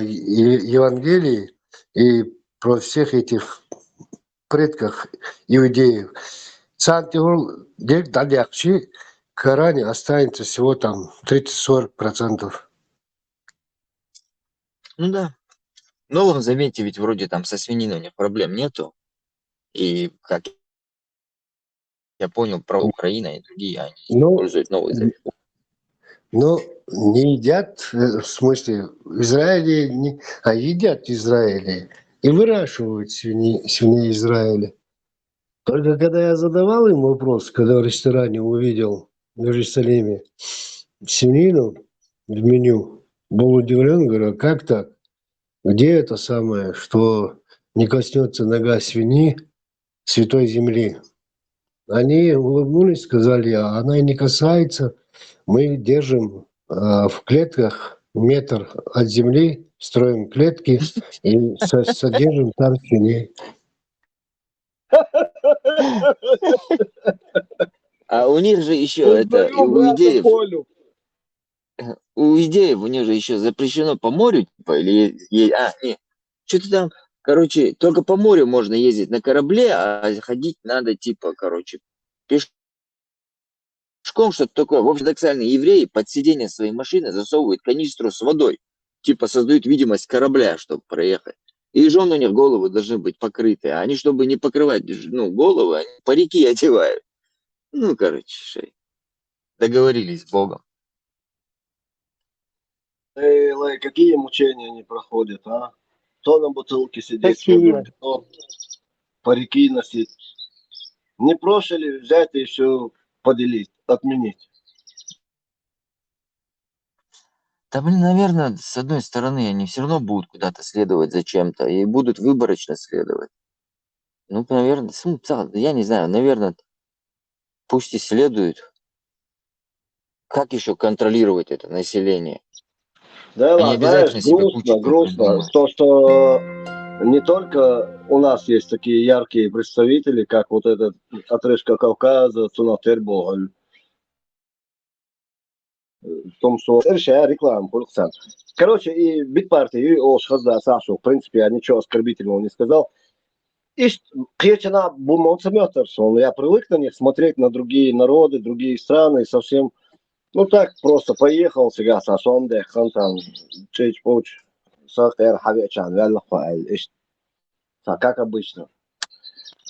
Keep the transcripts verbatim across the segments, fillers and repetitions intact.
Е-, Евангелии и про всех этих предках иудеев. Цан тӀехула дерг дӀадаьккхача, Коране останется всего там тридцать-сорок процентов. Ну да. В Новом Завете ведь вроде там со свининой у них проблем нету. И как я понял, про Украину и другие, они Ну, используют Новый Завет. Но не едят, э, в смысле, в Израиле, не, а едят в Израиле и выращивают свиней, свиней Израиля. Только когда я задавал им вопрос, когда в ресторане увидел в Иерусалиме свинину в меню, был удивлен, говорю: «А как так? Где это самое, что не коснется нога свиньи святой земли?» Они улыбнулись, сказали: «А она и не касается. Мы держим, э, в клетках метр от земли, строим клетки и со-, содержим там свиней». А у них же еще это, и у иудеев, у иудеев у них же еще запрещено по морю, типа, или е-, е-, а, не, что-то там, короче, только по морю можно ездить на корабле, а ходить надо, типа, короче, пешком, что-то такое. В общем, ортодоксальные евреи под сиденье своей машины засовывают канистру с водой. Типа создают видимость корабля, чтобы проехать. И жены у них головы должны быть покрыты. А они, чтобы не покрывать, ну, головы, они парики одевают. Ну, короче, шей. Договорились с Богом. Эй, Лэй, какие мучения они проходят, а? То на бутылке сидеть, Какие? То парики носить. Не проще ли взять и все поделить, отменить? Да, блин, наверное, с одной стороны, они все равно будут куда-то следовать за чем-то и будут выборочно следовать. Ну, наверное, я не знаю, наверное, пусть и следуют. Как еще контролировать это население? Да, знаешь, грустно, грустно, то, что не только у нас есть такие яркие представители, как вот этот отрыжка Кавказа, Цунатер Боголь. В том, что... Короче, и битпартия, и Ош Хазда Сашу, в принципе, я ничего оскорбительного не сказал. И кхечана бумонца мётерсон. Я привык на них смотреть, на другие народы, другие страны, и совсем, ну, так просто поехал сега са сом деххан там, чеч-поч, сахер хавечан, вялла хвайл, ишт. Как обычно.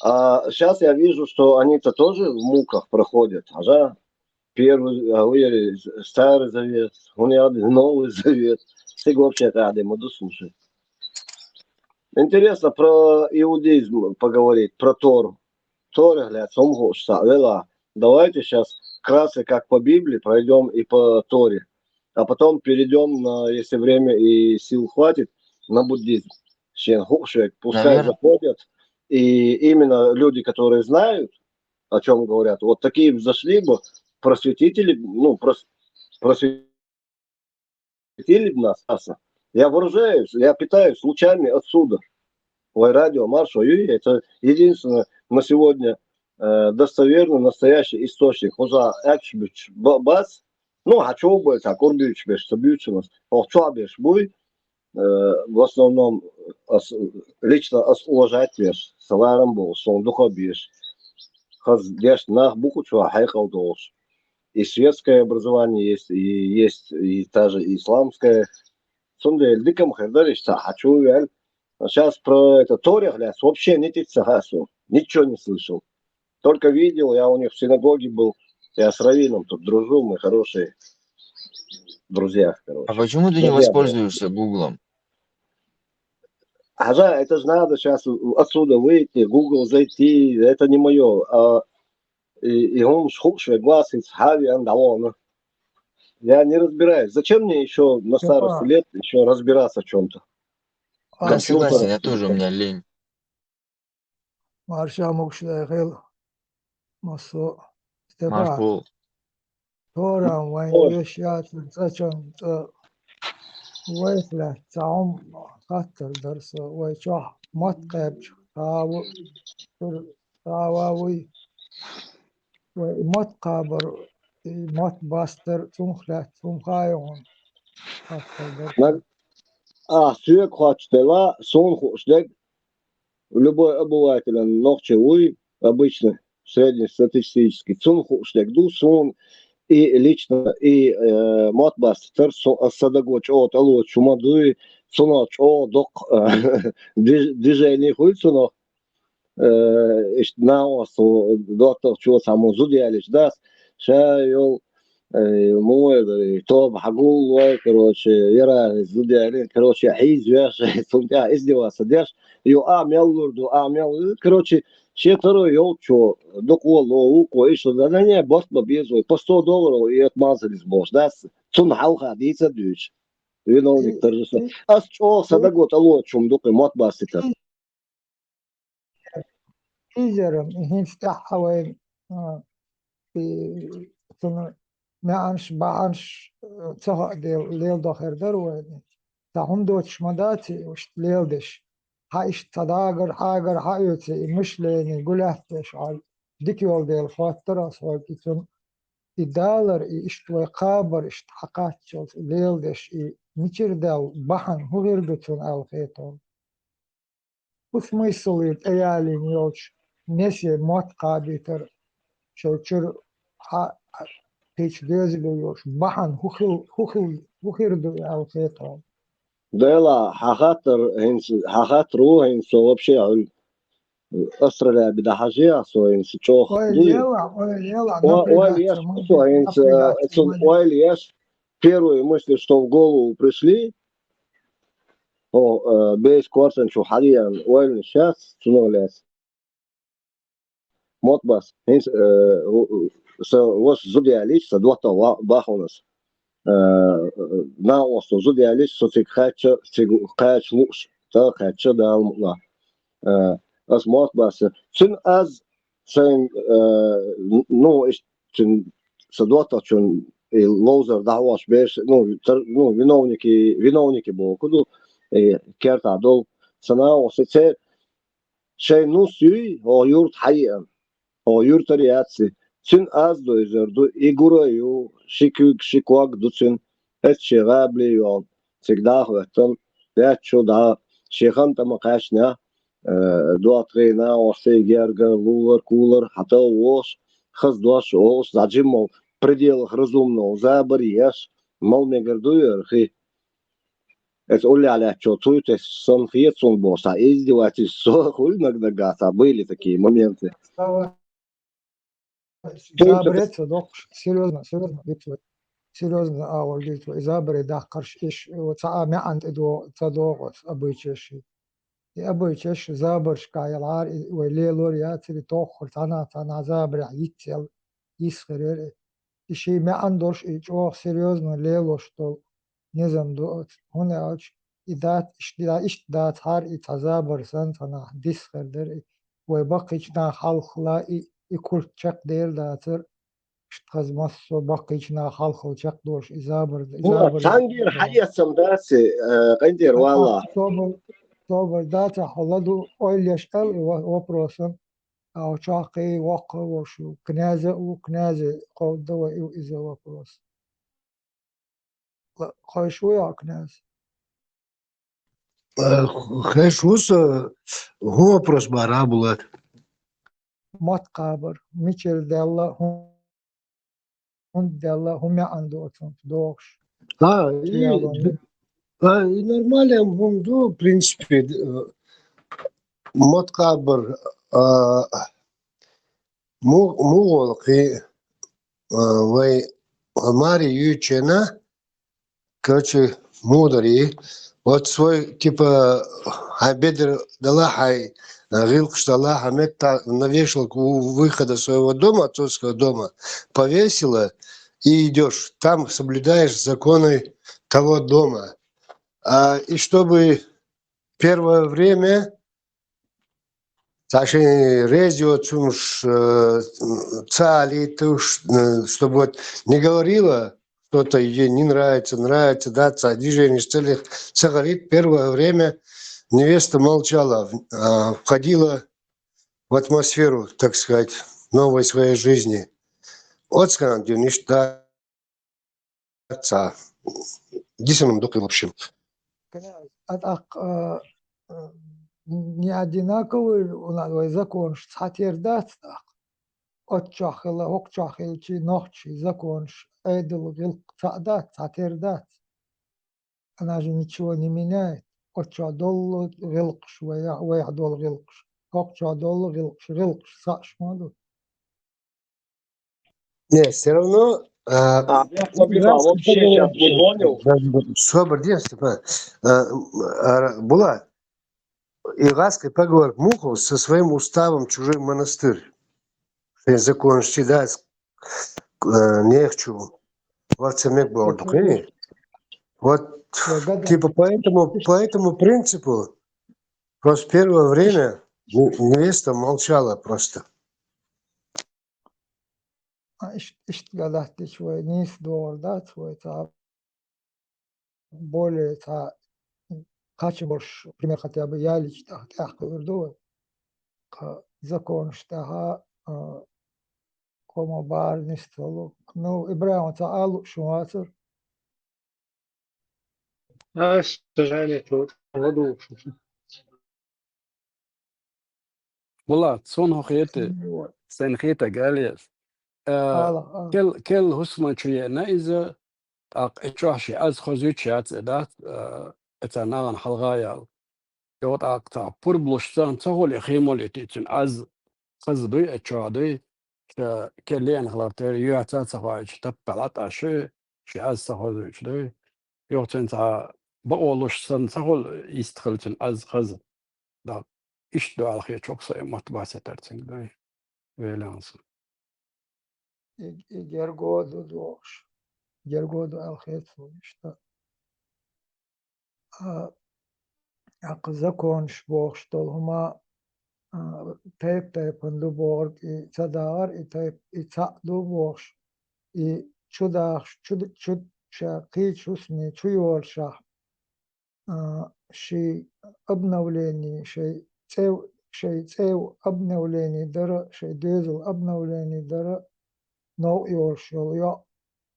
А сейчас я вижу, что они-то тоже в муках проходят. Ага. Первый, а, уйри, Старый Завет, у него Новый Завет. Сиг вообще рады, мы слушай. Интересно про иудаизм поговорить, про Тору. Тора, глядь, сомгу, вела. Давайте сейчас вкратце, как по Библии, пройдем и по Торе. А потом перейдем, на, если время и сил хватит, на буддизм. Шен хукшек, пускай заходят. И именно люди, которые знают, о чем говорят, вот такие взошли бы, просветители, ну, прос, просветили бы нас. Я вооружаюсь, я питаюсь лучами отсюда. Ой, радио, маршо, юй, это единственное на сегодня, э, достоверный, настоящий источник. Хуза экшбич бац, ну, а чё бы это, курбич беш, собьючинус, ох, чё беш буй, э, в основном ас, лично ас уважать веш, саларам был, сон духа беш. Хаз деш нах буку чё, хайкал долш. И светское образование есть, и есть, и та же исламская. Сунда эльдикам хердариш, а чё, сейчас про это Торех, вообще не тица хасу, ничего не слышал. Только видел, я у них в синагоге был, я с раввином тут дружу, мы хорошие друзья, короче. А почему ты не воспользуешься Гуглом? А да, это же надо сейчас отсюда выйти, Google зайти, это не мое. А, и, и он шхукшве глаз из хави андалона. Я не разбираюсь. Зачем мне еще на старости лет еще разбираться в чем-то? Да, согласен, я тоже, у меня лень. Марша мукшда хел. Масо. Марфу. Торам вайн еш яц зачем, вайхла цаум хаттар дарса, вай чох мат къебч, хаву, хававуй, вай мат къабар, мат бастар, цумхлят, цумхайон. Хаттар дарса. а, соьга хоттуш делахь, суна хууш дерг, любой обыватель нохчо вуй, обычный, среднестатистический, цунна хууш дерг ду, суна и лично, и, э, мотт бастийтар, со, ас сан даго чӀогӀа тӀелоцуш хӀума дуй, цунах чӀогӀа доккха, э, движ-, движение хуьлу цунах. Э, иштта накъостан доттагӀчо цхьаммо зуда ялийча дас, ша йолу, э, муха вай дара, и тоба хьагуллой, короче, яра зуда ялийна, короче, хьийзавеш, цунна тӀехь издеваться деш, йо, а мел лур ду, а мел, короче, шен таро йолчо, дукхо ло, вукхо, иштта, да, не, не, барт ма беза вай, по сто долларов и это мазалис бохуш, дас, цунна хьалха дийца а дуьйцу. Виновник торжества. Ас чӀогӀа сан даго тӀелоцуш хӀума ду кхин мотт бастийтар. Изерам, и хӀинца тӀаьхьа вайн, а, и, цуьнан маьӀнаш, бахьанаш, а, ца хаьа дела, леладо хир дара вайна. Цхьа хӀума доцуш ма дац и, иштта леладеш. Хьан иштта цхьа дагар, хьагар, хьан оьцу и мышление, гулаьтташ хьал дика йолу дела хоттар ас хьоьга и цунна. И далар, и иштта вай кхабар, иштта хьан кхаччалц, и леладеш, и мичара даьлла бахьана хӀун хир ду цунна аьлла хетал. ХӀун смысл ю тӀеялийна йолчу несе мотт кхабийтар, шайн чуьра хьа-, хьа-, кхечу доьзале йолуш бахьана хӀун хил-, хӀун хил-, хӀун хир ду и аьлла хетал? Дела, хьан хаттар хӀинца, хьан хаттар ву хӀинца со вообще хьуьлла астролябе дӀахьажийа со хӀинца чӀогӀа. Ой, дуй. Лела, ой, лела, о-, ойла напрягаться, еш ма со хӀинца, напрягаться, цун ой. Ойла еш, первые мысли, что в голову пришли, о, э, бейс кортан чу хьалъян, ойла еш, цунах лаьцна. Мотт бас, хӀинца, э, у-, у-, сан ваша зуда ялийча, сан доттагӀа ва-, баханас. Э, накъостан зуда ялийча, со цига кхаьчча, цига кхача лууш, тӀаккха кхаьчча Дала мукъ лахь. Э, ас мотт бас. Цуьнан аз сайн, э, н-, ну, иштта цуьнан сан доттагӀчун и ловзар дӀахьош берш, ну, тар-, ну, виновники, виновники боху ду, и кертахь долу. Сан накъостий церан шайн нус юй, хӀокху юрта хьаеана. ХӀокху юьртара яц и. Цуьнан аз дойзар ду, и гур а ю, ши куьг, ши ког ду цуьнан. Эццахь шен гӀабали а йолу, цига дӀа а хӀоьттина, яц чу дӀа, шен хан тӀе ма кхаьчнехь, э, доттагӀий, накъостий, гергара, лулара, кулара, хьан тӀе а вогӀуш, хаза дош а олуш, дӀа жимма пределах разумного забар еш, мала мегар ду и хи. Эца уллехь лаьттачо цуьйтесса санна хета суна бохуш, цхьа издевательство хуьлу наг-наггахь, цхьа были такие моменты. Забаре ца доккхуш, серьёзно, серьёзно, серьёзно агӀор дуьйцу, и забаре даккхарш, иш, цхьа а маьӀна тӀе до-, ца догӀу аса обычайш. И обычайш забаршкахь ялахьара, и вай лелор яцара, и тоххара цхьанхьа, цхьанхьа забарехь йицъял, йисхир яра. И шен маьӀна долуш, и чӀогӀа серьёзно лелош долу низам ду оцу. ХӀунда аьлча и дац, иштта, иштта дацахьара, и цхьа забар санна цхьанхьа дисхир дара, и вай баккхийчу наха хьалхала, и, и культ чекхдер дацара, иштта хаза массо а баккхийчу наха хьалхала чекхдолуш, и забар, и забар. Цхьаьнгара хьаэцам дац, э, къинтӀера валла. Собар, собар дацахь, хьо ладу, ойла еш аьлла и ва-, вопросан. А, чохь кхин воккха а волуш ву, князь а ву, князь кховда вай, и ву иза вопрос. Ла-, хойш ву йо, князь? Э, хойш ву со, хӀун вопрос бара, Булат? Мотт кхабар, мичара даьлла, хӀун хӀунда даьлла, хӀун маьӀна ду оцунца догӀуш? А, и, а, и нормально хӀума ду, в принципе, э, мотт кхабар, а, му-, муха волу кхин, а, вай маре юьйцучу хенахь, короче, муха дара и. Вот свой, типа, хьайн бедар далахь, хьайн, э, гӀиллакхаш далахь, хьайн метта на вешалку у выхода своего дома, отцовского дома, повесила, и идёшь. Там соблюдаешь законы того дома. А, и чтобы первое время Цхьа шайн реза йоцуш, э, ца алийтуш, э, чтобы вот не говорила, что-то ей не нравится, нравится, да, цхьа движение целых ца гӀалийта, первое время невеста молчала, а, входила в атмосферу, так сказать, новой своей жизни. Оцу кхана дуьйна иштта да. Ца. Дисанам дукха, в общем. Князь, а тӀаккха, а, а, не одинаковый у нас вай законаш цхьатера дац тӀаккха. Оццохь хилла, хӀокхучохь хилчий, нохчий законаш, Ӏедал, гӀиллакх цхьаъ дац, цхьатера дац. Она же ничего не меняет. Оццохь долу гӀиллакхаш, вайх, вайх долу гӀиллакхаш. ХӀокхучохь долу гӀиллакхаш, гӀиллакхаш цхьаъ ма ду. Не, всё равно, а, А, я Степан, вообще щас не понял. Собар, Степан. А, а, Булат, иракский поговорка: муху со своим уставом чужой монастырь. Шен законаш чу дац, э, не хочу. Вот цемек был. Вот, типа, по этому, по этому принципу просто первое время не-, невеста молчала просто. А, иш-, иштта гӀалат дича вай нийса догӀур дац, вай цхьа более цхьа кхачам болуш пример хотя бы ялича тӀаккха тӀаьхьа кхуьур ду вай. Кху законаш тӀехь, а, кхо ма бара нисдолу. Ну, ИбрахӀим, цхьа ала лууш вацара? Ас, к сожалению, ладугӀуш. Булат, суна хӀун хета, сайна хетарг ала еза. А, кел-, келла хӀусаман чу еана иза, тӀаккха и чохь ши аз хозуьйтуш яц и дац, а, и царна нахана хьалха ял. Йо, тӀаккха цхьа пурба луш санна ца хуьлу, и хи ма летий цуьнан, аз хаза дуй, а чохь дуй, ша кел леана хилар тера, юьхьца а ца хоуьйтуш, таппа Ӏа тӀе ши, ши аз ца хозуьйтуш дуй. Юха цуьнан цхьа бакъо луш санна ца хуьлу, йистхила цуьнан аз хаза. Да, иштта ду аьлла хеташ ву-кх со, и мотт бацатар цуьнга дуй. Веланца. И, и герго а ду дохуш. Герго а ду аьлла хета суна иштта. А, тӀаккха законаш бохуш долу хӀума, а, тайп-тайпана ду бохург, и ца дагӀар, и тайп-, и цхьаъ ду бохуш, и чу дахаш, чу д-, чу ша кхечу хӀусаме чу йолушехь, а, ши обновление, шайн цӀе, шайн цӀе обновление дара, шайн доьзал обновление дара, новкъа йолуш йолу йоӀ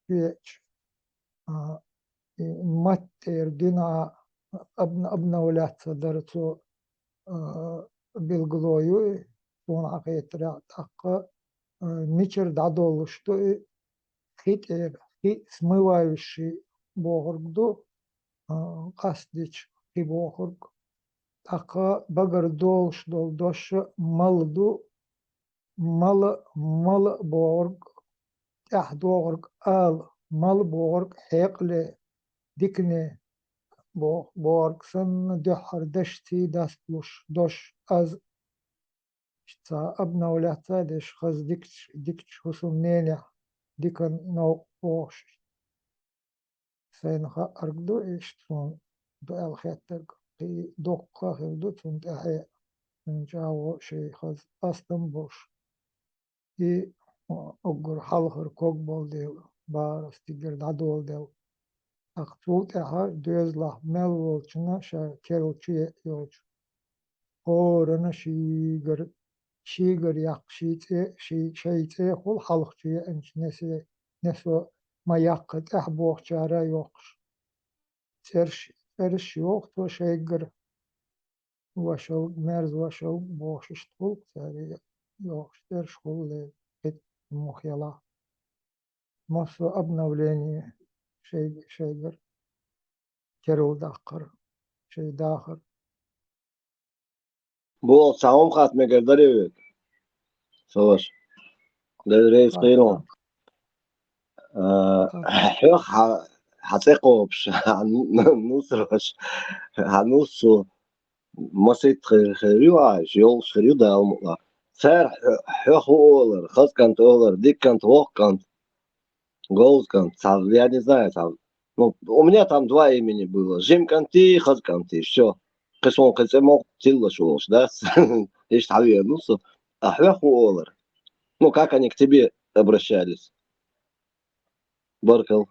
веача, а, и маттера дина обна-, обновляться дара цо, а, билгало ю и, суна хетарехь, тӀаккха, а, мичара дӀадолуш ду и, хи тӀера, хи смывающий бохург ду, а, къастдича хи бохург. ТӀаккха багара долуш долу дош а мала ду, мала, мала бохург, тӀаьхьа догӀург ала, мала бохург хьекъале, дикане бо-, бохург санна, дуьххьара дашций дасталуш дош аз. Цхьа обновляться а деш, хаза дикачу, дикачу хӀусамненехь, дикан новкъа бохуш. Сайна хаарг ду, иштта суна ду аьлла хеттарг, кхин доккха а хир ду цунна тӀаьхье, цуьнан чӀагӀо шайн хаза къастам болуш. И уггар хьалхара ког болу дела, бахара стигара дӀадолу дела. ТӀаккха цул тӀаьхьа доьзалахь мел волчунна ша керла чу еа йолчу. ХӀоранна шийгара, шийгара яккха ший цӀе, ший, шайн цӀе хуьлу хьалха чу еанчу несе, несо ма яккха тӀаьхьа бохучара а йоккхуш. ЦӀераш, цӀераш йоху цо шайгара. Вашалг, мерза вашалг бохуш иштта хуьлу цара йохуш цӀераш хуьлу ле, кхин муха ялахь. Массо обновление шай-, шайгара керла даккхар, шай дахар. Бо, цхьа хӀума хатта мегар дарий вайга? Со ваша. Дерриг рейс кхийрон. А, хьох хьа-, хьан цӀе кхобуш, хьан ну-, нусрош, хьан нусу масийтта хир, хир ю, а, йолуш хир ю, Дала мукъалахь. Цара хьо-, хьох хӀун олар, хаза кӀант олар, дика кӀант, воккха кӀант, говза кӀант, цхьа, я не знаю, там, ну, у меня там два имени было. Жима кӀанти, хаза кӀанти, всё. Кхин суна кхин цӀе ма тиллалаш волуш, да? Иштта хьан веана со. А хьох хӀун олар? Ну, как они к тебе обращались? Баркалла.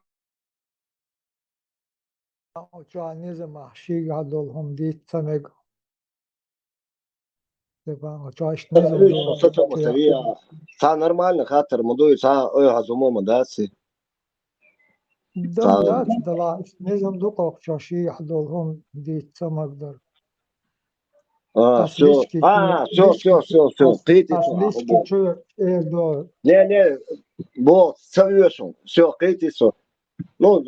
Оцу чохь низамехь шийгахь долу хӀума дийца ца мега. Типа, оцу чохь иштта низам ду. Цхьа нормально хаттар ма дуй, цхьа ойхьаза хӀума ма дац и. Дан дац, далахь, низам ду кхокхучо шийхь долу хӀума дийца ца магдар. А, все, а, все, все, все, все, кхийти со, лички чу эр до. Не, не, бо, ца вешал, все, кхийти со. Ну,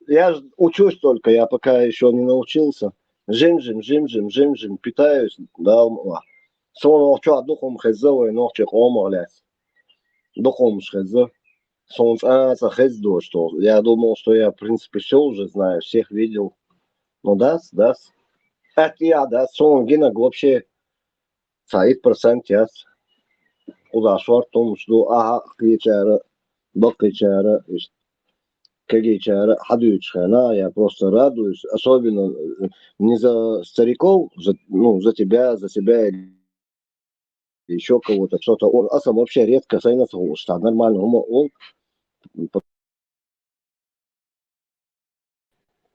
я же учусь только, я пока еще не научился. Жим-жим, жим-жим, жим-жим, питаюсь, да, ма. Со нохчо дукхум хеза, вай нохчи къомах лес. Дукхумш хеза. Сон цӀа а ца хеза дош то. Я думал, что я, в принципе, все уже знаю, всех видел. Ну, дац, дац. Атта а дац, сон гинаг вообще цхьа итт процент яц. Кхуза шорт хӀумаш ду, ахьа кхечара, баккхийчара, иштта кегийчара хьадуьйцуш хена, я просто радуюсь, особенно, э, не за стариков, за, ну, за тебя, за себя или ещё кого-то, что-то. Он, а сам вообще редко сайна ца хууш, так нормально, он, он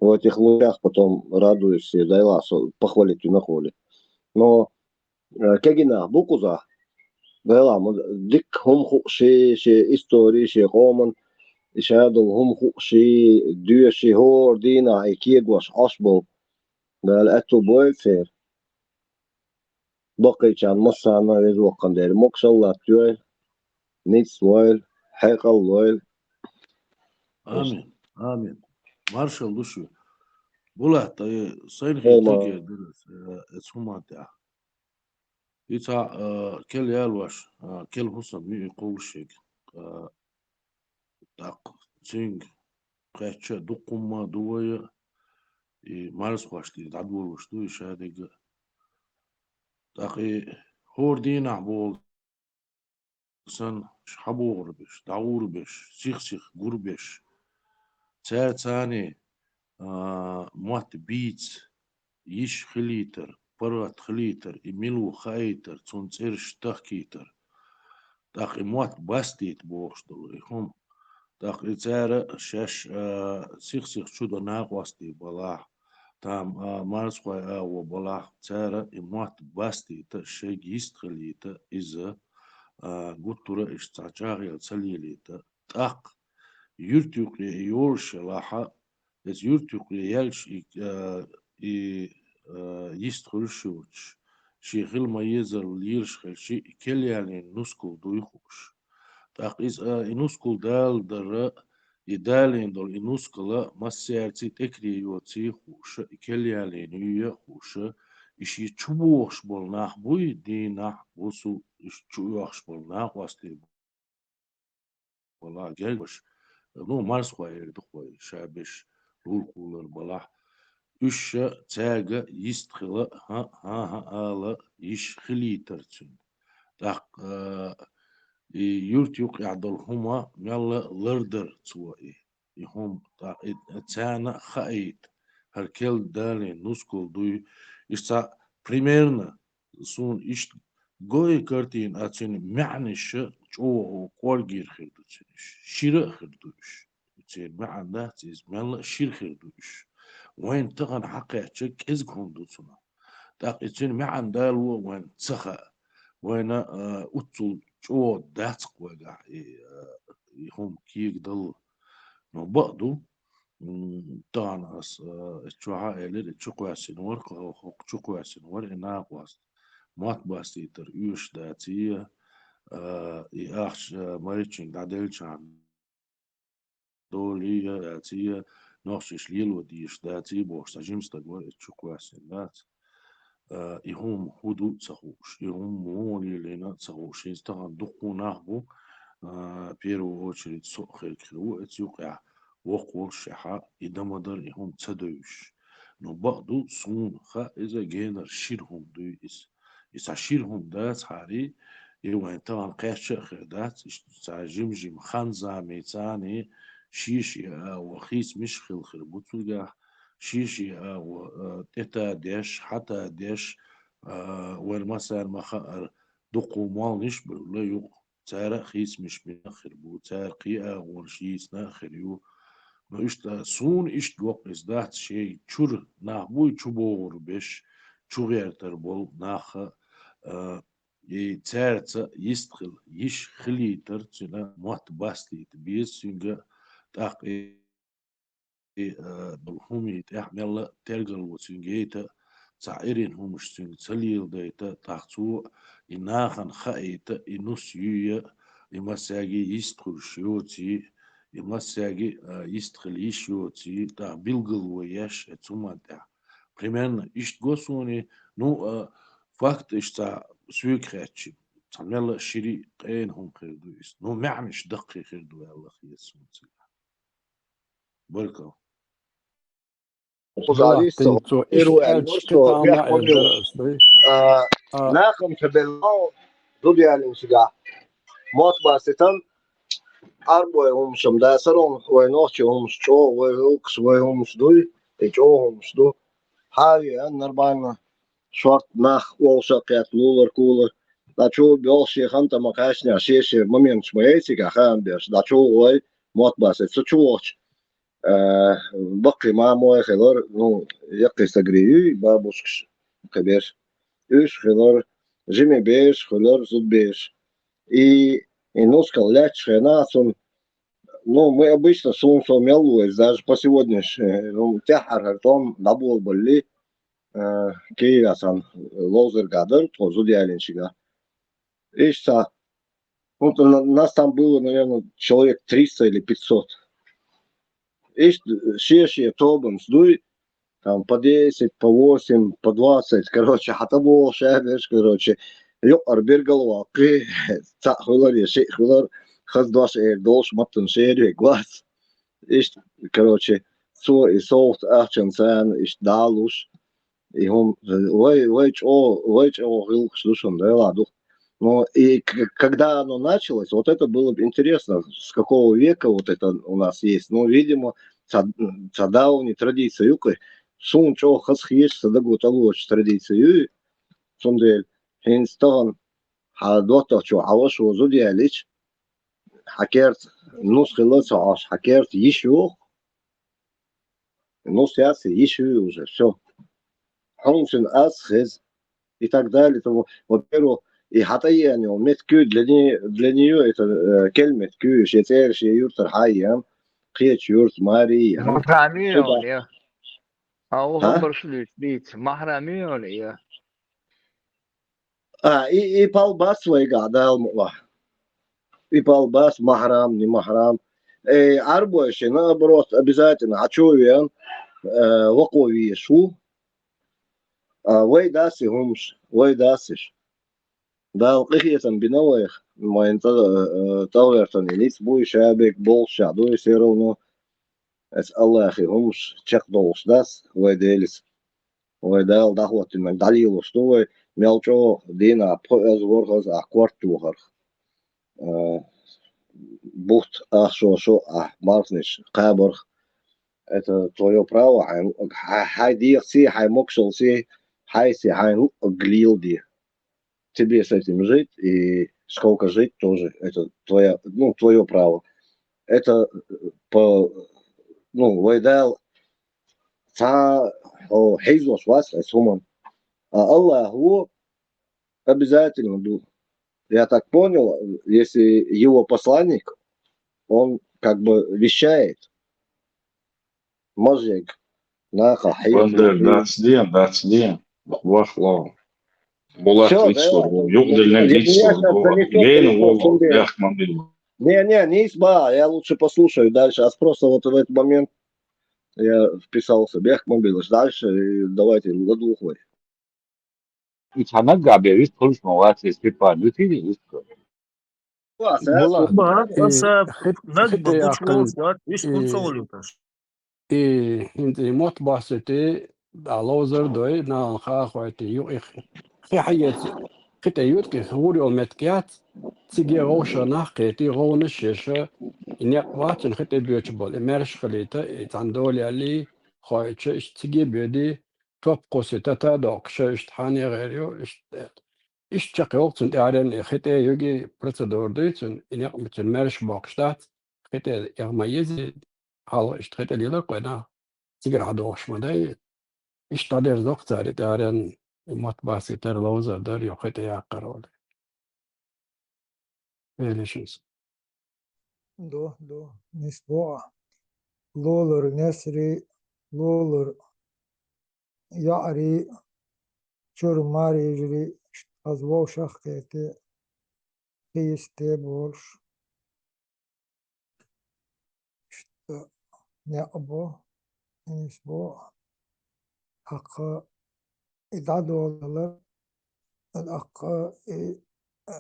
в этих лучах потом радуешься, дай ласо похвалить на холе. Но, э, кегина букуза, дай ла, мо, дик хум ху ши, ши истории, ши коман, шадал хум ху ши, дю ши хор дина, и кегош аш бол. Дал эту бой цер. Баккхийчарна массарна веза воккхандер. Мокшалла латтайойла, ницкъ лойла, хьекъал лойла. Амин. Амин. Маршалла ду шу. Булат, э, сайна хетаргера дара, э, эцу хӀуман тӀехь. Ица, э, кел ялош, э, кел хӀусам ю и кховшиг. Э, тӀаккха цуьнга кхечча а дуккхумма ду вай, и марзхошна дӀадолуш ду и шадерг а. ТӀаккха и хӀора дийнахь боху санна, хьабогӀур беш, дӀагӀур беш, сих-сих гур беш, цаьрца царний, а, мотт бийца, йиш хилийтар, паргӀат хилийтар, и мила ву хаийтар, цунна цӀераш тахкийтар. ТӀаккха и мотт бастийта бохуш долу и хӀума. ТӀаккха и цара шаьш, а, сих-сих чу до накъостий балахь, там, а, марзхой агӀо балахь, цара и мотт бастийта, шайга йист хилийта, иза, а, гуттара а иштта цхьа чӀагӀъелла ца лелийта. ТӀаккха юьрта юкъе и йолуш елахьа, иза юьрта юкъе яьлча и, а, и, а, йист хуьлуш йоцуш, шен хила ма-еззара лелаш хилча, и кел ялийна нускал дуй хууш. ТӀаккха иза, а, и нускал дала дара, и далийна долу и нускала массаьрций тӀекаре йоций хууша, и кел ялийна юй а хууша, и шен чу бохуш болу нах буй, дийнахь, бусу, и чу оьхуш болу накъостий балахь гергаш, ну, марзхой эр ду хой, ша беш лулахулар балахь. Уьш ша цаьрга йист хила, хӀа-, хӀан-хӀа ала йиш хилийтар цуьнан. ТӀаккха, а, и юьрта юкъехь долу хӀума мелла лардар цо и. И хӀума, тӀаккха и царна а хаийта, хӀара кел далийна нускал дуй. Иштта примерно суна иштта гой картина, а цуьнан маьӀнаш чӀогӀа кӀоргера хир ду цуьнан уьш, шира а хир ду уьш. Церан маьӀна дац иза, мелла а шира хир ду уьш. Вайна тахана хьакхаьчча кӀезиг хӀума ду цунах. ТӀаккха и цуьнан маьӀна дало вайна ца хаьа. Вайна, а, уццул чӀогӀа дац-кх вайгахь и, а, и хӀума кегадала. Но бакъ ду, м, тахана ас, а, и чохь а элира, и чу кхоьссина вара, хӀокху чу кхоьссина вара и накъост. Мотт бастийтар оьшуш даций, а, и ахча, а, Маричинга дӀаделлачхьана долий, а, даций, а, нохчаша лело дезаш даций бохуш, цхьа жима стаг вара, и чу кхоьссина дац. А, и хӀума хӀун ду а ца хууш, и хӀума муха лелийна а ца хууш, хӀинца тахана дуккха нах бу, а, первую очередь со а херг хир ву, эцу юкъехь воккха волуш шаьхьа, и дан ма дара, и хӀума ца девзаш. Но бакъ ду, суна хаьа, иза генара шира хӀума дуй иза. И цхьа шира хӀума дацахьарий, и вайн тахана кхечча а хир дац, иштта цхьа жим-жим хан-замий царний шен-шен агӀо хийцамаш хила хир бу цуьнгахь, шен-шен агӀо, а, тӀетадеш, хьатадеш, а, вайн массарна ма-хаара, дуккха молланаш а бевлла юкъа. Цара а хийцамаш бина а хир бу, цара кхин агӀонаш йийцина а хир ю. Но иштта суна иштта боккха иза дац, шайн чуьра нах буй чубогӀур беш, чугӀертар болу нах а, а, и цаьрца йист хила, йиш хилийтар цуьнан мотт бастийта беза цуьнга, тӀаккха и И, э, хӀумий тӀехь мелла а тергал ву цуьнга яйта, цхьа Ӏирина хӀумаш цуьнга ца леладайта, тӀаккха цо и нахана хаийта, и нус юй а, и массаьрга йистхуьлуш йоций, и массаьрга, э, йистхила йиш йоций, тӀаккха билгало еш, э, цу хӀуман тӀехь. Примерно иштта го суна, ну, э, факт иштта цхьа соьга хаьттича, цхьа мелла а шира къена хӀума хир ду иза. Ну, маьӀнаш даккхий хир ду аьлла хета суна цигахь. Баркалла. Кхуза Ӏалийса Делахь цо, цо, иштта аьлча, кхетам а эр дара ас, дуй? А, нахана ца белла, зуда ялийначигахь. Мотт басийтан, Ӏарбой хӀумаш-м дацара, вай нохчий хӀумаш чӀогӀа, вай гӀуллакхаш, вай хӀумаш дуй, и чӀогӀа хӀумаш ду. Хьави а нормально, шорта нах вовшах кхетта лулар-кулар. ДӀачу боьлху шен хантама кхаьчнехь, шен-шен моменташ ма яй цигахь хаам беш, дӀачу вай мотт басийта. Цу чу вахча, э, баккхий мамой хилар, ну, яккхий стаг юй, бабушкаш, кхиберш. Уьш хилар, жима бераш хилар, зудабераш. И, и нускал лаьтташ хенахь цунна, ну, мы обычно, суна со мел ву иза, даже по сегодняшнему, ну, тӀаьххьара хӀара тӀом дӀаболабалли, э, Киевехь цхьана ловзаргахь дара, тхо зуда ялийначигахь. Иштта, ну, то на-, нас там было, наверное, человек триста или пятьсот. Иштта шен-шен тобанца дуй, там по десять, по восемь, по двадцать, короче, хьан тӀебогӀу шаберш, короче, юкъара бергал ваккхий, цхьаъ хилар я шиъ хилар, хаза дош эр долуш, маттана шервиг вац. Иштта, короче, цо и совгӀат ахчанца царна иштта далуш, и хӀума, вай, вай чӀогӀа, вай чӀогӀа гӀиллакхаш ду шуна, делахь ду. Но и к-, когда оно началось, вот это было бы интересно, с какого века вот это у нас есть. Ну, видимо, цхьа, цхьа давняя традиция ю-кх и. Суна чӀогӀа хаза хеташ, сан даго тӀелоцуш традиция ю и. Цундела хӀинца тахана хьан доттагӀчо хьан вашас зуда яьлча, хьан керта нус хилла ца Ӏаш, хьан керта йиш ю-кх. Нус яц, йиш ю уже, всё. Хьуна цуьнан аз хеза. И так далее, и тому. Во-первых, и хьан тӀееана йолу меттиг ю, для не-, для неё это, э, кхин меттиг ю, шен цӀера, шен юьртара хьан а еана, кхечу юьрта маре а еана. Махьрам ю хьуна и? Хьан хабарш луьйчу дийца, махьрам ю хьуна и? А, и, и пал бац вайгахь, Дала мукъ лахь. И пал бац, махьрам, не махьрам. Э, Ӏарбой шен, наоборот, обязательно, хьан чу а веана, э, вакхо везаш ву. А, вай дац и хӀумаш, вай дац уьш. Дала къинхетам бина вайх, вайна тӀе-, э, тӀегӀертан и ницкъ буй, шаберг болх ша дуй, всё равно. Эцу Аллахьан хӀумаш чекхдолуш дац вай Делаца. Вай Дала дӀахӀоттийнарг дӀалелош ду вай, мел чӀогӀа дийнахь пхоьазза, ворхӀазза ахь корта тохарх. Э, бутт ах шо, шо ахь марханаш кхабарх. Это твоё право, хьайн, хьай, хьайн дегӀаций, хьайн могушаллий, хьайций, хьайн луъург леладе. Тебе с этим жить, и сколько жить тоже, это твоя, ну, твоё право. Это, э, по, ну, вай Дала цхьа, о, хьийзош вац оцу хӀуманна. А Аллахьо обязательно ду. Я так понял, если его посланник, он как бы вещает. Мажег, наха хьийза. Вандер, дац ден, дац ден. Вах ло. Булат Всё, Виктор, давай. Югдельный Я Виктор, сейчас занесу Гейн телефон, Волков, Кундер. Бяхман Билл. Не, не, не изба, я лучше послушаю дальше. А просто вот в этот момент я вписался. Бяхман Билл, дальше, и давайте, ладухой. И цхьа наггахь бен вистхуьлуш ма вац иза, Степан, вуьтийла иза? Булат, Булат, аса, э, аса хит-, наг хитӀе бан гучу яккхина, волуш вац, вистхуьлуш ца волуьйтуш. И хӀинца и мотт басийта, дӀа ловзар дой, нахана хаа хойтий, юкъа и хи хьаеца, хи тӀе ютӀа, хи гӀур йолу меттиг яц, циге гӀовша нах кхетий, гӀовнаш еш, и некъ вац цуьнан хи тӀе боьдуш болу, и маьрша хилийта, и цхьана дола яллий, хойтуш, иштта циге боьдий, топ кхуссий, тата а доккхуш, иштта хьан а гӀер ю, иштта, иштта чекхйолу цунна тӀаьхьаренна, и хи тӀе юьгий процедура дуй цуьнан, и некъ цуьнан маьрша боккхуш дац, хи тӀе эгӀ ма езий, хьалха иштта хи тӀе лелар кхойна, цигара хьан дохуш ма дай. Иштта дӀадерзо-кх цара и тӀаьхьаренна, и мотт басийтар, ловзар дар, йо хи тӀе яккхар олий. Элиш иза. До, до, не спора. лулар несарий, лулар йоӀарий, чура марийжарий, иштта хаза вовшах кхетий, кхийсте болуш. Иштта некъ бу, нийса бу, тӀаккха и дӀадолалар, тӀаккха и, э,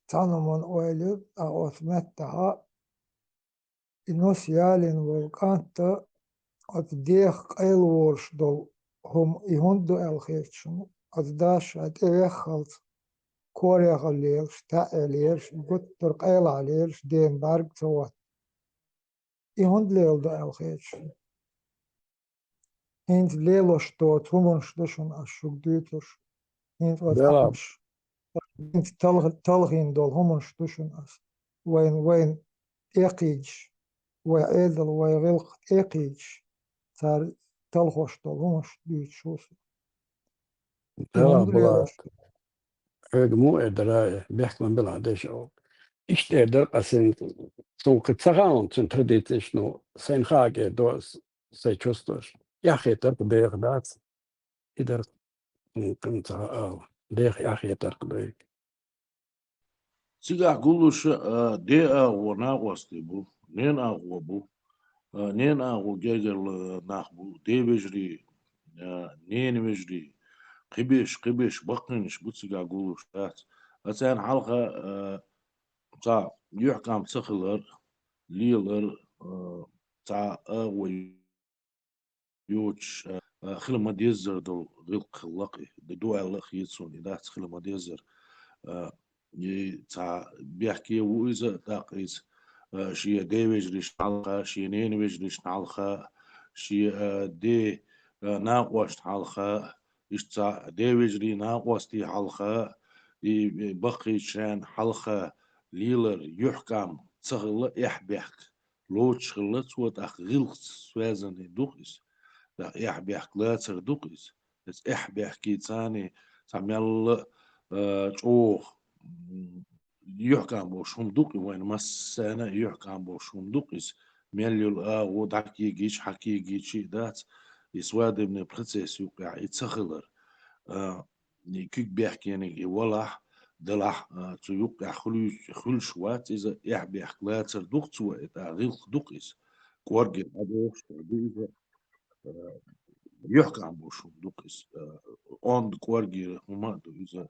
цхьана хӀуманна ойла, а оцу меттахь и нус ялийна волу кӀант а оцу дех къайла волуш долу хӀума и хӀунда ду аьлла хеташ, оцу дас ша тӀевеххалц, корехь а лелаш, таӀе а лелаш, гуттар а къайлахь лелаш, дена бӀаьрг ца хӀотта. И хӀунда леладо аьлла хеташ? ХӀинца лелош доцу хӀуманаш ду шуна ас шуьга дуьйцурш. ХӀинца оцу Дела. Ахьаш, хӀинца тал-, талхийна долу хӀуманаш ду шуна ас. Вайн, вайн тӀекхийдаш, вай Ӏедал, вай гӀиллакх тӀекхийдаш, цара талхош долу хӀуманаш дуьйцуш ву со. Дела, хӀунда Булат. Лелош? Хьоьга муха эр дара, бехк ма белахь деш а. Иштта эр дара ас, суна кхин ца хаьа цуьнан традицеш, ну, сайна хаа кӀе до, с-, сайн чувстваш. Эхь хетар деха дац. И дара, м, кхин ца хаьа, деха эхь хетар дай. Цигахь гуллуш, а, ден агӀо накъостий бу, ненан агӀо бу. А, ненан агӀо гергара нах бу, ден вежарий, а, ненан вежарий, кхиберш, кхиберш баккхийнаш бу цигахь гуллуш дац. А царна хьалха, а, цхьа юьхькӀам ца хилар, лелар, а, цхьа агӀо йоцуш, а, хила ма-деззара долу гӀиллакх хилла-кх и, ду аьлла а хета суна, и дац хила ма-деззара. А, и цхьа бехке ву иза, тӀаккха иза, а, шен ден вежаршна хьалха, шен ненан вежаршна хьалха, шен, а, ден, а, накъосташна хьалха, иштта цхьа ден вежарий накъостий хьалха, и баккхийчарна хьалха лелар юьхькӀам ца хилла, эхь-бехк лоцуш хилла цо, тӀаккха гӀиллакхца связанный ду-кх иза. ТӀаккха эхь-бехк лацар ду-кх иза. Иза эхь-бехкий царний цхьа мелла а, а, чӀогӀа, м, юьхькӀам болуш хӀума ду-кх и, вайна массарна а юьхькӀам болуш хӀума ду-кх иза. Мел йолу агӀо дӀакегийча, хьакегийча а дац, и свадебный процесс юкъехь и ца хилар. А, и куьг бехкениг и валахь, далахь, а, цу юккъехь хуьлуьйтуш, хуьлуш вац иза, эхь-бехк лацар ду-кх цо, и тӀаккха гӀиллакх ду-кх иза. КӀоргера дӀадохуш ду иза, а, юьхькӀам болуш хӀума ду-кх иза. А, онда кӀоргера хӀума а ду иза.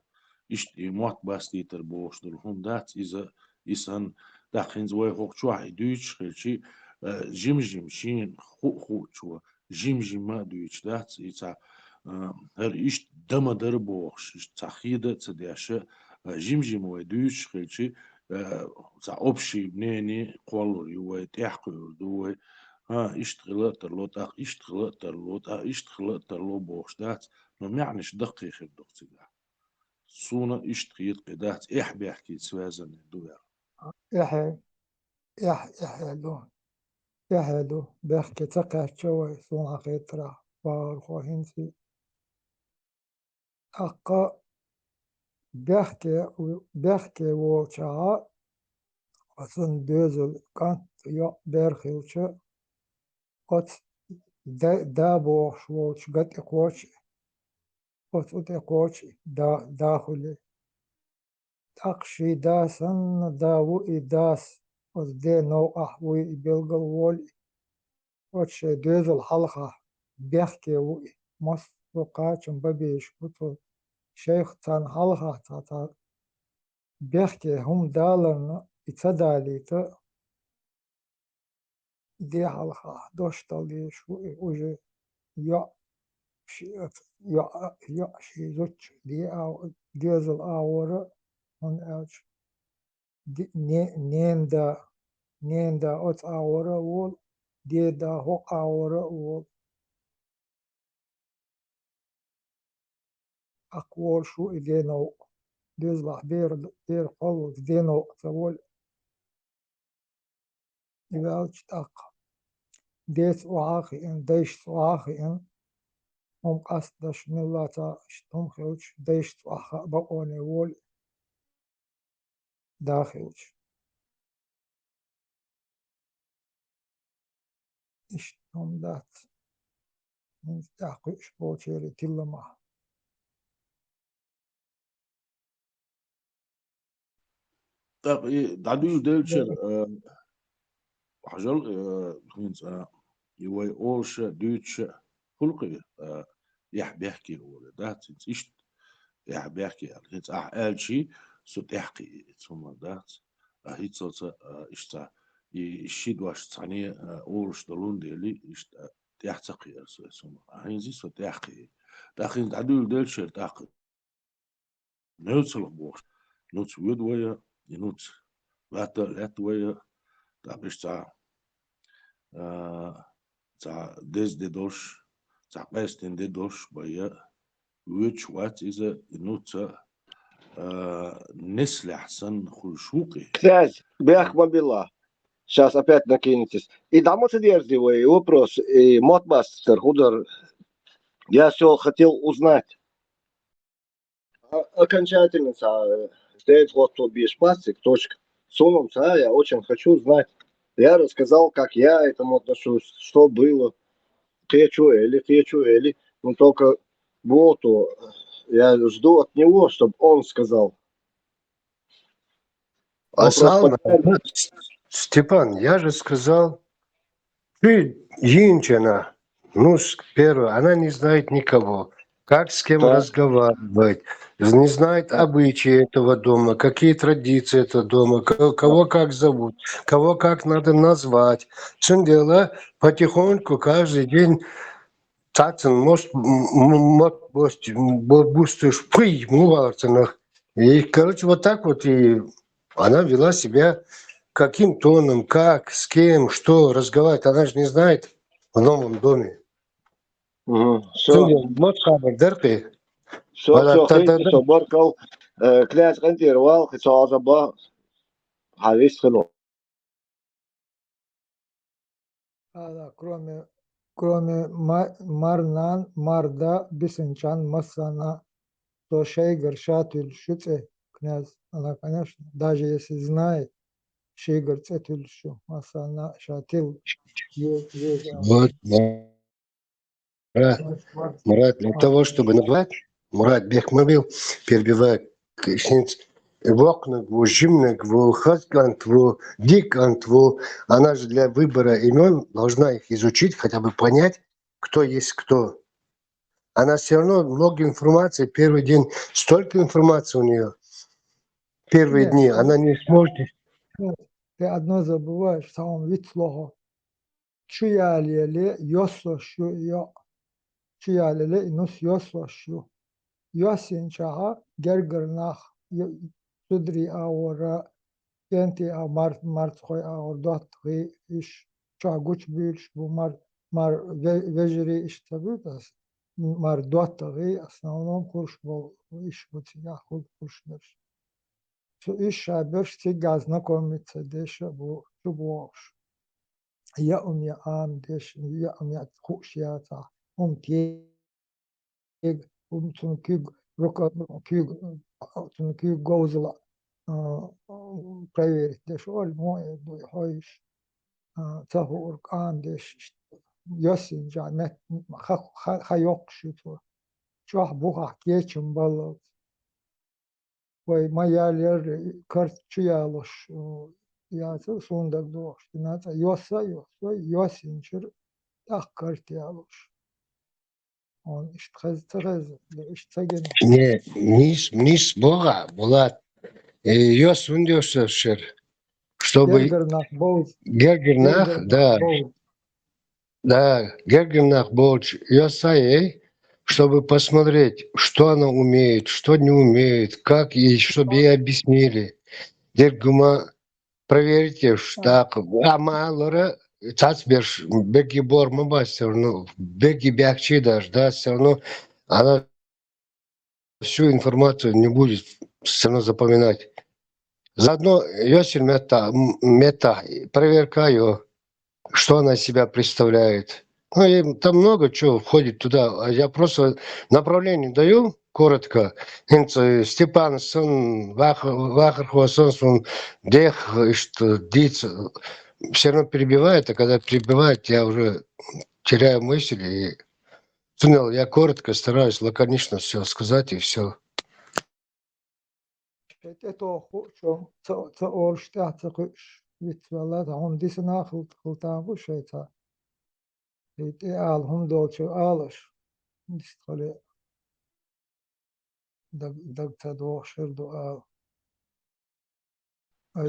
Иштта и мотт бастийтар бохуш долу хӀума дац иза, и санна, тӀаккха хӀинца вай хӀокху чохь и дуьйцуш хилчи, а, жим-жим шена хуу-хуучо, жим-жимма а дуьйцуш дац, и цхьа, а, хӀара иштта дан ма дара бохуш, иштта цхьа хеда а ца деш, а, жим-жим вай дуьйцуш хилчи, а, цхьа общий мнение кхоллур ю вай, тӀаьхьакхуьур ду вай, а, иштта хила а тарло, тӀаккха иштта хила а тарло, тӀаккха иштта хила а тарло бохуш дац, но маьӀнаш даккхий хир ду-кх цигахь. Суна иштта хета-кх и дац, эхь-бехкий связанный ду аьлла. Эхь, эхь, эхь ду. Эхь ду. Бехке ца кхаьчча вай, суна хетарехь, бахархо хӀинца. ТӀаккха бехке, бехке волчохь, оцунна доьзал кӀант, йоӀ, бер хилча, оцу да, да бохуш волчу ган тӀе кхочу, оцу тӀе кхочу да, да хуьлий. ТӀаккха ший да санна да ву и дас, оцу ден новкъахь вуй и билгал волий. Оцу шайн доьзал хьалха бехке ву и, массо а кхачам бан безаш бу цо. Шайх царна хьалха цхьа, цхьа бехке хӀума даларна и ца далийта, ден хьалха дош дала дезаш ву и уже йоӀ, ши-, йоӀ, йоӀ ший зудчун ден а, доьзал агӀора, хӀунда аьлча ди-, не-, ненан да, ненан да оцу агӀора а волу, ден да хӀокху агӀора а волу. ТӀаккха волуш ву и ден новкъа. Доьзалахь бер, бер кхоллалц ден новкъа ца волу. И ваьлча тӀаккха деца охьа а хиъна, дайшца охьа а хиъна, хӀума къастадеш, милла цхьа иштта хӀума хилча, дайшца охьа хаа бакъоне волу. Да хилча. Иштта хӀума дац. ХӀинца тӀехь кхуьуш болчеран тилла ма. ТӀаккха и дӀадуьйладелчара, а, хьажал, а, хӀинца, а, и вай олуша, дуьйцуша, хӀуллакх а, а, эхь бехке олу, дац, хӀинца иштта эхь бехке аьлла. ХӀинца ахь аьлчий, со тӀехь кхиий, цу ма дац. А хӀинцалца, а, иштта, и ши дош цхьаьна, а, олуш долун дели, иштта, а, тӀехь ца кхиара со, цу ма. А хӀинца со тӀехь кхиий. ТӀаккха хӀинца дӀадуьйладелчара тӀаккха. НевцалгӀа бохуш, нуц воьду вай, и нуц латта а лаьтта вай, тӀаккха иштта цхьа, а, цхьа деза де долуш, цхьа къаьстина де долуш бай, воьдуш вац иза, и нуц а, а, неслехь санна хуьлуш ву-кх и. Князь, бехк ма билла. Щас опять накинетесь. И дӀа ма ца дерзий вай, вопрос, и мотт бацара хӀун дара. Я всё хотел узнать. А, окончательно, а, здесь вот то беш пастик, точка. Суна-м ца, я очень хочу знать. Я рассказал, как я этому отношусь, что было. Кхечо или, кхечо или. Ну, только вот то, я жду от него, чтобы он сказал. Вопрос Асална, подтвердить. Степан, я же сказал, ты Йинчана, ну, с-, первое, она не знает никого, как с кем Да. разговаривать, не знает обычаи этого дома, какие традиции этого дома, ко-, кого как зовут, кого как надо назвать. Цундела потихоньку каждый день цацан мос-, м-, м-, мот-, бость-, бо-, бустуш, пуй, ну, варцанах. И, короче, вот так вот и она вела себя, каким тоном, как, с кем, что разговаривать. Она же не знает в новом доме. Мгм. Всё. Цундела мот хабар даркъи. Всё, Вала всё, та-, та-, хинца та- со баркал, э, князь къинтӀера вал, хи со аза ба, хьавис хило. Ала, кроме, кроме ма-, марнан, марда, бисинчан, массана, со шайгара ша туьллуш ю цӀе, князь, она, конечно, даже если знает, шийгара цӀе туьллуш ю, массана ша тилла. Е-, е-, Вот, да. Мурат, Мурат, для того, чтобы назвать, Мурат, бехк ма бил, перебиваю, к-, хӀинца воккханиг ву, жиманиг ву, хаза кӀант ву, дика кӀант ву. Она же для выбора имён должна их изучить, хотя бы понять, кто есть кто. Она всё равно много информации, первый день столько информации у неё, первые Нет, дни, ну, она не сможет. Ты одно забываешь, самом вид слова. Чу ялале йоссош ю йоӀ. Чу ялале и нус йоссош ю. Йоссинчохь гергара нах, ю-, сударий агӀора, кӀентий а-, мар-, марцахой агӀор доттагӀий, иш чохь гучубуьйлуш бу, мар-, мар-, ве-, вежарий иштта ца буьйцу ас, мар доттагӀий, основном хурш болу, иш бу цигахь хуьлу хурш берш. Цу иш ша берш цигахь знакомиться деш а бу, чу бохуш. Я ум я ам деш, я ум я хууш яцахь, хӀума тега, хӀума цунна куьг, рука, куьг, цунна куьг говзала, а, проверить деш, олу, мо эр ду, хьо йиш, а, ца хуур кӀан деш, йоссинчохь мет-, ха, ха, ха йоккхуш ю цо. Чохь бухахь кечам баллалц. Вай ма ял яра, карт чу ялош, у, яцара суна дагадогӀуш, дина цӀа йосса а йоссой, йоссинчуьра тӀаккха карт ялош. Хьуна иштта хеза, ца хеза, я иштта ца гина. Не, нийса, нийса боху, Булат. Э, йосса хӀунда йоссош яра? Чтобы гергара нах бовза. Гергара нах, гергара нах да. Бовза. Да, гергара нах болчу йоссай, чтобы посмотреть, что она умеет, что не умеет, как ей, чтобы ей объяснили. Дерг гума проверить, что так. А ма аллара, цац берш, беги бор ма бац, всё равно, беги бяхчи даже, да, всё равно она всю информацию не будет всё равно запоминать. Заодно йосир метта, м, метта, проверка её, что она из себя представляет. Ну, и там много чего входит туда. А я просто направление даю, коротко. ХӀинца Степан сан, вах-, вахархо сан, сун дех, ишт, диц, все равно перебивает, а когда перебивает, я уже теряю мысль и понял, я коротко стараюсь, лаконично все сказать и все. ШайтӀе тоху чом ца ца орш тӀехь ца кхуьуш вицвелла, тхьа хӀума дисана хилтан бу шайца. ШайтӀе ала хӀума долчу алаш. Дистхале даг даг ца дохуш хир ду ала.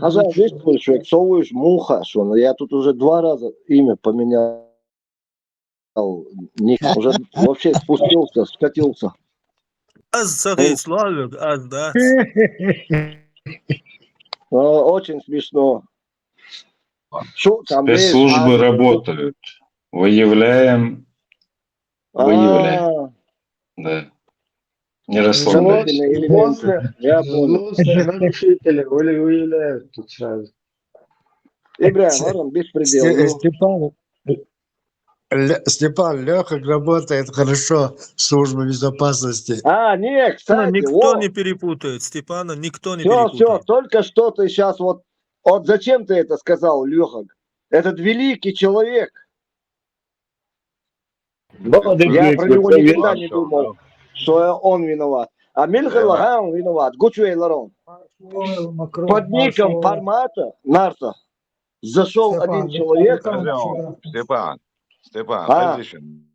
Хаза вистхуьлуш век, со вуьйш муха шуна. Я тут уже два раза имя поменял. Ник уже вообще спустился, скатился. Аз ца хейцло век, аз дац. Очень смешно. Шу там есть, Спецслужбы работают. Выявляем. Выявляем. Да. Не расслабляйся. После, после нарушители выявляют тут сразу. Ибрахим, Арон, беспредел. Степан, Степан, Леха работает хорошо в службе безопасности. А, нет, кстати, никто не перепутает. Степана никто не все, перепутает. Все, только что ты сейчас вот, вот зачем ты это сказал, Леха? Этот великий человек. Я про него никогда не думал, что он виноват. А Мильхер Лаган виноват. Гучуэй Ларон. Под ником Пармата Нарта зашел один человек. Степан, Степан, хезишин.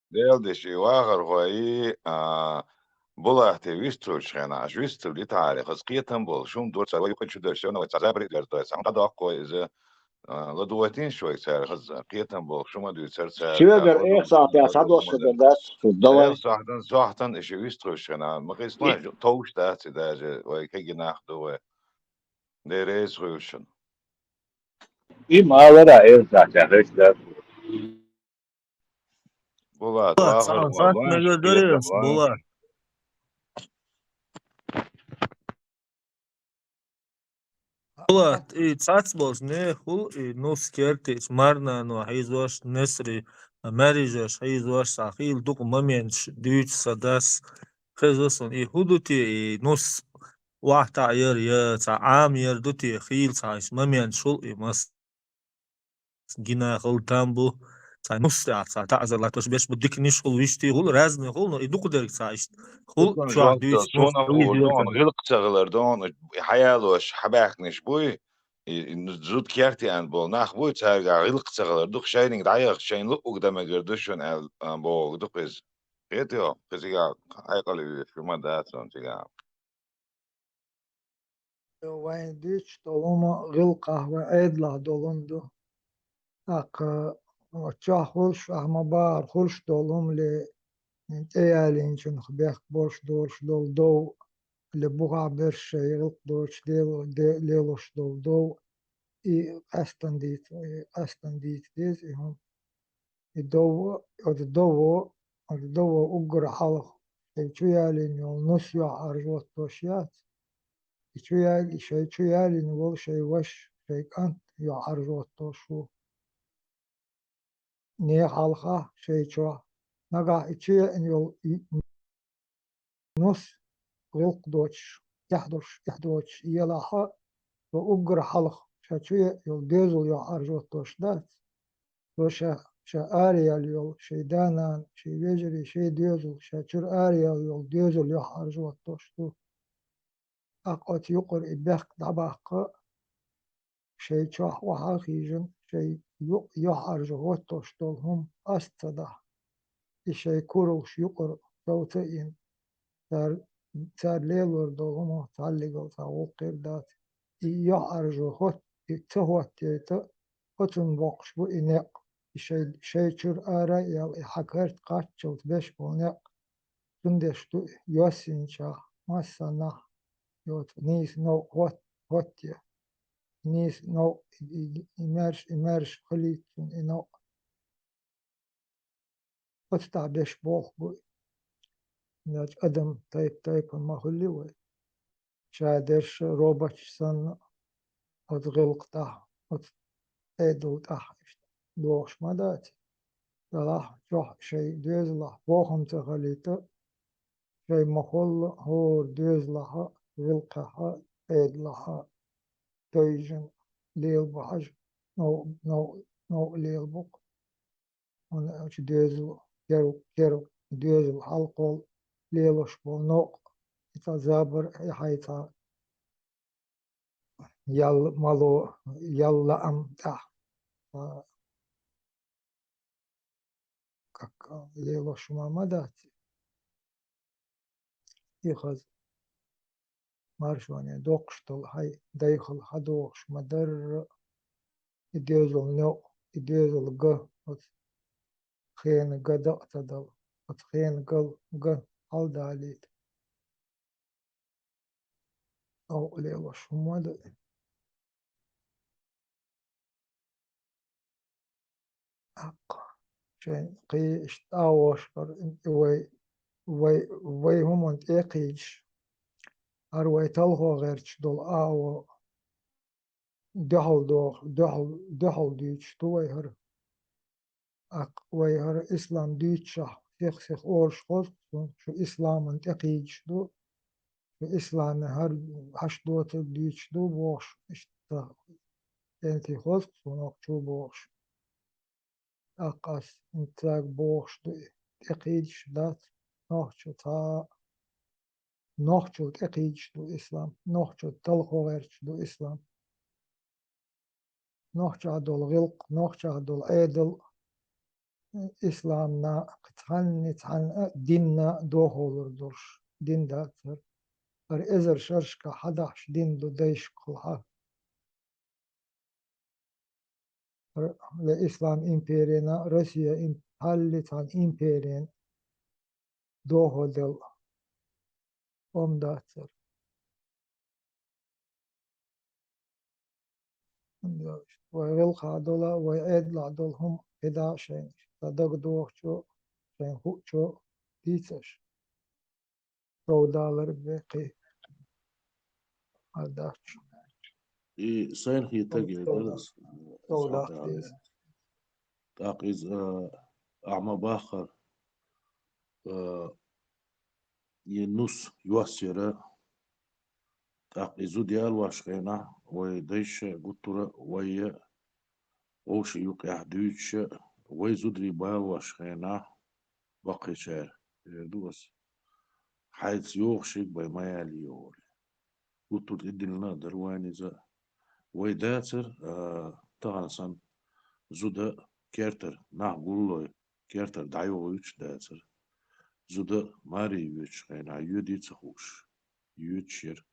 Делдиш и вахархой, а, Булахте вистхуьлуш хенахь, аша вистхуьлу и тхьаьрах, хаза кхетам болу, шуна дуьрца вай юкъа чу дерш, шуна вай цхьа забрид гар дой, цхьа дӀадоккхой иза, а, ладогӀатин шуй цара хаза, кхетам болу, шума дуьйцар цара. Соьгара эх сахьтехь схьадош дан дац, шу давай. Эх сахьтан, сохьтан, и шу вистхуьлуш хенахь, ма кхин товш дац и даже, вай кегий нах ду вай. Дерриг хуьлуш шуна. И ма алара эр сахьтехь, эр сахьтехь. Булат, вахар, Булат. Булат, и цац болчу нехула, и нус кертийча марнано хьийзош, несри, маьрижош хьийзош, цхьа хийла дукха моменташ дуьйцу сан дас. Хеза суна, и хӀун ду те, и нус охьатаӀа яр, я цхьа Ӏама яр ду те, хийла цхьа иштта моменташ хуьлу и мас. Гина хала там бу, цхьа нус тӀехь цхьа таӀзар латтош берш бу, диканиш хуьлу, вуьшти хуьлу, разный хуьлу, но и дукха дерг цхьа иштта хуьлу, чохь дуьйцу. Суна хуур ду, гӀиллакх ца хилар ду, хьаялош, хьабаьхкинаш буй, и, и зуда керте аьнна болу нах буй, цаьргахь гӀиллакх ца хилар ду, шайниг дӀаяхча, шайна луъуг дан мегар ду шуна аьлла, а, бохург ду-кх иза. Хетий хьо, кхин цигахь хьекъале везаш хӀума дац хьуна цигахь. Вайн дуьйцуш долу хӀума гӀиллакхахь, вайн Ӏедалахь долу хӀума ду. ТӀаккха оцу чохь хуьлуш, ахьа ма-бахара хуьлуш долу хӀума ле, тӀеялийначунах бехк болуш долуш долу дов, ле бухахь берш шайн гӀиллакх доцуш лело-, де-, лелош долу дов, и къаьстина дийца, и къаьстина дийца деза и хӀума. И дов, оцу дово, оцу дово уггар хьалха шайн чу ялийна йолу нус йохьааржоттош яц. И чу ял-, и шайн чу ялийна волу шайн ваша, шайн кӀант йохьааржоттош ву. Нехан хьалха шайн чохь. Нагахь и чу еана йолу и нус гӀиллакх доцуш, эхь долуш, эхь доцуш елахь а, цо уггар хьалха ша чу еана йолу доьзал йохьааржоттош дац. Цо ша, ша араяьлла йолу шайн да-нана, шайн вежарий, шайн доьзал, ша чуьра араяьлла йолу доьзал йохьааржоттош ду. ТӀаккха оцу юкъара и бехк дӀабаккха, шайн чохь охьа а хиъна, шайн юкъ йохьааржа хӀоттош долу хӀума ас ца дахь. И шайн куралгаш юкъара сов ца йина, цара, цара лелор долу хӀума цхьаллигал цхьа гӀуллакх хир дац. И йохьааржо хӀотта, и ца хӀоттайта, оцунна боккхуш бу и некъ. И шайн, шайн чуьра ара а яьлла, и хьан карта кхаччалц беш болу некъ. Цундеш ду и йоссийначохь массаннахь йоцу нийса новкъа хӀот-, хӀоттае. Нийса новкъа, и, и, и маьрша, и маьрша хилийта цунна и новкъа. Оцу тӀехь беш болх бу и. Значит, адам тайп-тайпана ма хуьлий вай. Ша дерш робочий санна, оцу гӀиллакх тӀехь, оцу Ӏедал тӀехь иштта догӀуш ма дац. Делахь чохь шайн доьзалахь бохам ца хилийта, шайн ма-холла хӀора доьзалахь а, гӀиллакхехь а, Ӏедалахь а тевжина, лелабу хьажа, новкъа, новкъа, новкъа лелабу-кх. Хьона аьлча доьзал, кер-, кер-, доьзал хьалкхолла лелаш бола новкъ, и цхьа забар, и хьай цхьа ял мало, ял лаам тӀехь, а, как, а, лелаш хӀума ма дац. И хаза маршоне доккхуш долу хьай дайхал хьадогӀуш ма дарра, и доьзал новкъа, и доьзал га, оцу хенан га дакъа ца дала, оцу хенан гал га хьалдалийта. Новкъа лелаш хӀума ду. ТӀаккха шайн кхин иштта агӀошкара вай, вай, вай хӀуманна тӀе а кхийдаш, хӀара вай талхо гӀерташ долу агӀо дуьхьал доху, дуьхьал, дуьхьал дуьйцуш ду вай хӀара. ТӀаккха вай хӀара ислам дуьйцушехь, сих-сих олуш хоза-кх суна, шу исламан тӀе кхийдаш ду, шу исламан хӀара хьаш доцург дуьйцуш ду бохуш, иштта кӀентий хоза-кх суна хӀокху чу бохуш. ТӀаккха ас хӀинца бохуш ду, тӀе кхийдаш дац нохчо цхьа а. Нохчо тӀе кхийдаш ду ислам, нохчо талхо гӀерташ ду ислам. Нохчахь долу гӀиллакх, нохчахь долу Ӏедал, исламна, цхьанна, цхьанна а динна дохалур долуш, дин дац хӀара. ХӀара эзар шерашкахь хьадахьаш дин ду дайшкахула хьан. Р-, ле ислам империна, Россия им-, хьалли цхьана империн дохо дел ом дацар. Вай гӀиллакхахь дола, вай Ӏедалахь дола хӀума кхидӀа шайна, сан дага дохучо, шайн хуучо дийцаш. Совдалар бехкий. Ардахчу. И сайн хетаг Сов-, я совда-, дара, совдах совдах деза. ТӀаккха иза, а, ахьа ма баххара, а, и нус йоссера, тӀаккха и зуда ялош хенахь, вай дайша гуттара, вай я, вовшийн юкъехь дуьйцуша, вай зударий балош хенахь, баккхийчара, эр ду ас. Хьайца йогӀуш ерг бай ма ялийогӀур. Гуттар тӀедиллина а дара вайн иза. Вай дацар, а, тахана санна, зуда кертара, нах гуллой, кертара дӀайогӀуьйтуш дацар. Зуда маре йоьдуш хенахь, йоьдий ца хууш. Йоьдуш яра,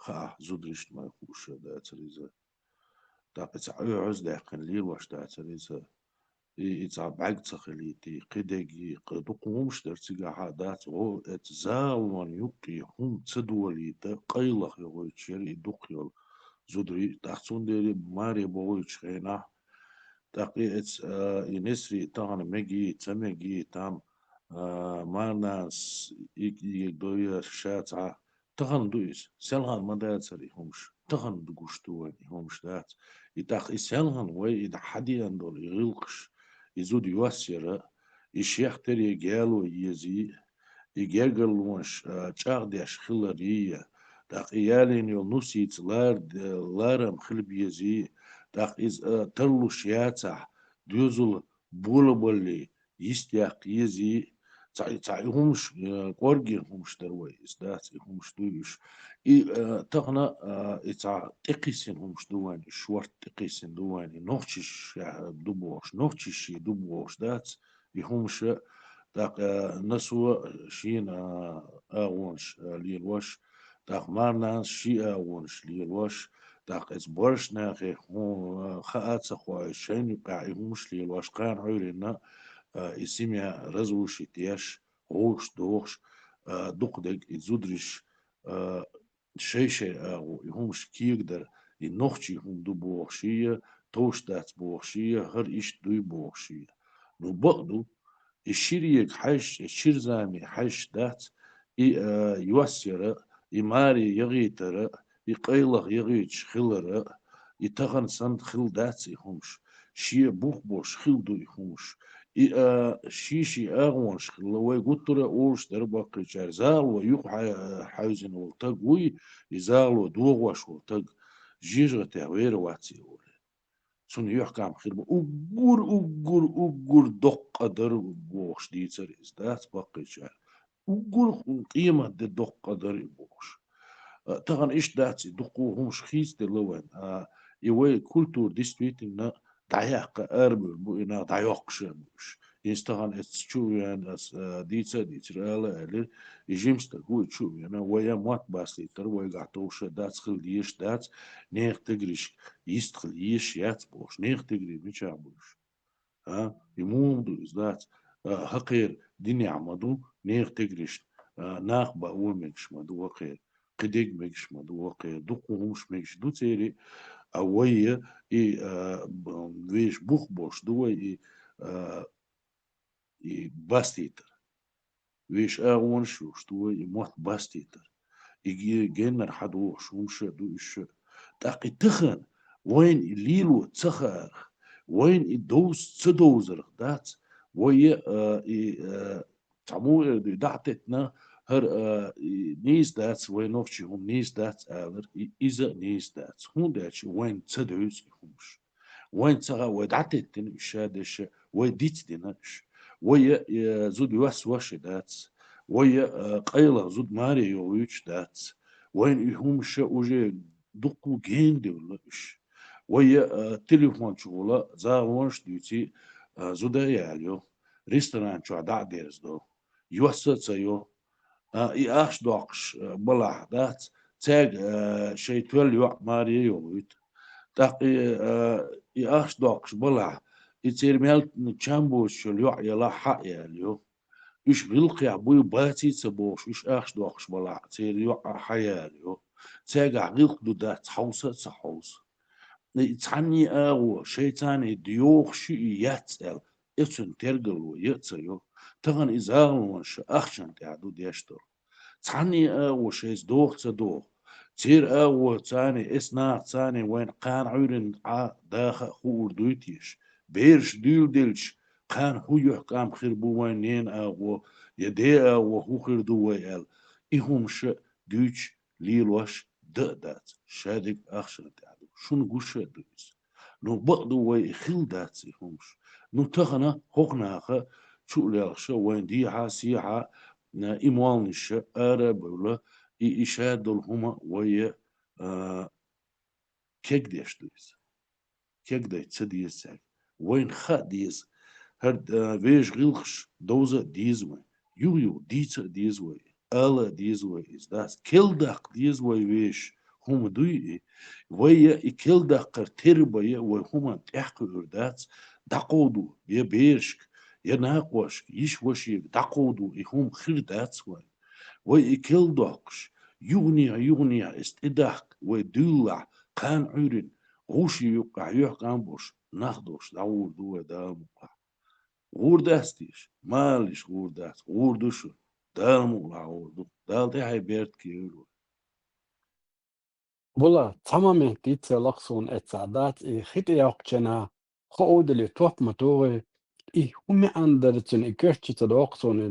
хаахь, зударшна ма хууш дацар иза. ТӀаккха и цхьа оьгӀаз даьккхина лелош дацар иза. И, и цхьа бӀаьрг ца хилийта, кхидерг, кхы дукха хӀумаш дара цигахь а дац, гӀо, эцу загӀалонан юккъе хӀума ца долийта, къайлаха йогӀуьйтуш яра и дукха йолу зударий, тӀаккха цундела маре богӀуьйтуш хенахь, тӀаккха и эцу, а, и несарий тахана мегий, ца мегий, там, а, марнанас и, и, и дойа ша цхьа Тахана ду иза. Селхана ма дацара и хӀумаш. Тахана ду гуш ду вайн и хӀумаш дац. И тӀаккха и селхана вай и хьадеана долу и гӀиллакхаш, и зуда йоссера, и шех терра гало езий, и гергарлонаш, а, чӀагӀдеш хиларий, тӀаккха и ялийна йолу нусица лар-, ларам хила безий, тӀаккха иза, а, тарлуш яцахь, доьзал болабаллий, йистехь езий, цхьа, цхьа и хӀумаш, э, кӀорггера хӀумаш дара вай, иза дац и хӀумаш дуй уьш. И, э, тахана, э, и цхьа тӀекхиссина хӀумаш ду вайн, и шорта тӀекхиссина ду вайн, и нохчаш, э, ду бохуш, нохчаш ши ду бохуш дац, и хӀумаш, тӀаккха, э, насо шена, э, агӀонаш, э, лелош, тӀаккха марнанас ши агӀонаш лелош, тӀаккха эцу боьршачу нахе хӀун, э, хаа ца хоуьйтуш, шайна юкъахь и хӀумаш лелош, кхана Ӏуьйранна, э, и семья разрушить еш, гӀовш дохуш, э, дукхадерг и зударш, э, шай-шай агӀо, и хӀумаш кегадар, и нохчийн хӀума ду бохуший, товш дац бохуший, хӀара иштта дуй бохуший. Ну, бакъ ду, и шира ега хьаьжча, и шира зама хьаьжча дац, и, а, йоссера, и маре ягӀийтара, и къайлаха ягӀийташ хилара, и тахана санна хила дац и хӀумаш. Шен бух болуш хила ду и хӀумаш. И, а, ший-ший агӀонаш хилла, вай гуттара а олуш дара баккхийчара. ЗагӀало юха хьа-, хьаьвзина волу таг вуй, и загӀало догӀош волу таг, жижигӀатех вер вац и олий. Цунна юьхькӀам хир бу. Уггар, уггар, уггар доккха дар бохуш дийцар иза, дац баккхийчара. Уггар къемат де доккха дар и бохуш. А, тахана иштта дац, и дуккха хӀумаш хийцаделла вайн. А, и вай культура действительно дӀаяккха арабевлла бу, и нах дӀайоккхуш а бу уьш. Иза тахана эццу чу а веана ас, а, дийца а дийцира, ала а аьллира, и жима стаг ву и чу а веана, вай а мотт бастийтар, вайгахь товш а дац, хила дезаш дац, нехан тегришка йистхила езаш яц бохуш, нехан тегри мичахь бу уьш? А, и муха ма ду иза, дац? А, хӀокхеран динехь ма ду, нехан тегришна, а, накха баа мегаш ма ду хӀокхеран, кхидерг мегаш ма ду хӀокхеран, дуккха хӀумаш мегаш ду церан, а вай а, и, а, б-, вешан бух болуш ду вай, и, а, и бастийтар. Вешан агӀонаш а йолуш ду вай и мотт бастийтар. И ге-, геннара хьадогӀуш хӀумаш а ду уьш а. ТӀаккха и тахана вайна и лело ца хаарх, вайна и довза ца довзарх дац, вай а, и, а, цхьа муха эр ду, и дӀа а теттина, хӀара, а, и нийса дац, вай нохчийн хӀума нийса дац алар, и иза а нийса дац. ХӀунда аьлча вайна ца девза и хӀумаш. Вайна ца хаьа, вай дӀатеттина уьш шадерш, вай дицдина уьш. Вай, э, зуда йоссош а дац. Вай, э, къайлаха зуда маре йохуьйтуш дац. Вайна и хӀумаш уже дуккха гена девлла уьш. Вай, э, телефон чухула загӀонаш а дуьйций, э, зуда а ялайо, ресторан чохь дӀа а дерзадо. Йосса а ца йо. А, и ахча доккхуш, а, балахь дац, цаьрга, а, шайн тоьлла йоӀ маре а йохуьйту. ТӀаккха и, а, и ахча доккхуш балахь, и церан мел чам боцуш йолу йоӀ ялахь хьа а ялайо. Уьш гӀиллакхехь буй баций а ца бохуш, уьш ахча доккхуш балахь, церан йоӀ а хьа ялайо. Цаьргахь гӀиллакх ду дац, хьовса а ца хьовсу. И цхьанний агӀо, шайца царний доьхуш ю и яц аьлла, оцунна тергало ян а ца йо. Тахана и загӀалонаш ахчанна тӀехь ду деш долу. Цхьанний агӀо шайца доху а ца доху. Церан агӀо царний, эс наха царний вайна кхана Ӏуьйранна Ӏа даха а хуур дуй теша. Бераш дуьйладелча, кхана хӀун юьхькӀам хир бу вайн ненан агӀо, я ден агӀо хӀун хир ду вай аьлла. И хӀумаш а дуьйцуш, лелош дан а дац, шадерг ахчанна тӀехь ду. Шуна гуш а ду иза. Ну, бакъду вай и хилла дац и хӀумаш. Ну, тахана хӀокху наха чу а лелхаша, вайн дехьа, сехьа, а, и молланаш а ара а бевлла, и, и шадолу хӀума вай, а, кегдеш ду иза. Кегдайта ца деза цаьрга. Вайна хаа деза. ХӀара, а, вешан гӀиллакхаш довза а деза вай. Юха-юха дийца а деза вай. Ала а деза вай иза, дац. Кел даккха деза вай вешан хӀума дуй и. Вай я и кел даккхар тера бан я вай хӀуманна тӀаьхьакхуьур дац. ДӀакховдо я берашка, я накхошка, йиша-вашега дӀакховдо и хӀума хир дац вайн. Вай и кел доккхуш, юханехьа, юханехьа эс тӀедахка вай дуьйлалахь, кхана Ӏуьйранна, гӀуши юккъехь юьхькӀам болуш, нах долуш дӀагӀур ду вай Дала мукъалахь. ГӀур дац теша, малаллиш гӀур дац, гӀур ду шу, Дала мукъалахь гӀур ду, Дала тӀаьхье беркате йойла вай. Була, цхьа момент дийцалахь суна, эццахь дац и хи тӀеяккхучу хенахь, хо удале топ ма тухий, и хӀун маьӀна дара цуьнан, и коьртачу ца доккху суна,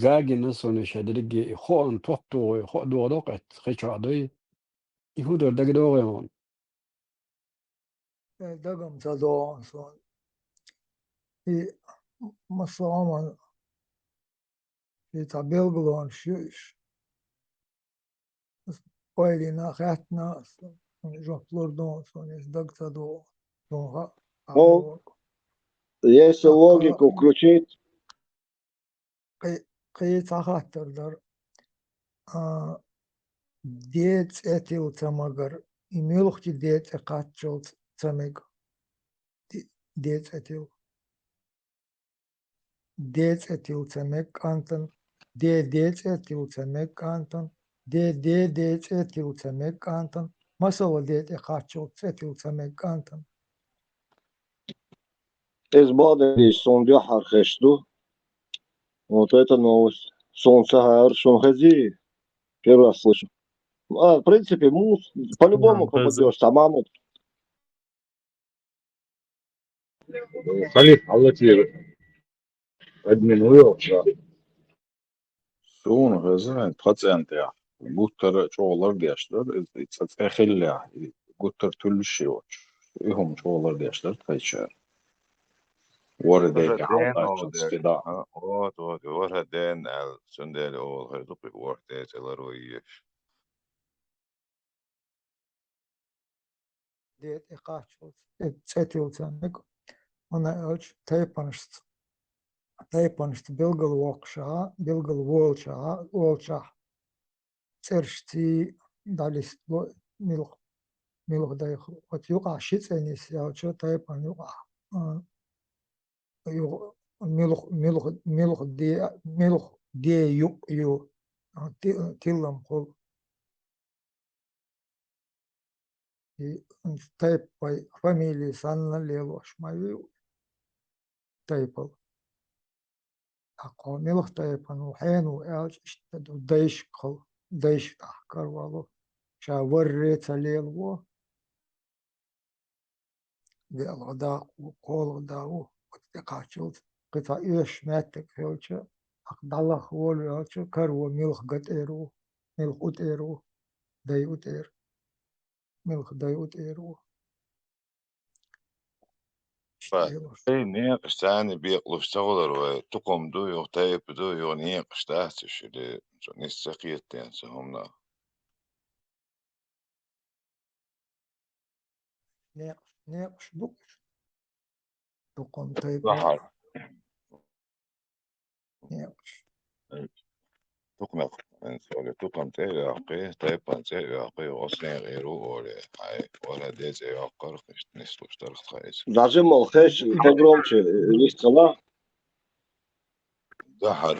гагина суна ша дерриге и хоан топ тухий, хо а дохадо-кх эццахь хи чохь дуй. И хӀун дара дагадогӀий хьуна? Э, дагам ца догӀу суна. И массо а хӀуманна и цхьа билгалонаш ю уьш. Ас ойлина, хаьттина ас, жоп лур ду суна, иза дага ца догӀу. Суна хаьа. Ну, если логику включить. Кхи-, кхин цхьа хаттар дара. А, ден цӀе тилла ца мегар, и муьлхачу ден цӀе кхаччалц ца мега? Ди-, ден цӀе тилла. Ден цӀе тилла ца мега кӀантана, ден ден цӀе тилла ца мега кӀантана, ден ден ден цӀе тилла ца мега кӀантана, масала ден тӀе кхаччалц цӀе тилла ца мега кӀантана. Иза бакъдерг суна дуьххьара хезаш ду. Вот это новость. Суна ца хаьара, шуна хезий? Первый раз слышу. А, в принципе, мус-, по-любому попадёшь, а маму. Халид, Аллатир админ вуй, да? Суна хезна, тхан цӀентӀехь гуттара а чӀогӀа лардеш дара, и цӀе хиллехь, и гуттара туьллуш йоцуш. И хӀума чӀогӀа лардеш дара тхайчара. ВорхӀ ден ВорхӀ ден хьалхаччалц олу фида. А, вот, вот, ворхӀ ден аьлла, цундела олу хир ду-кх, ворхӀ ден цӀе ларван езаш. Де тӀе кхаччалц, э, цӀе тилла ца мега, хӀунда аьлча тайпанашца, тайпанашца билгалвоккхуш а, билгалволуш а, волчохь цӀерашций дӀалистло муьлха, муьлха дайхо. Оцу юкъахь ши цӀе нисъяьлча, тайпана юкъахь, а, юха муьлха, муьлха, муьлха де, муьлха де юкъ ю, а, ти-, тилламхула. И тайпа вай фамилия санна лелош ма ю тайпал. ТӀаккха муьлха тайпана ву, хьенан ву аьлча, иштта ду, дайшкахула, дайшка тӀехь каравалу. Ша варре ца лелаво. ВеалгӀа да ву, кхоалгӀа да ву, оцу тӀе кхаччалц, кхин цхьа оьшуш меттиг хилча, ахь дӀалаха волавелча, караво муьлха гатӀера ву, муьлха утӀера ву, дай утӀера, муьлха дай утӀера ву. Иштта Ба, делош. Ай, некъаш царна бекъалуш ца хуьлура вай, тукхам ду, юха тайпа ду, юха некъаш дац уьш или, цу нис ца кхетаден цу хӀуманах. Некъаш, некъаш ду уьш. Тукхам тайпа. Бахьар. Некъаш. Тукхамах, эн соли, тукхам цӀе а йоккхий, тайпан цӀе а йоккхий, оцу некъера ву олий. Хьай, вара де цӀе йоккхарх, иштта нислуш дарх тхан иза. Даже мол хеш, погромче, вистала. Дахьар,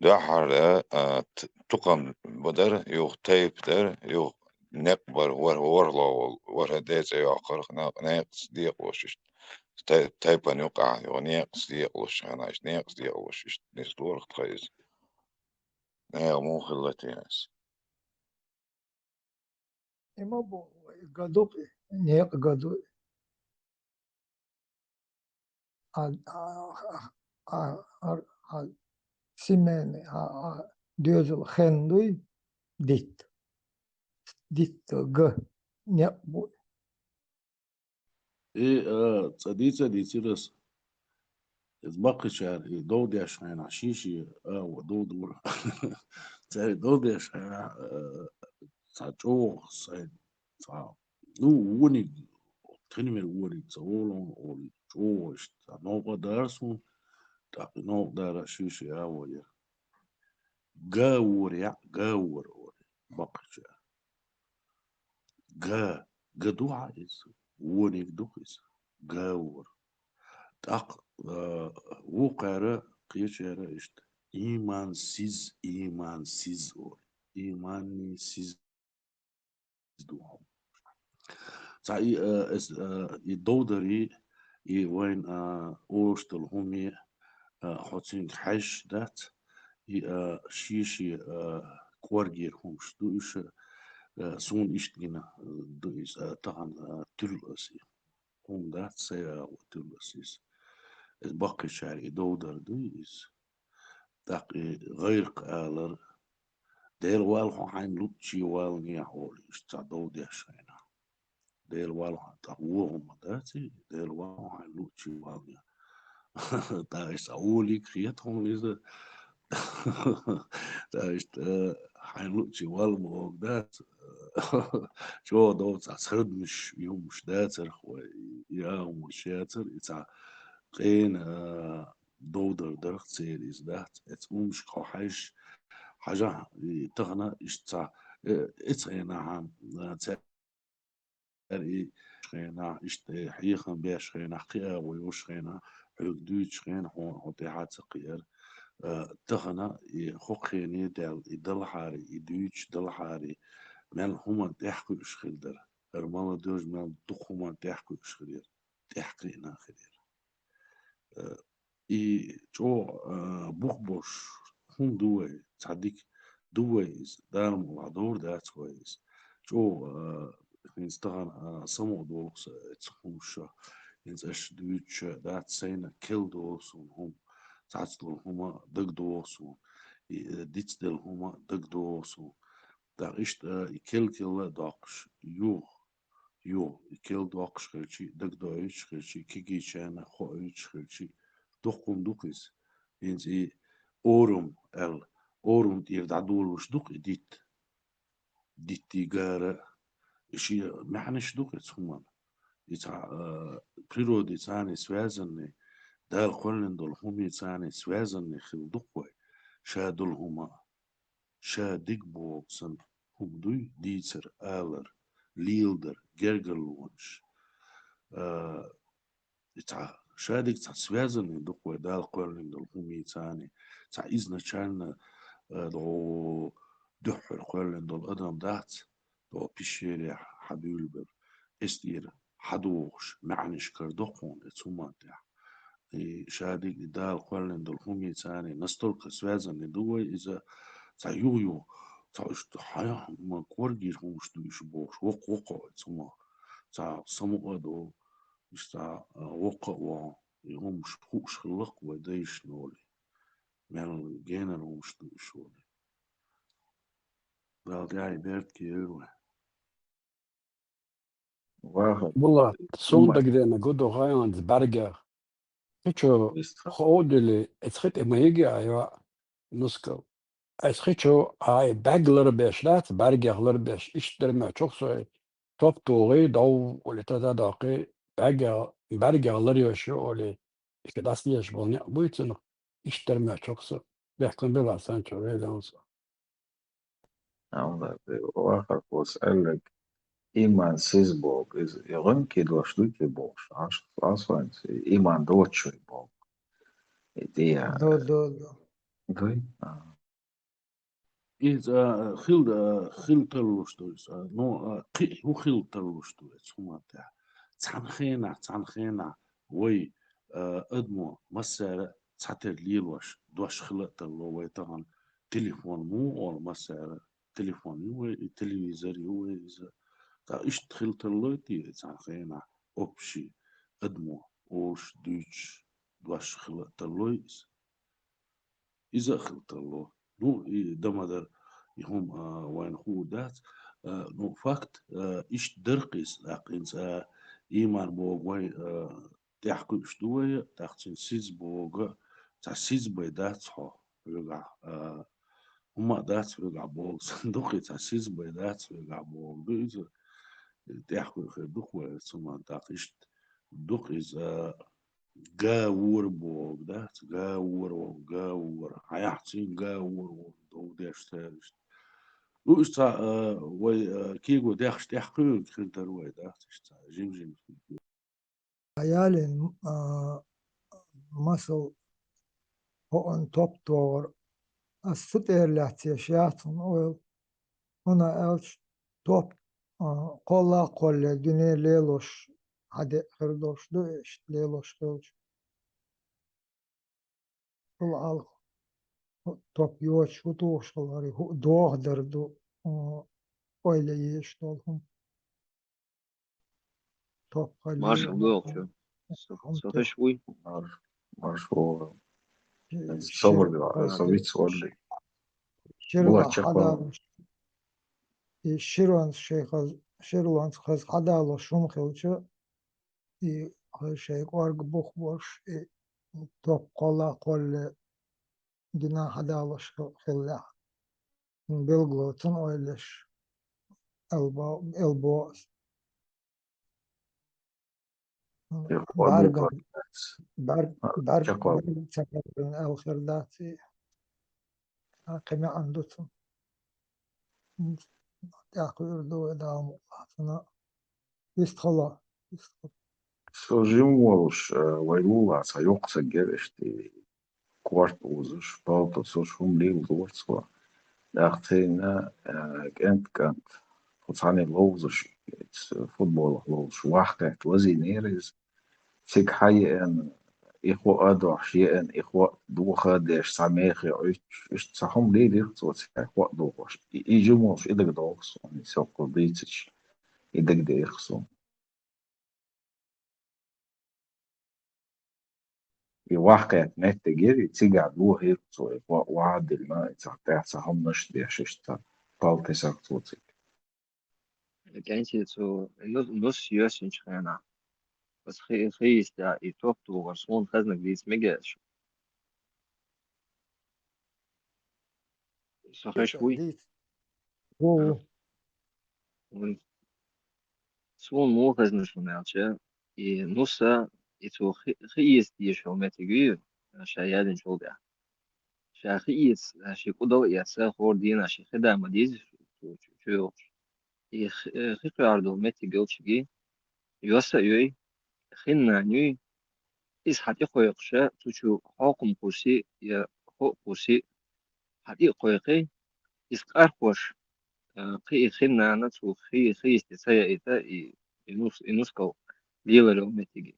дахьар, а, т-, тукхам бадар, юха тайп дар, юха некъ бар, вар-, варло вол, вара де цӀе йоккхарх, на-, некъаца декъалуш иштта. Тай-, тайпан юкъахь, юха некъаца декъалуш, хьанаш, некъаца декъалуш иштта, нислорах тхан иза. Э, муха хилла те ас? И ма бу, и га ду-кх и, некъа га ду и. А, а, а, а, а, а, семейный, а, а, доьзал хен дуй, дитт. Дитт га, некъ бу и. И, а, цӀа дийца дийцира ас. Иза баккхийчара и дов деш хенахь, шен-шен, а, во дов дора. Цара и дов деш хенахь, а, цхьа чӀогӀа сайн, цхьа, ну, вониг, тхина мера вониг, ца волу олий, чӀогӀа иштта, цхьа новкъа дара суна, тӀаккха и новкъа дара шен-шен а во яра. Га вора, яӀ, га вора, олий, баккхийчара. Га, га ду хьан иза? Вониг ду-кх иза. Га вора. ТӀаккха, а, вукхара, кхечара иштта. Ийман сиз, ийман сиз олий. Ийманний сиз ду хьо. Цхьа и, а, эс, а, и довдари, и вайн, а, оштал хӀуми, а, хьо цуьнга хьаьжча дац, и, а, шен-шен, а, кӀоргера хӀумаш ду уьш, а, суна иштта гина, а, ду иза, а, тахана, а, туьллу ас и. ХӀума дац, сайн агӀо туьллу ас иза. Иза баккхийчара и довдар дуй иза. ТӀаккха и гӀайракх алар, Дела вала хьо хьайна луъчий валанехь, олий, иштта цхьа дов деш хенахь. Дела вала хьо, тӀаккха вон хӀума дац и, Дела вала хьо хьайна луъчий валанехь. ТӀаккха иштта цхьа олиг хета хьуна иза. ТӀаккха иштта, э, хьайна луъчий вала ма боху дац. ЧӀогӀа дов цхьа сардмаш, юмаш дацарх вай, и агӀо хӀумаш яцар, и цхьа къена, э, довдар дарх церан иза дац. Эца умашка хьо хьаьжча, хьажахь, и тахана иштта цхьа, э, эца хенахь, э, цаьрга и хенахь, иштта, э, хьехам беш хенахь, кхин агӀо йолуш хенахь, хьоьга дуьйцуш хенахь, хьо, хьо тӀаьхьа ца кхиара. Э, тахана и хӀокху хене даьлла, и далахьара, и дуьйцуш далахьара, мел хӀуманна тӀаьхьакхуьуш хир дара. ХӀара молодёжь мел дукха хӀуманна тӀаьхьакхуьуш хир яра. ТӀаьхьакхиъна хир яра. Э, и чӀогӀа, э, бух бош хӀума ду вай, цхьа дика ду вай иза, Дала мукъалахь довр дац вай иза. ЧӀогӀа, э, хӀинца тахана, э, самукъа долу сан эца хӀумаш, хӀинца аша дуьйцуш дац, сайна кел долу суна хӀума, цхьацца долу хӀума дага догӀу суна, и, э, дицделла хӀума дага догӀу суна. ТӀаккха иштта, э, и кел-келла а доккхуш, юха Йо, и кел доккхуш хилчи, дагадоуьйтуш хилчи, кегийчарна хоуьйтуш хилчи, дуккха хӀума ду-кх иза. ХӀинца и орум аьлла, орум тӀера дӀадолалуш ду-кх и дитт. Диттий гара, и ши маьӀнаш ду-кх и цу хӀуман. И цхьа, а, природи царни связанный, Дала кхоьллина долу хӀумий царни связанный хила ду-кх вай, ша долу хӀума а. Ша диг боху санна хӀума дуй, дийцар, алар, леладар, гергарлонаш. А, и цхьа, ша диг цхьа связанный ду-кх вай Дала кхоьллина долу хӀумий царни, цхьа изначально, а, догӀу дуьххьара кхоьллина долу адам дац, догӀу пещерехь хьан буьйлабелла, эс тӀера хьадогӀуш, маьӀнаш карадо-кх хьуна и цу хӀуман тӀехь. И ша диг и Дала кхоьллина долу хӀумий царни настолько связанный ду вай, иза цхьа юха-юха, цхьа иштта хьан ма кӀоргера хӀумаш ду уьш бохуш, воккха-воккха а цу ма, цхьа самукъа а ду, иштта, а, воккха а вахана, и хӀумаш хууш хилла-кх вай дайшна олий. Мел генара хӀумаш ду уьш олий. Дала тӀаьхье беркате йойла вай. Ваха. Булат, суна дагадеана гу ду гӀайонца бӀаьргех. Хичо ховдили, эцхи тӀе ма йиги а йоӀ нускал. Эцхи чо а и бӀаьрг ларбеш дац, бӀаьргех ларбеш, иштта дара моьттуш со, топ тухий, дов ули тата доккхий, бӀаьргех, бӀаьргех ларйош ю олий, иштта дӀасадезаш болу некъ буй цунах, иштта дара моьттуш со. Бехкан била сан чо вейдан со. Амма вахархоша аьлларг, иман сиз боху иза, и гӀуьнкий дош ду те бохуш, Ӏаш, Ӏаш вайна, иман доцуш вай боху. И тӀе яра. Ду, ду, ду. Дуй? А. Иза, а, хил, а, хила тарлуш ду иза. Ну, а, кхин хӀун хила тарлуш ду иза хӀуманна тӀехь? Цхьана хенахь, цхьана хенахь вай, а, адамо массара а цхьатера лелош дош хила а тарло вай тахана. Телефон муха олу массара а? Телефон ю вай, и телевизор ю вай иза. Ткъа иштта хила тарлой те, цхьана хенахь общий адамо олуш, дуьйцуш дош хила а тарлой иза? Иза а хила тарло. Ну, и дан ма дара, и хӀума, а, вайна хуур дац. А, ну, факт, а, иштта дара-кх иза, тӀаккха хӀинца, а, ийман боху вай, а, тӀехь кхуьуш ду вай, тӀаккха цуьнан сиз боху, цхьа сиз бен дац хьо хьоьгахь, а, хӀума а дац хьоьгахь боху санна ду-кх иза, цхьа сиз бен дац хьоьгахь боху ду иза. ТӀехь кхуьу хир ду-кх вай, цу ма тӀаккха иштта ду-кх иза, а, Гавора боху, дац? Гавора, Гавора. Хьан яхьцин Гавора вон дов деш цаьрга иштта. Ну, иштта цхьа, а, вай, а, кего дехаш тӀехь кхуьург хир дара вай, дац? Иштта цхьа жим-жим. Ялин, а, масал хӀоъан топ тохар. Ас цу тӀера лаьццеш яц хьуна ойла. ХӀунда аьлча топ, а, кхолла а кхолле дуьне лелош, хьан де хир долуш ду, иштта лелош хилча. Цул хьалха топ йоцуш хӀун тухуш хилари, хӀу дохадар ду, а, ойла еш долу хӀума. Топ хьалла Маршал ду йолчу. Со, хӀума со те- теш вуй? Марш, марш вогӀу. Ши-, собар шир-, вара, со виц варжи. Ширла Булат чекхвала. Хьадалуш. И широнца шайн хаз-, ширлонца хаза хьадалуш хӀума хилча, и хаза шайн кӀорга бух болуш, и топ кхолла а кхолле дина хьадалуш хи-, хиллехь. Билгало цунна ойла еш, элбо, элбо ас. Чекхвала БӀаьрган, бӀаьрг-, А, бӀаьрг-, чекхвала. БӀаьрг ца хиларна аьлла хир дац и. А, кхин маьӀна ду цунна. ТӀаккха вуьйр ду вай Дала мукъалахь цунна. Вистхила, вистхила. Со жим волуш, э, вай лулахь цхьа йоккха стаг яра иштта, корта узуш, палтусуш, хӀума лелла дора цо. ТӀаккха цхьана, э, кӀент-кӀант, кху цхьаьна ловзуш, футболах ловзуш, вахкхетта лазийнера иза. Цига хьаеана, и хӀоъ а дохьуш, еана, и хӀоъ доха а деш, цхьа мехе Ӏуьттуш, иштта цхьа хӀума лелийра цо, цхьа хӀоъ дохош. И, и жим волуш, и дагадогӀу суна, и соккхул дийцича, и дагадеха суна. И вахкхетта меттиг яра, и цигахь дохийра цо, и ва-, вахьа а диллина, и цхьа тӀехь цхьа хӀуманаш а деш, иштта цхьа палтесах цо цига. кӀанти цу нус, нус йоьссинчу хенахь. Ас хи-, хи йиста и топ тухуш, суна хезнарг дийца мегаш. Со хеш вуй? Дийца. Ву, ву. А. Вон. Суна муха хезна шуна аьлча, и нуса, и цу хи-, хи йиста йолу меттиг ю, ша яьллинчул тӀаьхьа. Ша хи йиста, ши кӀудал а эцна, хӀора дийнахь ши хи да ма дийза, чу, чу, чу йогӀуш. И х-, э, хи кхоьхьур долу меттиг йолчуьнга, йоьсса а йой, хин нана юй, иза хьан тӀе кхойкхуша, цу чу хьокхам кхуьссий, я хӀоъ кхуьссий, хьан тӀе а кхойкхий, иза къархош, э, кхин и хин нана цу хи-, хи йисте ца яийта, и, и нус-, и нускал лелар йолу меттиге.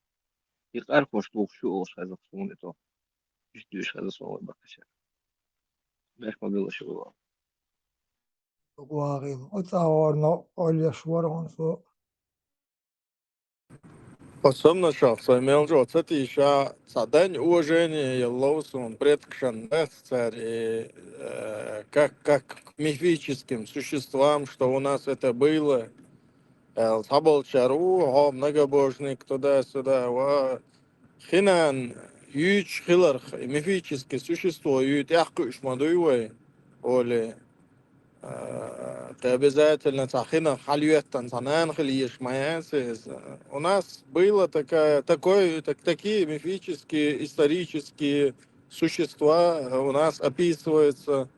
И къархош тухуш ю олуш хезна суна и топ. Иштта дуьйш хезна суна вай баккхийчара. Бехк ма билла шу ву. ВагӀийла. Оцу агӀорна къоьллеш вара хӀун со. Оцу самнашах сайн мел чӀогӀа ца тийша, цхьа дань уважение йолу лов суна предкашна дац цара, и, э, как, как к мифическим существам, что у нас это было. Э, цхьаболчара, у, хьо многобожник, туда-сюда, ва хин нана юьйцуш хиларх, и мифическое существо юй тӀекхуьуш ма дуй вай, олий. А, кхин обязательно цхьа хинах хьалаоьттина цхьа нана хила езаш ма яц иза. У нас было такая, такой, так, такие мифические, исторические существа у нас описываются.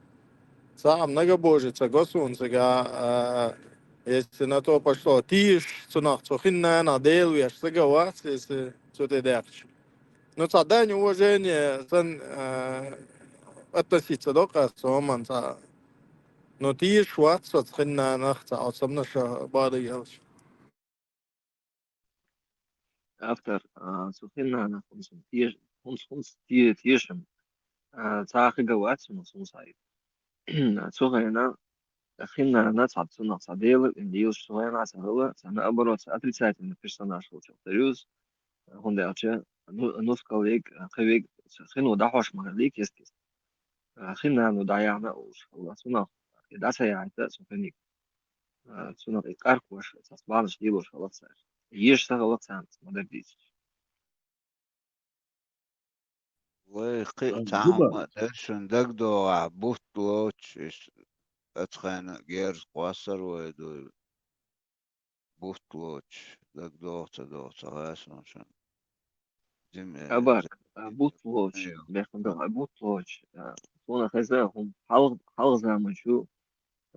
Цхьа многобожица го суна цига, а, если на то пошло, тийша цунах, цу хин нанах Дела веш цига вац, если цу тӀе даьккхича. Ну, цхьа дань уважение сан, а, относиться до-кх ас цу хӀуманна цхьа. Ну, тийша вац со цу хин нанах цхьа оцу самнаша бада елча. Автор, а, цу хин нанах хӀунца теш-, хӀунца, хӀунца те-, тешам, а, цхьа хига вац хӀунца, хӀунца хьайна. Цу хенахь хин нана цхьа цунах цхьа Дела, и лелаш цу хенахь ца хилла, цхьа наоборот, цхьа отрицательный персонаж хилча хир ю иза, хӀунда аьлча, ну, нускал верг, кхин верг, цу хино дӀахьош ма хиллий кест-кеста. А, хин нана дӀаяхьна олуш хилла, цунах и дӀа ца яхьийта цу хиниг. А, цунах и къархош, цхьа бахьанаш лелош хилла цара. Езаш ца хилла царна, ма дара дийцича. Вай, кхин а, а, цхьа хӀума а дара шуна дагадогӀахь, бутт лоцуш, иштта оцу хенахь герз кхоссар вай ду. Бутт лоцуш, дагадогӀу ца догӀу, ца хаьа суна шуна. Дима, э, Абарг, а, бутт лоцуш, айо, бехк ма ду, а, бутт лоцуш, а, суна хезна, хӀума хьалха, хьалха заманчу,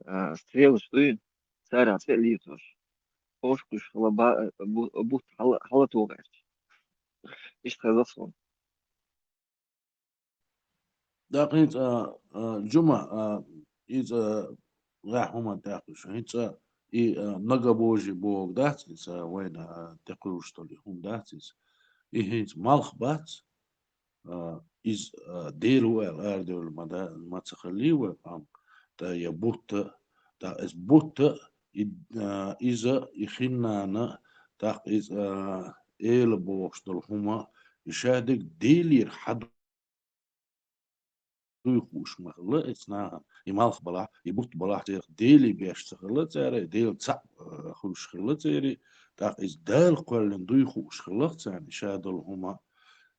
а, стрелаш дуй, цара цӀе а летош. Ош кхуьш хила ба-, а, бу-, бутт хьала, хьала тохарча. Иштта хезна суна. ДӀаккха хӀинца, а, а, Джума, а, иза, а, гӀеххьа хӀума тӀаккха шу. ХӀинца и, а, многобожие боху дац иза, вайна, а, тӀекхуьуш долу и хӀума дац иза. И хӀинца малх бац, а, иза, а, Дела ву аьлла арадевлла ма да-, ма ца хиллий вай, амма, тӀаккха я бутт, тӀаккха иза бутт, и, а, иза, и хин нана, тӀаккха иза, а, эла бохуш долу хӀума, и шадерг Делера хьан дуй хууш ма хилла эцу нахана. И малх балахь, и бутт балахь церах Деле беш ца хилла цара, и Дела цхьаъ, э, хуьлуш хилла церий, тӀаккха иза Дала кхоьллина дуй хууш хилла царна, и ша долу хӀума,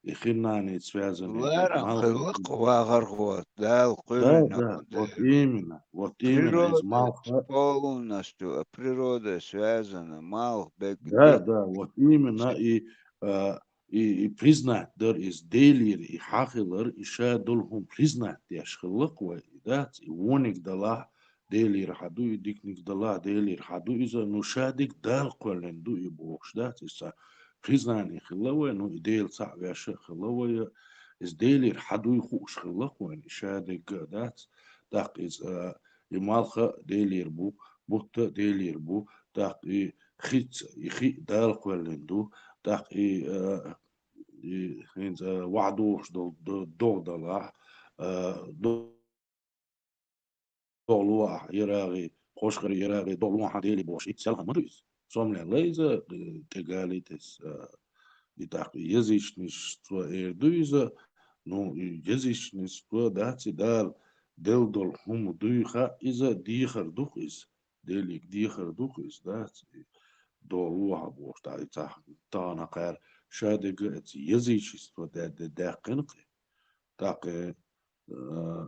и хин нанна связанный, и ларам малх хилла-кх вахархо, Дала кхоьллина. Да, да, вот именно, вот именно, иза природа малх полностью, а природа связана, малх бегга. Да, да, вот именно, и, а, и, и признать дар иза Делера, и хьан хилар, и ша долу хӀума признать деш хилла-кх вай, и дац, и вониг далахь, Делера хьан ду, и диканиг далахь, Делера хьан ду иза, ну, шадерг Дала кхоьллина ду и бохуш дац, иза признание хилла вай, ну, и Дела цхьаъ веш а хилла вай, иза Делера хьан дуй хууш хилла-кх вайна, и шадерг а дац, тӀаккха иза, а, и малх а Делера бу, бутт а Делера бу, тӀаккха и хица, и хи а Дала кхоьллина ду, тӀаккха и, а, и хӀинца, а, вахьа духуш долу д-, догӀа далахь, а, до-, догӀа ло ахь, ярагӀий, кхошхара ярагӀий, догӀа ло ахь Деле бохуш, и селхана ма ду иза. Сомалехь лай иза, э, тӀе галийтес, э, и тӀаккха язычничество эр ду иза, ну, и язычничество дац и Дала делла долу хӀума дуй хаьа иза, дехар ду-кх иза. Делиг дехар ду-кх иза, дац? Долу ваха бохуш, тӀаккха и цхьа тахана кхара шадерг а эца язычество даь-, даь-, даьккхина кхин. ТӀаккха, э,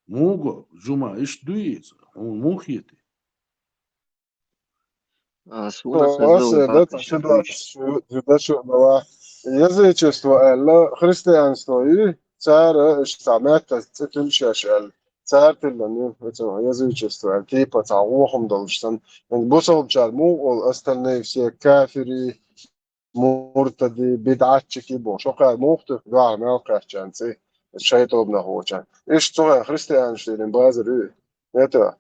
муха, Жума, иштта дуй иза? Хьуна муха хета? А, суна О, хезна аса ву дата баккхий ши чар дош, вуьйш. Шу, шу дачу а бала. Язычество аьлла, христианство ю, цара иштта цхьа меттаца цӀе туьллу шаьш аьлла. Цара тиллина ю, оцу язычество аьлла, типа цхьа вохам долуш санна. Бусалбачара муха олу, остальные все кафири, муртади, бидӀатчики бохуш. Хьо кхара муха туьху дуьхьал мел кхаьччан цӀе, шайн тобанах воцчан. Иштта цу хьайн христианаш дийрина базар ю. Это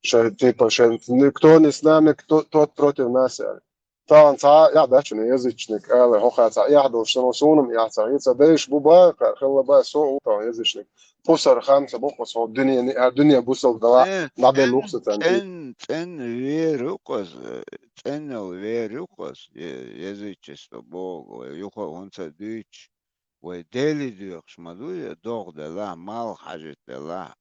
Шайн, типа, шайн, никто не с нами, кто, тот против нас, аьлла. Тахана цхьа а эхь дац шуна язычник, аьлла, хӀокхара цхьа эхь долуш, сан суна-м эхь ца хи, ца дайша бу баккхар, хилла баккхар, со а ву тахана язычник. Пусар хамса бу-кх со, дуьненан, а, дуьне бусалба дала, Э, дӀабелла ву-кх со цӀен, царна. ЦӀен, цӀен вер ву-кх аса, цӀенал вер ву-кх аса, я-, язычество боху, вай юха а хӀунда ца дуьйцуш, вай Деле доьхуш ма ду, я догӀа делахь, малх хьажийта делахь.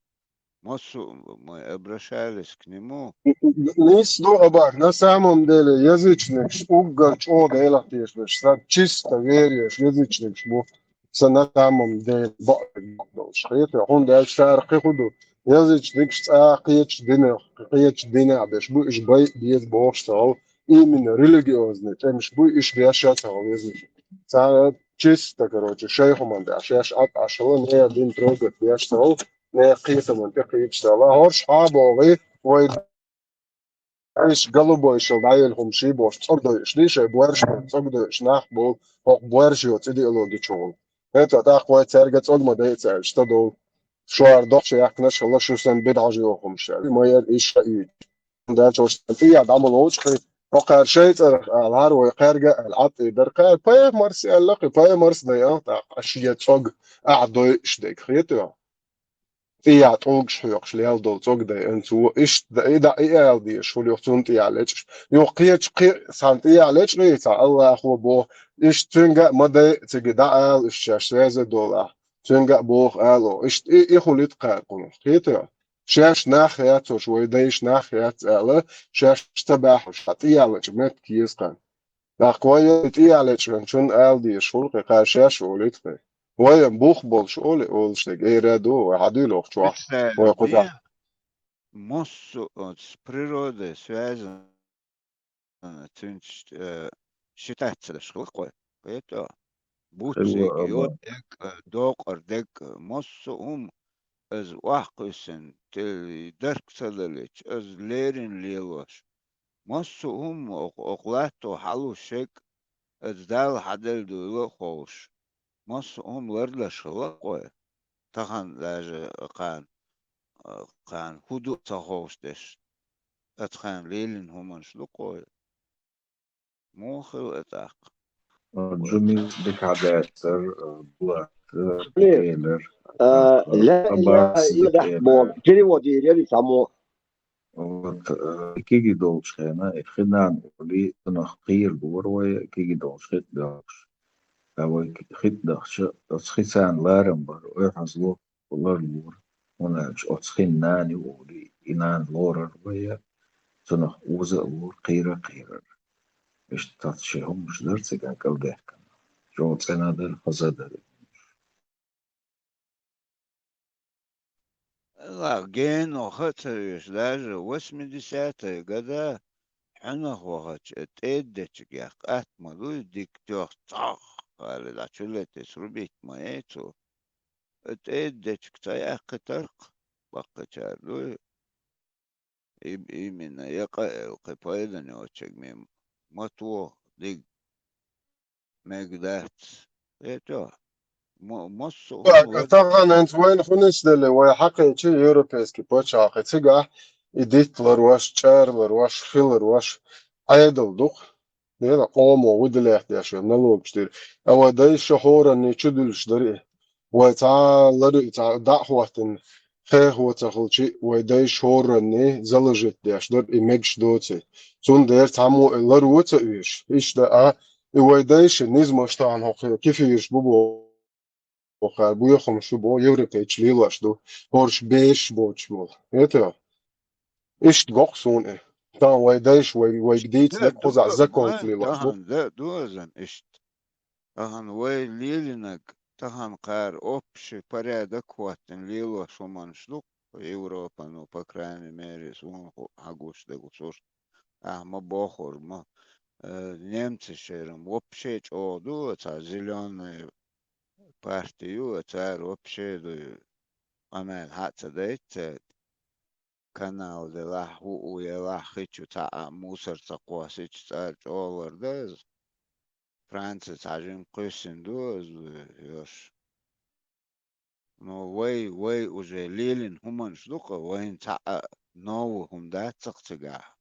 Массо а мы обращались к нему. Нийса ду, Абак, на самом деле, язычникаш уггар чӀогӀа Делах тешаш, сан чисто верующий язычникаш бу, сан на самом деле бакъдолуш. Хетий? ХӀунда аьлча цара кхин хӀун ду? Язычникаш цкъа кхечу динах, кхечу динах берш бу, уьш байа беза бохуш ца хуьлу, именно религиозный тӀемаш бу, уьш беш а ца хуьлу язычникаш. Цара чисто, короче, шайн хӀуманна тӀехь, шаьш Ӏад Ӏаш хуьлу, нехан дин трогать беш ца хуьлу, нехан кхетамна тӀе кхеташ ца хуьлу. ХӀорш хьа а богӀий, вай дайша голубой шал дӀаелла хӀума ший бохуш, цӀог дойуш дий, шайн боьрша цӀог дойуш нах болу, хӀокху боьрша йоцу идеологи чу гӀур. ХӀета тӀаккха вай цаьрга цӀог ма дайа ца аьлча, ца долу. Шу хӀара доккхачу яьккхинарш хилла, шу санна бидӀа йоху хӀумаш аьлла, ма яра иша а йийцу. Дачо шайн тӀехь дӀа ма лоучу кхин, хӀокхара шайн цӀарах алахьара, вай кхаьрга а аьлла, Ӏад тӀе дара кхара, пайхамарс аьлла кхин, пайхамарс дайа, тӀаккха шен цӀог ахь дойуш дерг, хетий? ТӀехь тӀулгаш хьоькхуш лелла долу цӀог дайина цо, иштта да-, и да-, и ала дезаш хуьлу юха цунна тӀехь лечкъаш. Юха кхечу кхин а цхьана тӀехь лечкъий, цхьа Аллахо боху, иштта цуьнга а ма дайа, цига дӀаала, иштта шаьш связе долахь, цуьнга а боху ала, иштта и, и хуьлу и ткъа кхунах, хетий? Шаьш нах яц уьш, вай дайша нах яц аьлла, шаьш ца баьхьаш, хьан тӀехь лечкъа меттиг еза кхаьна. ТӀаккха вай тӀехь лечкъинчунна ала дезаш хуьлу кхин, кхара шаьш олуьйту кхин. Вай бух болуш олий олуш дерг, эра а ду, вай хьан дуьйлу оха чохь, вай кху тӀехь. Массо а оцу с природой связано, цуьнца, э, считаться деш хилла кхой. Кхетий? Буц дерг, йо дерг, э, докъар дерг, э, массо а хӀума, иза охьакхуьссина, те-, дарк ца далийта, иза леррина лелош. Массо а хӀума окху, окху латто хьалуш шег, иза Далла хьаделла дуйла а ховш. Массо а хӀума лардеш хилла кхой. Тахана даже кхана, кхана хӀун ду а ца ховш деш, оцу хенахь лелийна хӀуманаш ду кхой. Муха хила а тӀаккха? Джумил дика хьадаьттар, Булат, э, Хлеб. Элер, э, Аббас, дика элер. Перевод йийр яра цхьаммо. Вот, э, кегий долчу хенахь, и хи нана олий, цунах кхийра дора вай, кегий долчу хи тӀе дахча. Ткъа вай хи тӀе дахча, оцу хи царна ларам бара, ойхьазло ларлора, хӀунда аьлча оцу хин нана ю олий, и нана лорар вай, цунах оза а лора, кхийра а кхийрар. Иштта цхьацца шайн хӀуманаш дара цигахь кӀалдаьхкина. ЧӀогӀа цӀена дара, хаза дара. Ла, генах а ца веш, даже восьмидесятые года хьуьнах вахача, тӀедечигех къатта ма дуй, дика тоьхна цхьах, аьлла, дӀа чулетта срубить ма яй цо. ТӀедечиг ца яьккхитарх, баккхачара дуй. И, именно, я къа-, кхин пайдане оцциг мем матво диг мегадац. Это, мо-, массо а хӀума лар- Тахана хӀинца вайна хӀун нисделла, вай хьакхечи европейский пачхьалкхе, цигахь и дитт ларош, чӀара ларош, хи ларош, Ӏедал ду-кх. Дела, къомо выделять деш йолу налогаш дира. А вай дайша хӀоранний чу дуьллуш дара и. Вай цхьа лар, цхьа дӀа а хӀоттина, хехо ца хилчи, вай дайша хӀоранний заложить деш дара и мегаш доций. Цундела цхьаммо и ларо ца оьшу. Иштта а, и вай дайша низамаш тахана хӀокху кефираш бу боху. Оха боьхамаш ду боху, европейчу лелош ду, хӀорш бешаш боцуш болу. Эта? Иштта го-кх суна и. Тахан вай дайша вай, вайга дийцинарг кхузахь законца лелош ду. Тахан да, ду азан иштта. Тахан вай лелинарг, тахан кхара общий порядок хӀоттийна лелош хӀуманаш ду-кх Европано, по крайней мере, суна ху-, хьагуш дагу сурт. Ахьа ма бохур, ма, э, немцашера-м вообще чӀогӀа ду, цхьа зелёная партия ю, цара вообще ду, къамел хьа а ца дайта, цара канал делахь, хӀуъу елахь, хи чу цхьа а мусор ца кхоссича, цара чӀогӀа ларда из. Франци цхьа жимма кхоьссина ду из, йош. Но вай, вай уже лелина хӀуманаш ду-кх, вайна цхьа а новый хӀума дац-кх цигахь.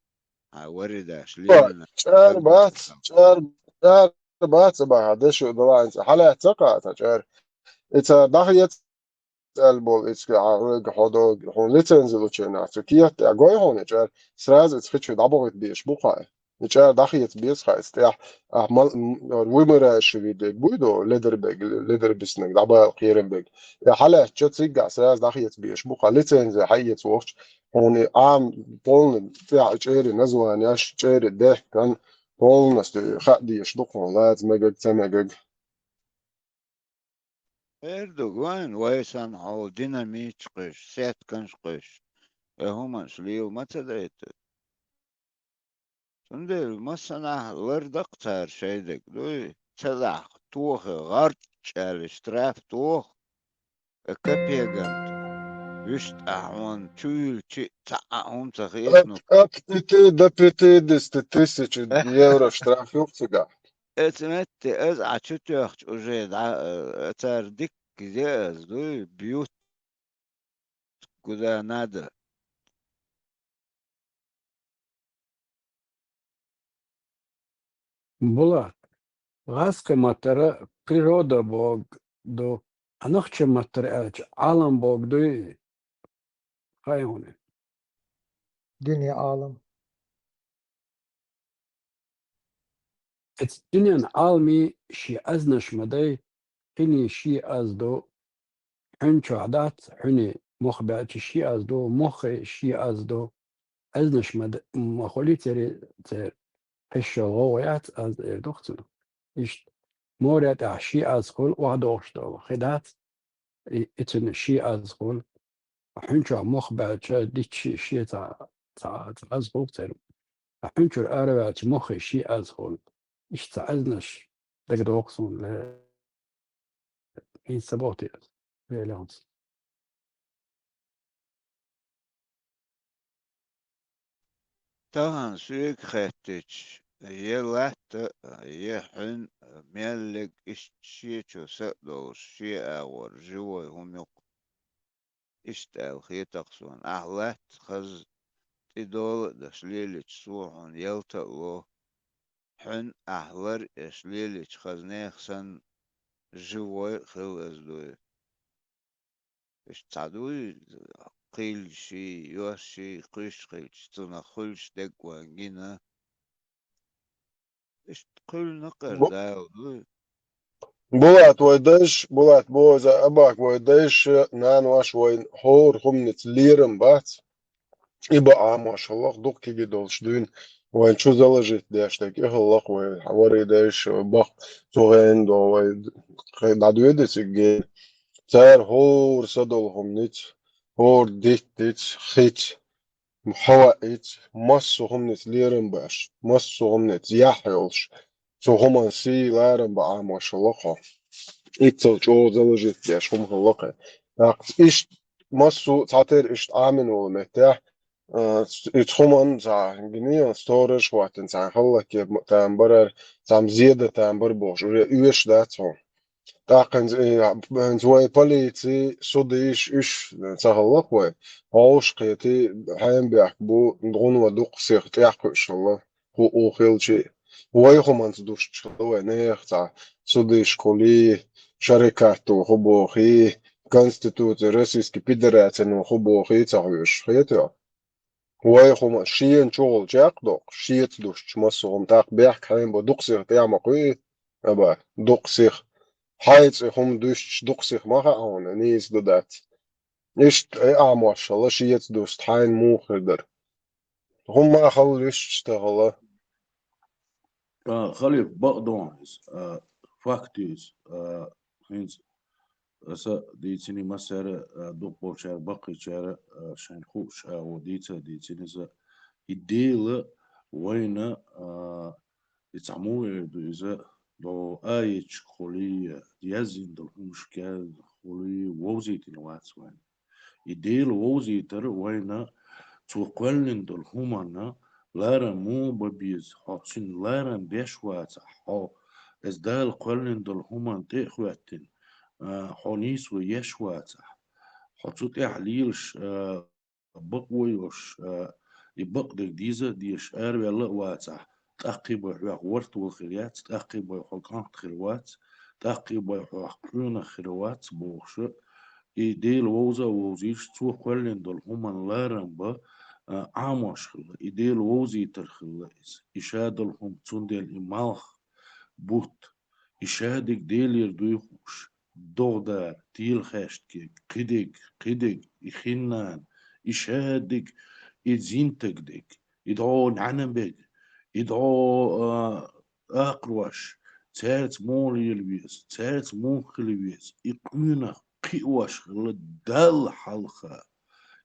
Хьан вари даш лелина. ЧӀара бац, чӀара, чӀара бац, а баха, дешу далаанца. Хьалаьццакъа а та чӀара. И цара дӀахеца аьлла болу, ицкъа хьан хьоьга хьо догу, хьуна лицензи лучу нах цу кехат тӀехь гой хьуна, и чӀара сразу ица хи чу дӀабохуьйту беш бу хьан. И чӀара дӀахеца беза хьан, ица тӀехь, ахь мал-, м-, вымирающий вид буй до, ледарбег, ледарбиснаг, дӀабала кхерамбег. И хьалаьцча циггахь сразу дӀахеца беш бу хьан, лицензи хьаэца вохчу, хьуна и Ӏам полный тӀехь и чӀерий названеш, чӀерий дехкан, полностью хаа дезаш ду хьуна, лаца мегаг, ца мегаг. Эр ду вайн, вай санна хьо динамиташ кхуьйсуш, сетканаш кхуьйсуш, э, хӀуманаш лела ма ца дайта. Цундела массанхьа ларда-кх цара шайн дерг, дуй, ца дахь, тохий, гӀарчӀ аьлла, штраф тоху, э, капегант, вуьшта ахь хьуна чу вуьлчи цхьа а хӀума ца хетанур. От, от пяти до пятидесяти тысяч евро штраф ю-кх цигахь. Эца метте, аз Ӏа чу тоьхча уже дӀа, э, цара дикка зе аз, дуй, бьют куда надо. Булат, гӀазкхи маттара природа бог ду, а нохчи маттара аьлча Ӏалам бог дуй? Хай хьуна. Дуьне Ӏалам. Эцу дуьнен Ӏалми шен азнаш ма дай, хини шен аз ду, хьуьн чохь дац, хьуьни мох баьлча шен аз ду, моххи шен аз ду, азнаш ма д-, ма хуьлий церан, церан хьешал гӀовгӀа яц, аз эр ду-кх цунах. Иштта, моря тӀехь шен аз хуьлу, охьадогӀуш долу хи дац, и, и цуьнан шен аз хуьлу. Хьуьн чохь мох баьлча, диччи шен цхьа, цхьа, цхьа аз хуьлу церан. Хьуьн чуьра араваьлча, моххи шен аз хуьлу. Иштта цхьа азнаш дагадогӀу суна, ле, хӀинца ца боху те, ле, ле, хӀинца. Тахана соьга хаьттича, я латта, я хьуьн, меллиг иштта шен чу са а долуш, шен агӀор живой хӀума ю-кх. Иштта аьлла хетар-кх суна: ахь латта хаза тӀедола а даш лелича, со хьуна ялта а ло, хьуьн ахь лар а еш лелича, хаза нехан санна живой а хила еза дуй. Иштта цхьа дуй, кхийллаший, йошший, кхуьйсуш хилча, цунах хуьлуш дерг вайн гина. Иштта кхуьллу накъара Бу-, Дала дуй. Булат, вай дайша, Булат, боза, Абак, вай дайша, нанош вайн хӀора хӀуманца лерам бац. И бан Ӏамош хилла-кх дукха кегий долуш дуьйна. Вайн чу заложить деш дерг и хилла-кх вай, вари дайша, бакъ цу гӀенна до вай, кхе-, дӀадоьду цига гена. Цара хӀора са долу хӀуманица, хӀора диттица, хица, хьаваъица, массо а хӀуманица лерам беш, массо а хӀуманица яхь йолуш, цу хӀуманан сий, ларам бан Ӏамош хилла-кх хьо. Иццал чӀогӀа заложить деш хӀума хилла-кх. ТӀаккха иштта массо а цхьатерра иштта Ӏамина волу меттехь, а, и цу хӀуманна цхьа гинийла сторож хӀоттина, цхьана хӀаллакье там барар, цхьамма зеда там бар бохуш, уже оьшуш дац хьуна. ТӀаккха хӀинца, э, хӀинца вай полици, судиш, уьш ца хилла-кх вай. Хьовш кхетий, хьенан бехк бу, гӀунва дукха сиха тӀехь кхуьуш хилла, хӀуъу хилчий. Вай хӀуманца душчу хилла вай нехан цхьа судиш кхулий, шарикатто хӀу бохий, Конституци Российской Федерацино хӀу бохий ца хьоьжуш, хетий хьо? Вай хӀума шена чухула чекхдоккху, шеца душчу массо а хӀума, тӀаккха бехк хьенан бу дукха сиха тӀехь ма кхуьий, аба, дукха сиха. Хьайн цӀе хӀума дуьстича дукха сиха ма хаьа хьуна, нийса ду дац. Иштта и Ӏамош хилла шеца дуста, хьайна муха хир дара. ХӀумма хала висча тахала. А, Халиф, бакъдон из, а, факт из, а, хӀинца аса дийцини массара, а, дукхачара, баккхийчара, а, шайн хууш, а, во дийца, дийцини аса. И Дела вайна, а, и цхьа мугӀер ду иза, до аечка хули, яздина дола хӀумаш кӀеззига хули, вовзийтина вац вайна. И Дела вовзийтар вайна, цо кхоьллина дола хӀуманна ларам муха бан беза, хьо цунна ларам беш вацахь, хьо эс Дала кхоьллина дола хӀуманна тӀе а хӀоьттина, а, хьо нийсо еш вацахь, хьо цу тӀехь лелаш, а, бакъо йолуш, а, и бакъдерг деза а дезаш араваьлла а вацахь, тӀаккхий бай хьох ворта вала хир яц, тӀаккхий бай хьо кӀант хир вац, тӀаккхий бай хьох къонах хир вац, бохуш, и Дела вовза а вовзийша, цо кхоьллина долу хӀуманна ларам бан, а, Ӏамош хилла, и Дела вовзийтар хилла иза. И ша долу хӀума, цундела и малх, бутт, и шадерг Делера дуй хууш, догӀа дар, тела хаьштиг, кхидерг, кхидерг, и хин-нана, и шадерг, и зинтаг дерг, и дӀо нӀаьна берг, и дӀо, а, акхарош, цаьрца муха лела веза, цаьрца муха хила веза, и къонах кхиош хилла Далла хьалха.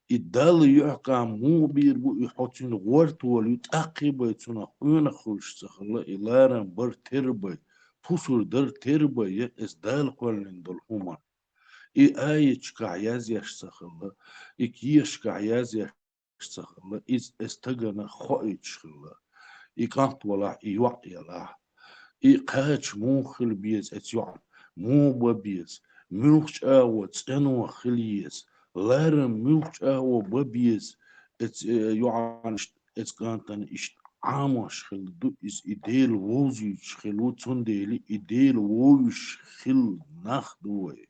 И Далла юьхькӀам муха бийр бу, и хьо цуьнан гӀорта волу, и тӀаккхий бай цунах къонах хуьлуш ца хилла, и ларам бар тера бай, пусар дар тера бай, я эс Дала кхоьллина долу хӀума. И аечкахь язъеш ца хилла, и кешкахь язъеш ца хилла, иза эс стагана хоуьйтуш хилла. И кӀант валахь, и йоӀ ялахь, и кхача муха хила беза эца йоӀана, муха бан беза, муьлхачу агӀо цӀено хила еза, ларам муьлхачу агӀо бан беза эца, э, йоӀана, иштта эца кӀантана иштта Ӏамош хилла ду иза, и Дела вовзуьйтуш хилла ву, цундела и Дела вовзуьйтуш хилла нах ду вай.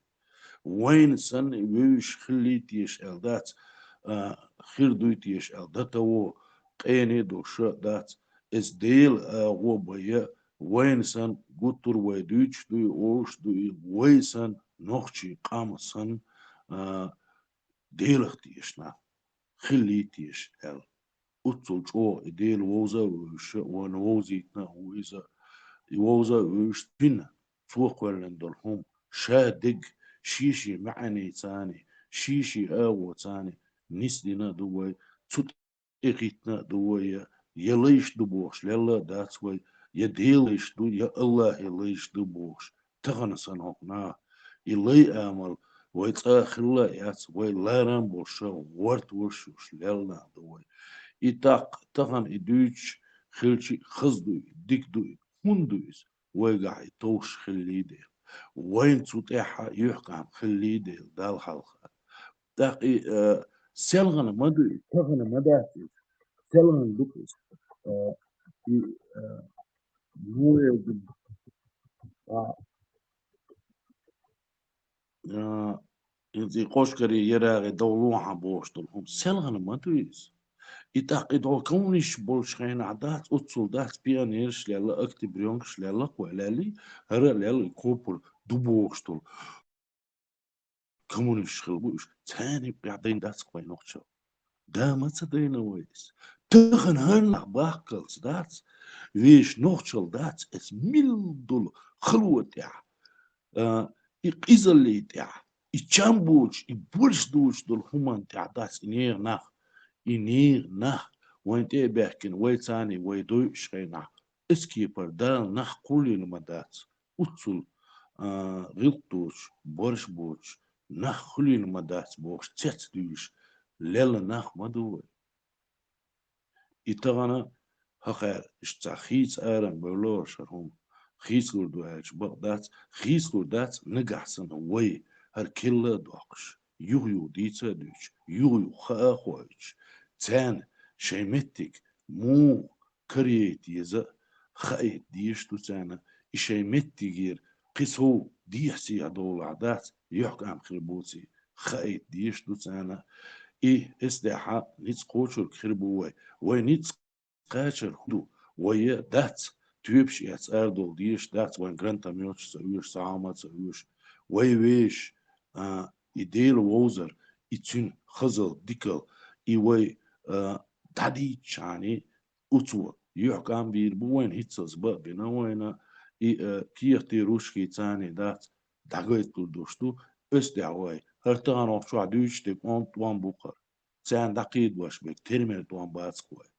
Вайна санна вевзаш хиллий теша аьлла дац, а, хир дуй теша аьлла, датаво къене а долуш а дац. Эс Дела агӀо бан я, вайна санна гуттар а вай дуьйцуш дуй, олуш дуй, вай санна нохчий къам санна, а, Делах теша нах хиллий теша аьлла. Оццул чӀогӀа и Дела вовза а вевзаш, вайна вовзийтина а ву иза, и вовза а вевзаш, цуьнан, цо кхоьллина долу хӀума, ша дерг, шен-шен маьӀанийцани, шен-шен агӀоцани нисдина а ду вай, цу тӀе хӀиттина а ду вай, я, я лайш ду бохуш лелла а дац вай, я Дела лайш ду, я АллахӀе лайш ду бохуш. Тахана санна хӀокху наха и лай амал вай цкъа а хилла а яц, вай ларам болуш а, гӀорта волуш а лелла а ду вай. И тӀаккха тахана и дуьйцуш хилча а хаза ду и, дика ду и, хӀунда ду иза? Вайгахь и товш хиллий дела, вайна цу тӀехь а юьхькӀам хиллий дела, Далла хьалха. ТӀаккха и, э, селхана ма ду и, тахана ма дац иза. Селхана ду иза. Э, и, э, ну, э, а, а, и, и кхошкаре ярагӀе довлу хьан бохуш долу хӀума селхана ма ду иза. И тӀаккха и догӀу коммунисташ болчу хенахь дац, оццул дац, пионераш лелла, октябрёнкаш лелла, кхо лелли, хӀара а лелла, и копур ду бохуш долу коммунисташ хила бу уьш, царна юкъахь дайна дац вай нохчалла. Да ма ца дайна вай иза. Тахана хӀара нах бахкалц дац, вешан нохчалла дац, эс милла долу хало тӀехь, а, и къизаллий тӀехь, и чам боцуш, и борш доцуш долу хӀуманна тӀехь дац и нехан нах, и нехан нах вайн тӀе а баьхкина, вай царний вай дойуш хенахь, эс кепара Дала нах кхуллийна ма дац. Оццул, а, гӀиллакх доцуш, борш боцуш, нах хуьлийна ма дац бохуш, цец дуьйлуш, лелла нах ма ду вай. И тахана хӀокхара иштта цхьа хийца аран бевлла вара хӀара хӀума. Хийцалур ду аьлча бакъ дац, хийцалур дац, нагахь санна вай хӀара килла а доккхуш, юха-юха дийца а дуьйцуш, юха-юха хаа а хоуьйтуш, царна шайн меттиг муха карайта еза а хаийта дезаш ду царна, и шайн меттигера кхин сов дехьа-сехьа довлахь дац, юьхькӀам хир боций хаийта дезаш ду царна. И эс дехьа ницкъ кхочург хир бу вай. Вай ницкъ кхачар хӀун ду? Вай а дац, тоьпаш эцна арадовла дезаш дац, вайн гранатометаш ца оьшу, схьа а ма ца оьшу. Вай вешан, а, и Дела вовзар, и цуьнан хазал, дикал, и вай, а, дӀадийцачхьана, оцо юьхькӀам бийр бу вайна, хӀинццалц бакъ бина вайна, и, э, кехатий ручкий царна дац, дӀагойтур долуш ду, оцу тӀехь вай, хӀара таханлерчохь дуьйцуш дерг онда тӀом бу-кх хӀара. Царна дӀакхийдош берг тера мера тӀом бац-кх вай.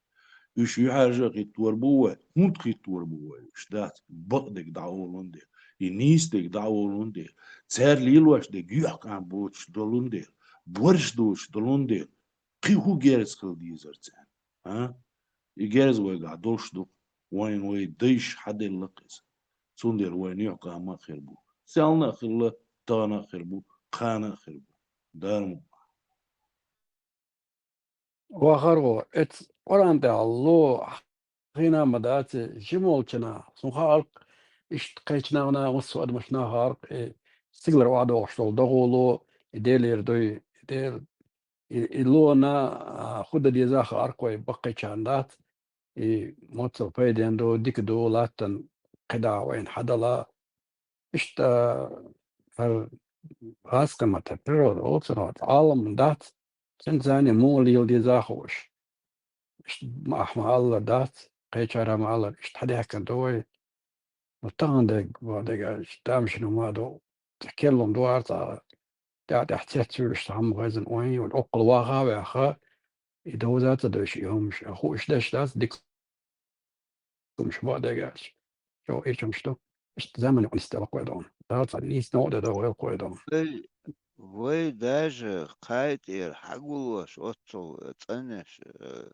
Уьш юьхьӀаьржа а хӀиттор бу вай, хӀунда хӀиттор бу вай уьш, дац, бакъдерг дӀаолун дела, и нийсадерг дӀаолун дела, цара лелош дерг юьхькӀам боцуш долун дела, борш доцуш долун дела, кхин хӀун герз хила дезара царна? А? И герз вайгахь долуш ду-кх, вайна вай дайша хьаделла-кх иза. Цундела вайна юьхькӀам а хир бу. Селхана а хилла, тахана а хир бу, кхана а хир бу. Дала мукъ лахь. Вахар гӀо, эцу Къуръан тӀехь ло хьахийна ма дац, жима волчунна, суна хаьара-кх, иштта кхечу нахана, массо а адамашна хаьара-кх, и стигалара охьадогӀуш долу догӀу ло, и Делера дуй, и Дела, и, и лона, а, хӀун дан деза хаьара-кх вай баккхийчарна дац, и моццал пайденна ду, дика ду, латтана кхидӀа вайна хьадала. Иштта хӀара гӀазкхаматар природа олу цунах, Ӏалам дац, цуьнан царна муха лела деза а хууш. Иштта ма-, ахьа ма-аллара дац, кхечара ма-аллара, иштта хьадаьхкина ду вай. Ну, тахана дерг, ва дерг, тамашийна ма ду, цхьа керлам ду ара цхьа, тӀаьхь-тӀаьхь цецвуьйлуш цхьа хӀума хезна, ой, оккхул ваха а ваьхна, и довза а ца дойуш, и хӀумаш, хууш деш дац, дика хӀумаш бакъдерг аьлча. Чо, и чу хӀумаш ду. Иштта заман юкъа нисделла-кх вай догӀу. Дала цхьа нийса новкъа де догӀу, вай догӀу. Вай, вай даже кхай тӀера хьагулош оццул цӀанъеш, э,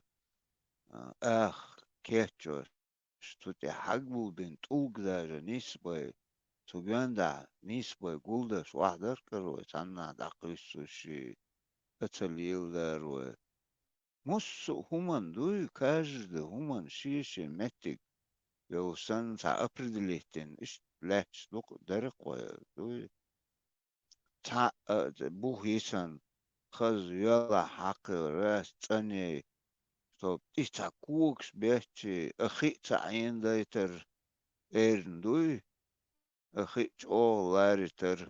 а, ах кечъеш, цу тӀе хьагулбина тӀулг даже нисбай, цу гондахь нисбай гулдеш охьадара-кх вай, цхьаннахь дӀакхуьссуш, и а ца леладара вай. Массо а хӀуманна дуй, каждый хӀуманна шен-шен меттиг йолу санна, цхьа определить дина, иштта лаьтташ ду-кх, дара-кх вай, дуй. Цхьаъ а, бух йисина, хаза йоьлахь хьакхийра, цӀанъей, со тӀе цхьа когаш беттий, а хи а ца Ӏенадайтар, эрна дуй, а хи а чӀогӀа ларитар.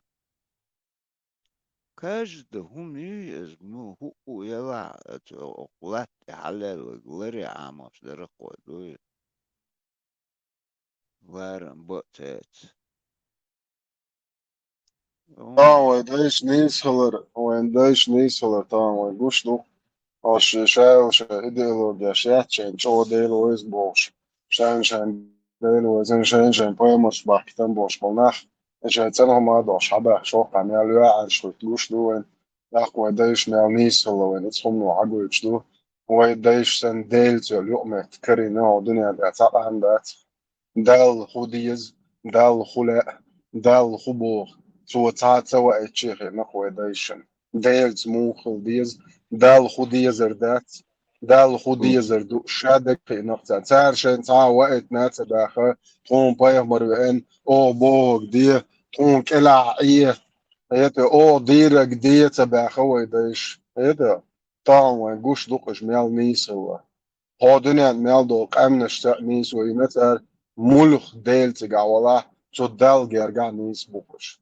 Каждый хӀума юй иза, ну, хӀуъу елахь, оцу латта тӀе хьалаьлларг ларе Ӏамош дара-кх вай, дуй. Ларам бан а ца эцна. Тахана вай дайша нийса хилар, вайн дайша нийса хилар тахана вай гуш ду. Ош ша-, шайла шайн идеологеш яц, шайна чӀогӀа Дела веза бохуш. Шайна-шайна Дела везна, шайна-шайна пайхамарш бахкийтина бохуш болу нах, и шайн цӀанхьа ма а дохуш, хьабаьхча, хӀокху мел йоьӀарш хуьттуш ду вайн. ТӀаккха вай дайша мел нийса хилла вайн, иза хӀума хьагойтуш ду. Вай дайша санна Делаца йолу юкъаметтиг карийна хӀокху дуьнен тӀехь цхьа къам дац. Далла хӀун деза, Далла хӀун лаьа, Далла хӀун боху, цо цхьа а ца ваийтича а хиъна-кх вай дайшна. Делаца муха хила деза, Далла хӀун дезар дац, Далла хӀун дезар ду, ша дага хиъна-кх царна. Цара шайна цхьа а ваийтина а ца баьхна, тхуна пайхамар веана, оха бохург де, тхуна кӀелахь Ӏе, хӀета, оха дийриг де ца баьхна вай дайша. ХӀета, тахана вайн гуш ду-кх уьш мел нийса хилла. ХӀокху дуьненна мел долу къаьмнашца а нийса вайна цара, муьлхха Делан цигахь валахь, цу Далла гергахь нийса бу-кх уьш.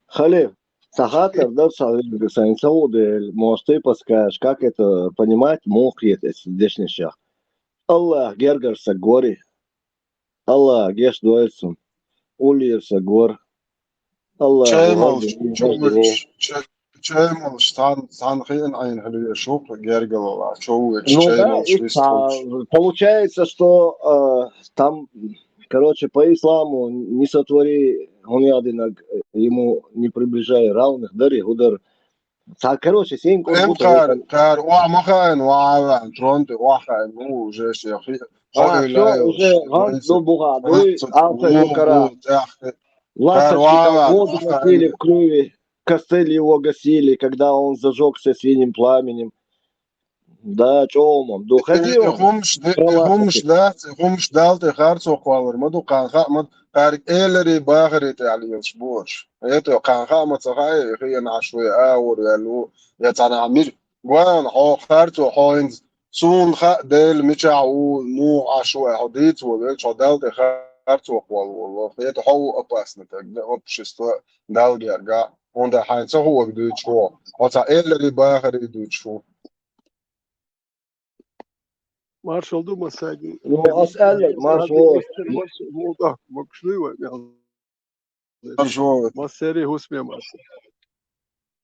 Халиф, цхьа хаттар дара цхьа вежаршка, сайна ца хууш дела, может, ты подскажешь, как это понимать, муха кхета эцу дешнашех? АллахӀ гергара стаг варий? АллахӀа гечдойла цунна. Уллера стаг вара. АллахӀа чай гӀо молуш, дина, чай гӀо. Молуш, чай, чай молуш, цхьана, цхьана хиъна Ӏийна хила везаш ву-кх гергара валахь, чо ву везаш. Ну чай да, молуш и вист цхьа, хилуш. Получается, что, э, там, короче, по исламу не сотвори, хӀун яздинарг, ему не приближай равных дарий, хӀун дара. Цхьа, короче, семь кӀур бу кхара, кхара охьа ма хаийна, охьа а ваьхна, трон тӀе охьа хаийна ву уже шен хи-, а, хьо всё, уже гӀант ду бухахь, дуй, алсам юкъара. Ласточки там воду носили в клюве, костыль его гасили, когда он зажёгся синим пламенем. Да, чӀогӀа ма ду. Хезий хьуна? И хӀумаш д-, и хӀумаш дац, и хӀумаш Далла тӀе харцо кхоллар ма ду, кхана хаьа ма ду, кхаьрга эларий бахарий тӀехь лелаш бу уьш. ХӀета, кхана хаьа ма ца хаьа, и хиъна Ӏаш ву, я агӀор ваьлла ву, я цхьанхьа мир. Гой хьуна, хьо харцо, хьо хӀинца, суна хаьа Дела мичахь ву, муха Ӏаш ву аьлла, хьо дийца волавелча, хьо Далла тӀе харцо кхолла волу. ХӀета, хьо ву опасный стаг, для общества, Далла гергахь, хӀунда хьайна ца хуург дуьйцуш ву, хьо цхьа эларий бахарий дуьйцуш ву. Маршал ду массаьрга. Ну, ас аьлла, маршал. Маршал ду вай. Маршал. Массаьрга хӀусаме маршал.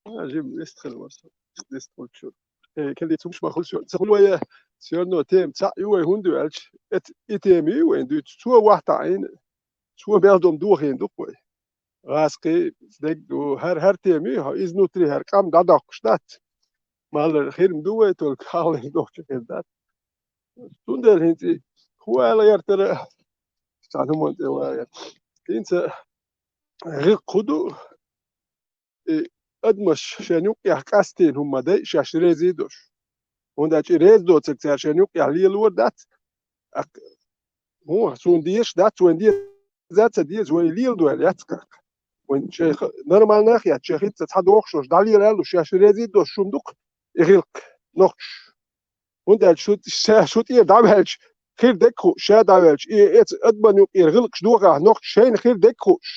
А, жима, вистхила маршал. Вистхила чу. Э, кхин дийца хӀумаш ма хуьлу шуна. Ца хуьлу вай, всё равно тема цхьаъ ю вай, хӀунда аьлча, эт-, и тема ю вайн дуьйцу. Цо вахтахь Ӏийна, цо мел дом дохийна ду-кх вай. ГӀазкхий, дерг ду, хӀара, хӀара тема ю, хьо изнутри хӀара къам дӀадоккхуш дац. Малар хир ма ду вай, только хьалха дохкуш хир дац. Цундела хӀинца и хӀун ала гӀертара, цхьана хӀуманна тӀе вагӀа. ХӀинца гӀиллакх хӀун ду, и адамаш шайна юккъехь къастийна хӀума ма дайа, шаьш реза а долуш. ХӀунда аьлча и реза доцург цара шайна юккъехь лелор дац. ТӀаккха хӀун, суна дезаш дац, вайн деза, ца деза, вай леладойла яц-кх. Вайн шайн ха-, нормальнах а яц, шайн хӀинца цхьа дохуш долуш, дӀалела аьлла, шаьш реза а долуш хӀума ду-кх и гӀиллакх, нохчаш. ХӀунда аьлча шу, ша шу тӀера дӀаваьлча, хир дерг хууш, ша дӀаваьлча, и эца адаман юкъера гӀиллакхаш дохахь, нохчаша шайна хир дерг хууш.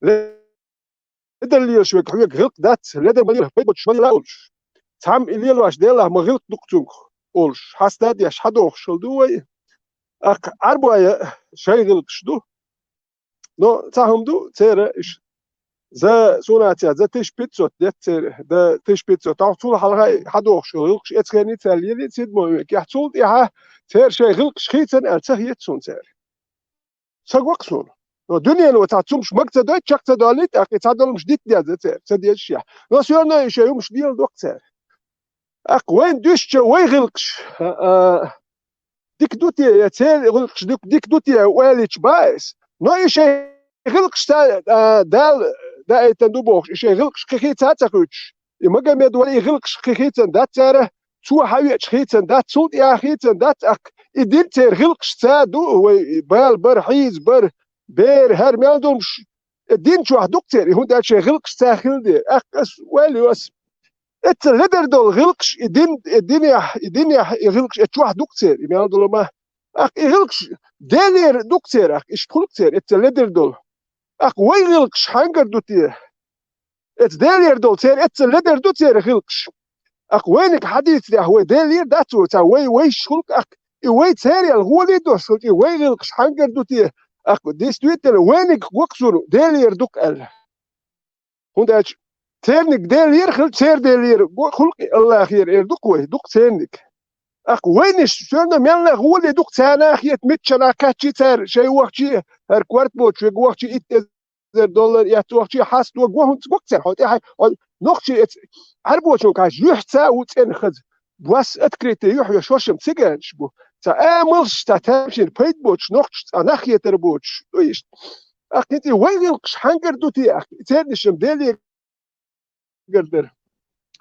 Ледар лелаш верг хьоьга гӀиллакх дац, ледар ма лела, пайда боцуш ма лела олуш. Цхьамма и лелош делахь ма гӀиллакх ду-кх цуьнга олуш, хьаста а деш, хьадохуш хила ду вай. ТӀаккха Ӏарбойн шайн гӀиллакхаш ду. Но цхьа хӀума ду, церан иш. За, суна а ца, за тысяча пятьсот деттара церан, да тысяча пятьсот. Тахь цул хьалха хьадохуш хила гӀиллакхаш, эцхенний цара лелий, седьмой векехь. Цул тӀаьхьа церан шайн гӀиллакхаш хийцина аьлла ца хета суна церан. Ца го-кх суна. Но дуьнено цхьа цумаш мага ца дойта, чекх ца доллий, тӀаккха и цхьа долумаш дита деза церан, ца дезаш яхь. Но всё равно и шайн хӀумаш леладо-кх цара. ТӀаккха вайна дуьстича вай гӀиллакхаш, а, а, дика ду те, я церан гӀиллакхаш дика, дика ду те, аьлча бан ас. Но и шайн гӀиллакхаш ца, а, Дала даийтина ду бохуш, и шайн гӀиллакхаш кхин хийца а ца хуьйцуш. И Магомед вара и гӀиллакхаш кхин хийцина дац цара, цо хьавеача хийцина дац, цул тӀаьхьа хийцина дац, тӀаккха и дин церан гӀиллакхашца ду, вай бала бар, хьийза бар, бер, хӀара мел долуш, и дин чохь ду-кх церан, и хӀунда аьлча шайн гӀиллакхашца хила дера. ТӀаккха ас ваьлла ю ас. Эцца ледар долу гӀиллакхаш, и дин, и динехь, и динехь, и гӀиллакхаш эцца чохь ду-кх церан, и мел долу ма. ТӀаккха и гӀиллакхаш Делера ду-кх церан, тӀаккха иштта хуьлу-кх церан, эцца ледар долу. ТӀаккха вай гӀиллакхаш хьаьнгара ду те? Эцца Делера долу церан, эцца ледар ду церан гӀиллакхаш. ТӀаккха вайниг хьадийцарехь, вай Делера дац вай, цхьа вай вайшиш хуьлу-кх, тӀаккха и вай церал гӀоле а дош хилча, и вай гӀиллакхаш хьаьнгара ду те? ТӀаккха действительно вайниг го-кх суна, Делера ду-кх аьлла. ХӀунда аьлча церниг Делера хилча, церан Делера го хуьлу-кх и, Аллахера эр ду-кх вай, ду-кх церниг. ТӀаккха вайнаш всё равно мелла а гӀоле ду-кх царна а хета, миччанхьа кхаьччи цара, шайн вахчи, хӀара корта боцуш верг вахчи, итт эзар доллар эцна вахчи, хьаста вахчи, хӀунца го-кх цара, хьо тӀаьхьа, хьо нохчий эца, Ӏарбочун кхача юьхьца а ву цӀена хаза. Бос открытый юьхь йолуш хӀоршам циганаш бу. Цхьа амалш, цхьа тамашийна пайда боцуш, нохчашца нах хетар боцуш ду иштта. ТӀаккха хӀинца и вай гӀиллакхаш хьаьнгара ду те, тӀаккха и цернаш-м Деле гар дара.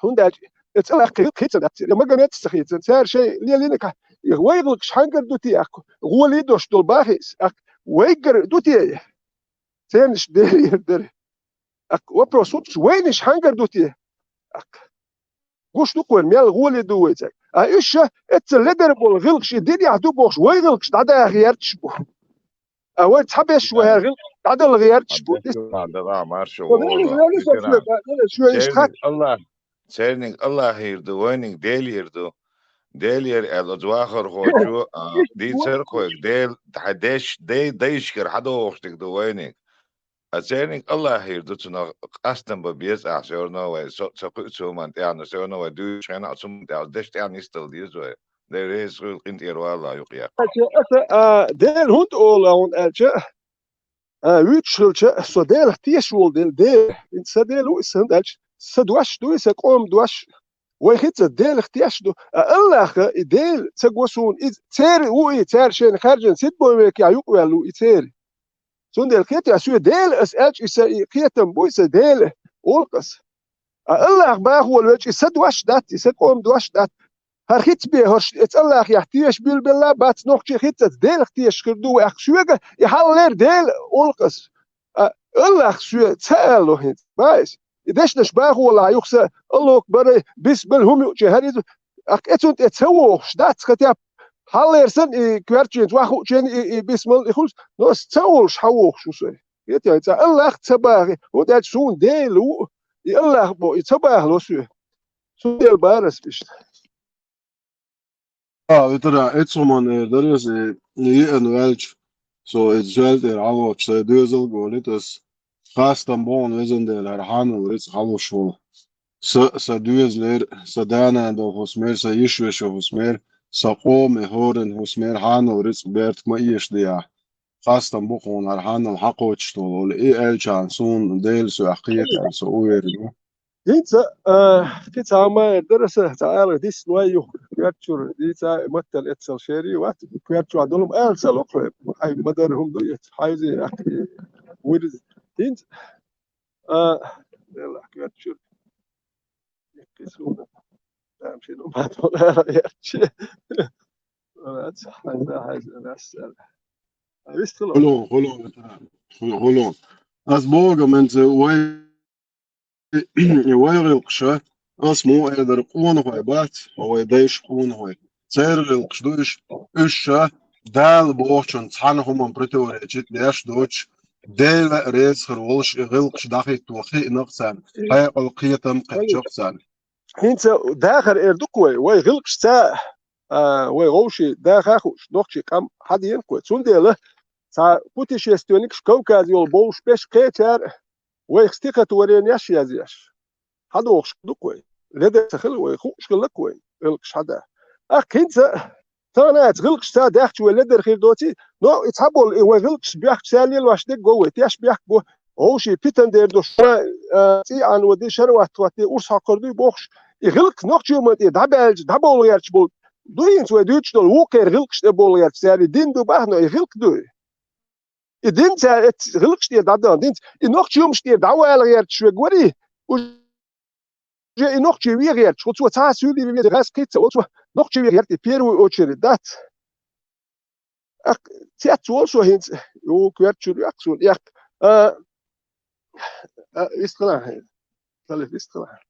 ХӀунда аьлча эцца Аллахьга хийцина дац церан, я Магомедаца ца хийцина, цара шайн лелийнарг, и вай гӀиллакхаш хьаьнгара ду те, тӀаккха гӀоле а дош долу бахийса, тӀаккха вайгара ду те? Цернаш Делера дара. ТӀаккха вопрос хӀунца, вайнаш хьаьнгара ду те? ТӀаккха гуш ду-кх вайна, мел гӀоле ду вай цаьрга. А уьш ша эцца ледар болу гӀиллакхаш и динехь ду бохуш, вай гӀиллакхаш дӀадаха гӀерташ бу. А вай цхьаберш вай хӀара гӀиллакхаш дӀадала гӀерташ бу. Дала маршо волу. Церниг Аллахь, церниг Аллахьера ду, вайниг Делера ду. Делера аьлла оцу вахархочо, а, дийцар-кх вайга, Дела, хьайн деш, дай-, дайшкара хьадохуш дерг ду вайниг. А церниг Аллахьера ду, цунах къастам бан беза ахь, всё равно вай со ца кхуьу цу хӀуманна тӀехь, но всё равно вай дуьйцучу хенахь цу хӀуманна тӀехь, деш тӀехь нисдала деза вай. Дела реза хуьлда, къинтӀера вала юкъа яккха. Аса, а, Дела хӀунда олу хьуна аьлча, а, вуьйцуш хилча, со Делах тешаш волу Дела, Дела. ХӀинца сан Дела ву иза, хӀунда аьлча сан дош ду иза, сан къоман дош. Вай хӀинца Делах тешаш ду. А Аллахьа и Дела ца го суна, иза церан ву и, цара шайна хаьржина, седьмой векехь юкъаваьлла ву и церан. Цундела кхетий, соьга Дела аса аьлча, и сан и кхетам бу, и сан Дела олу-кх аса. А Аллахь бахо велча, и сан дош дац, и сан къоман дош дац. ХӀара хица бен хӀорш эца Аллахьехь тешаш билбелла бац, нохчий хӀинццалц Делах тешаш хир ду вай, тӀаккха соьга и хьалхалера Дела олу-кх аса. А Аллахь соьга ца аьлла хӀинца, бац иза. И дешнаш бахо лахь юха сан Аллаху акбар, бисмилла хӀума юучу хӀара иза, тӀаккха эцунна тӀе ца вогӀуш дац, хатеп хьалхалера санна и коьртачуьнца ваха хуучуьнга и, и бисмилла и хуьлуш, но аса ца олуш хьан вогӀуш ву со? Кхетий, цкъа Аллахь ца бахи, хӀунда аьлча суна Дела ву, и Аллахь боху, и ца бахало соьга. Цундела бара аса иштта. А, ветера, эцу ман эр дарес, э, йиъан ваьлча, со эцу зоьл тӀера хьалоцуш, сай доьзал голит ас. Хастам боху везан Дела, хӀара хьанал рицкъ хьалуш волу. Са, са доьзалера, са да-нана долу хӀусамера, са йиш-вешин хӀусамера, са къоме хӀоранна хӀусамера хьанал рицкъ бертах ма эшадехьа. Хастам бу хьуна хӀара хьанал хьакхочуш долу, и аьллачарна суна Дела соьх кхета аьлла, со уверен ву. ХӀинца, а, кхин цхьа ма эр дара аса, цхьа ала дисна вай юха, коьртачуьра, дийца а маттал эццал шерий вац, коьртачохь долу ма ала ца локхуьйту, хьайн ма-дарра хӀума ду, эца хьайзий, вирза. ХӀинца, а, Делахь коьртачуьра. Яккхий суна. Тамашийна ма-дарра гӀертачи. Вац, хьайза, хьайза, вац, ала. Вистхила. Хулон, хулон, хулон. Ас боху, менца вай И вай гӀиллакхаш, ас муха эр дара, къонахой бац, хьо вай дайша къонахой. Церан гӀиллакхаш ду уьш, уьш ша Дала бохучун цхьана хӀуманна противоречить деш доцуш, Дела реза хир волуш и гӀиллакхаш дӀахӀитто хиъна-кх царна, хьекъал, кхетам кхечо-кх царна. ХӀинца дахар эр ду-кх вай, вай гӀиллакхашца, а, вай вовшийн даха а хууш, нохчийн къам хьадеана-кх вай. Цундела цхьа путешественникаш Кавказе йолу бовш беш кхечара, вайх стихотворенеш язъеш, хьадохуш ду-кх вай. Ледар ца хила вай, хууш хилла-кх вай, гӀиллакхаш хьада. ТӀаккха хӀинца тахана а цу гӀиллакхашца даьхча вай ледар хир доций, но и цхьаболу и вай гӀиллакхаш бехкача цара лелош дерг го вай, теш бехк го. Вовшийн питана дер ду шуна, а, цӀий Ӏанвади, шараватт хӀоттаде, урс хьокхур дуй бохуш, и гӀиллакх нохчийн ман тӀе дӀабаьлча, дӀабовла гӀерташ болу. Ду хӀинца вай дуьйцуш долу вукхеран гӀиллакхаш тӀе бовла гӀерташ цара, и дин ду бахьа, но и гӀиллакх дуй. И динца эцу гӀиллакхаш тӀера дӀадан, динца и нохчийн хӀумаш тӀера дӀавала гӀерташ верг варий, уже и нохчий вен гӀерташ, хӀу цо цхьа а суьйлий веза гӀаз кхин ца, оцо нохчий вен гӀерта и первую очередь дац. Ах, цец волу со хӀинца, ю, коьртачуьра юьхь суна, эх, а, а, вистхила, халиф вистхила.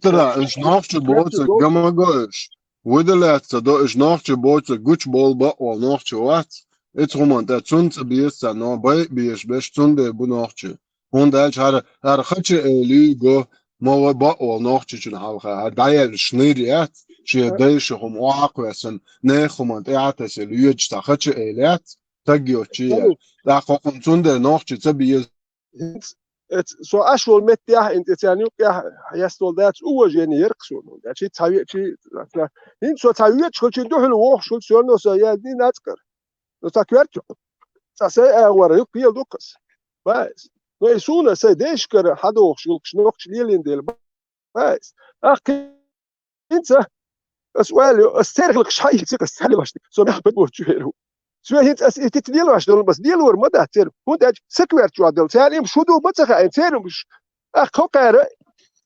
Тара, уьш нохчий боцург гамаго уьш. Выделяться до, уьш нохчий боцург гучубовла бакъволу нохчий вац. Эцу хӀуманна тӀе цунна ца беза царна, но бай а безаш берш цундела бу нохчий. ХӀунда аьлча хӀара, хӀара хача элий го, ма вай бакъволу нохчичун хьалха, хӀара дӀаелла шнир яц, шен дайша хӀума охьа а кхоьссина, нехан хӀуманна тӀе а тесна лоьдуш цхьа хача эла яц, стаг йоцчий яц. ТӀаккха хӀокхунна цундела нохчий ца беза. ХӀинца, эц-, со Ӏаш волу меттехь, хӀинца царна юккъехь ястол дац, уважение яра-кх суна. Аьлча цхьа ве-, чи, хӀинца со цхьа веча хилчийн дуьхьал вохуш хилча, всё равно со яздина ацкъар. Ну, цхьа коьртачу. Цхьа сайн агӀор юккъе ду-кх ас. Баьс. Ну, и суна сайн дайшкара хьадохуш гӀиллакхаш нохчаша лелийна дела. Баьс. Ахкинца, ас ойла ю, ас церан гӀиллакхаш хьаийцира, ас цхьа лелош дерг. Со мехь бан боцуш вер ву. Соьга хӀинца ас и тита лелош долу, ас лелор ма дац церан. ХӀунда аьлча са коьртачохь долу. Царна им шу ду ма ца хаьа, церан уьш. Ахкха хӀокхара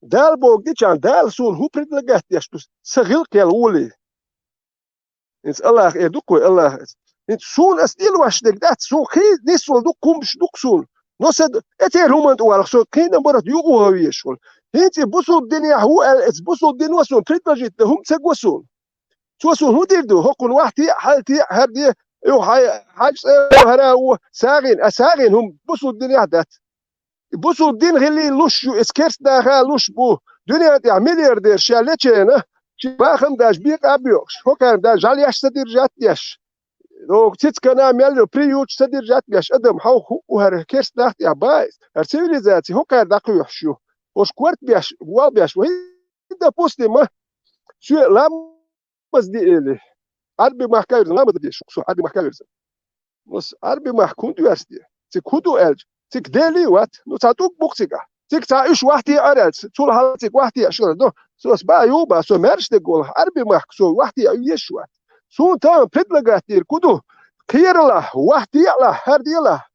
Дала бохург дичахьана, Дала суна хӀун предлагать деш ду, сан гӀиллакх яла гӀоле. ХӀинца Аллах эр ду-кх вай, Аллах. ХӀинца суна ас лелош дерг дац, суна кхин нисвала ду-кх, хӀумаш ду-кх суна. Но сан д-, эцеран хӀуманна тӀе валахь, со кхин а барат юкъа ван везаш волу. ХӀинца и бусулба динехь ву аьлла, эцу бусулба дино суна предложить дан хӀума ца го суна. Цо суна хӀун дийр ду? ХӀокхунна вахь теӀа, хьала теӀа, хӀара де, юха хьай-, хьаьжцӀа, хӀара а ву, сагӀина, а сагӀина хӀума бусулба динехь дац. И бусулба дин хилий луш ю, иза керста наха луш бу. Дуьнен тӀехь миллиардерш ша лечена, ши бахам даже бекъа а боькъуш, хӀокхарна даже жӀаьлеш ца держать деш. Рогу цицкана мел йо приюташ ца держать деш, адам хьо хӀу-, хӀара керста нах тӀехь баиз, хӀара цивилизаци хӀокхара дӀакхоьхьуш ю. ХӀорш корта беш, вол беш, вай, допустим, а, соьга лам ламаз де эли. Ӏарби махка вирзина, ламаз де шу, со Ӏарби махка вирзина. Ус Ӏарби махка хӀунда оьрсте? Цига хӀун ду аьлча, цига Дели вац. Ну, цхьа тӀулг бу-кх цигахь. Цига цхьа уьш вахтеӀар аьлча, цул хьалха цига вахтеӀаш вара. Ну, со ас баа юха баа, со маьрша дерг волахь, Ӏарби махка со вахтеӀа везаш вац. Суна тахана предлагать дийриг хӀун ду? Кхералахь, вахтеӀалахь, хӀара делахь.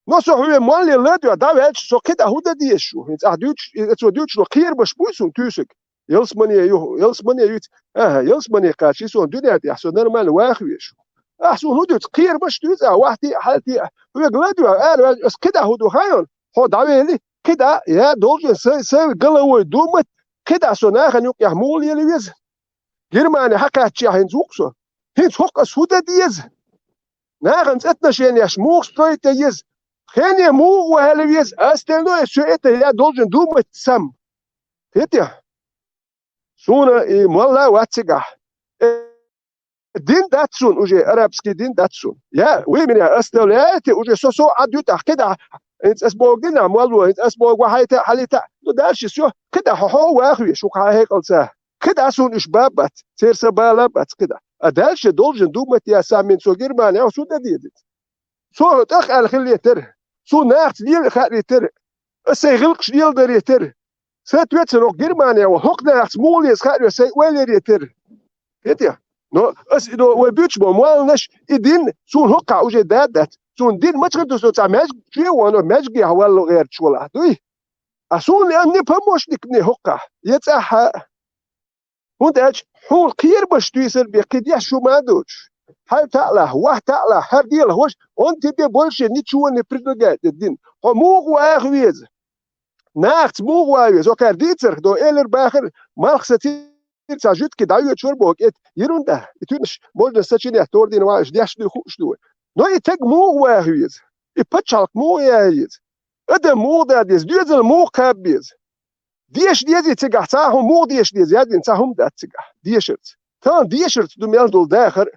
Но со хьоьга молле ладоьгӀна дӀаваьлча, со кхидӀа хӀун дан дезаш ву? ХӀинца ахь дуьйцуш, и, цо дуьйцуш долу кхерабаш буй суна туьйсург? Ялсамане ю-, ялсамане юьйцу. АхӀа, ялсамане кхачий, суна дуьнен тӀехь со нормально ваха везаш ву. Ахь суна хӀун дуьйцу? Кхерабаш дуьйцу ахь, вахтеӀа, хьалатеӀа. Хьоьга ладоьгӀна, ара ваьлча, ас кхидӀа хӀун ду хаьий хьуна? Хьо дӀавели, кхидӀа, я должен, са, са головой думать, кхидӀа со нахана юкъехь муха лела веза? Германи хьакхаьччехь хӀинца ву-кх со. ХӀинца хӀокху ас хӀун дан деза? Нахана цӀа отношенеш муха строить дан еза? Пхене муха вахьала веза? Остальное всё это я должен думать сам. Хетий? Суна и молла вац цигахь. Э, Дин дац суна уже, арабский дин дац суна. Я, вы меня оставляете, уже со со а дютах кида. Инц ас бог дина, молло, инц ас бог вахайта, халита. Ну, дальше всё. Кида хо хо вахви, шу ха хекалца. Кида сун иш бабат, церса бала бац кида. А дальше должен думать я сам, мин со Германия, сюда дедет. Со тах ал хилетер. Су нахц лил харитер. Асай гилкш лил даритер. Соответственно, Германия ва хок нахц мулис харю сай уэлеритер. Хетя. Но ас идо уэ бюч бо муалнаш и дин сун хокка уже дадат. Сун дин мачхар тусо ца мяч чуе вано мяч ги хавалло гэр чула. Дуй. А сун анни помощник не хокка. Яцаха. ХӀунда аьлча хьуна кхербаш туьйсар бе кхидеш шу ма доцуш. Хьай таъла, ваьхь таъла, хьар дела хӀош, он тебе больше ничего не предлагает дин. Хьо муха ваха веза? Нахца муха ваха веза? Окхар дийцарх до элер бахар, малх са цир ца жуьтки дӀайоьчур боху кӀет. Ерунда. И туьнаш можно сочинять, тордина ваьш, деш дуй, хууш дуй. Но и таг муха ваха веза? И пачхьалкх муха яха веза? Адам муха да деза? Доьзал муха кхаба беза? Деша дезий цигахь, цхьа хӀума муха деша деза, яздина цхьа хӀума дац цигахь, дешарца. Тахана дешарца ду мел долу дахар.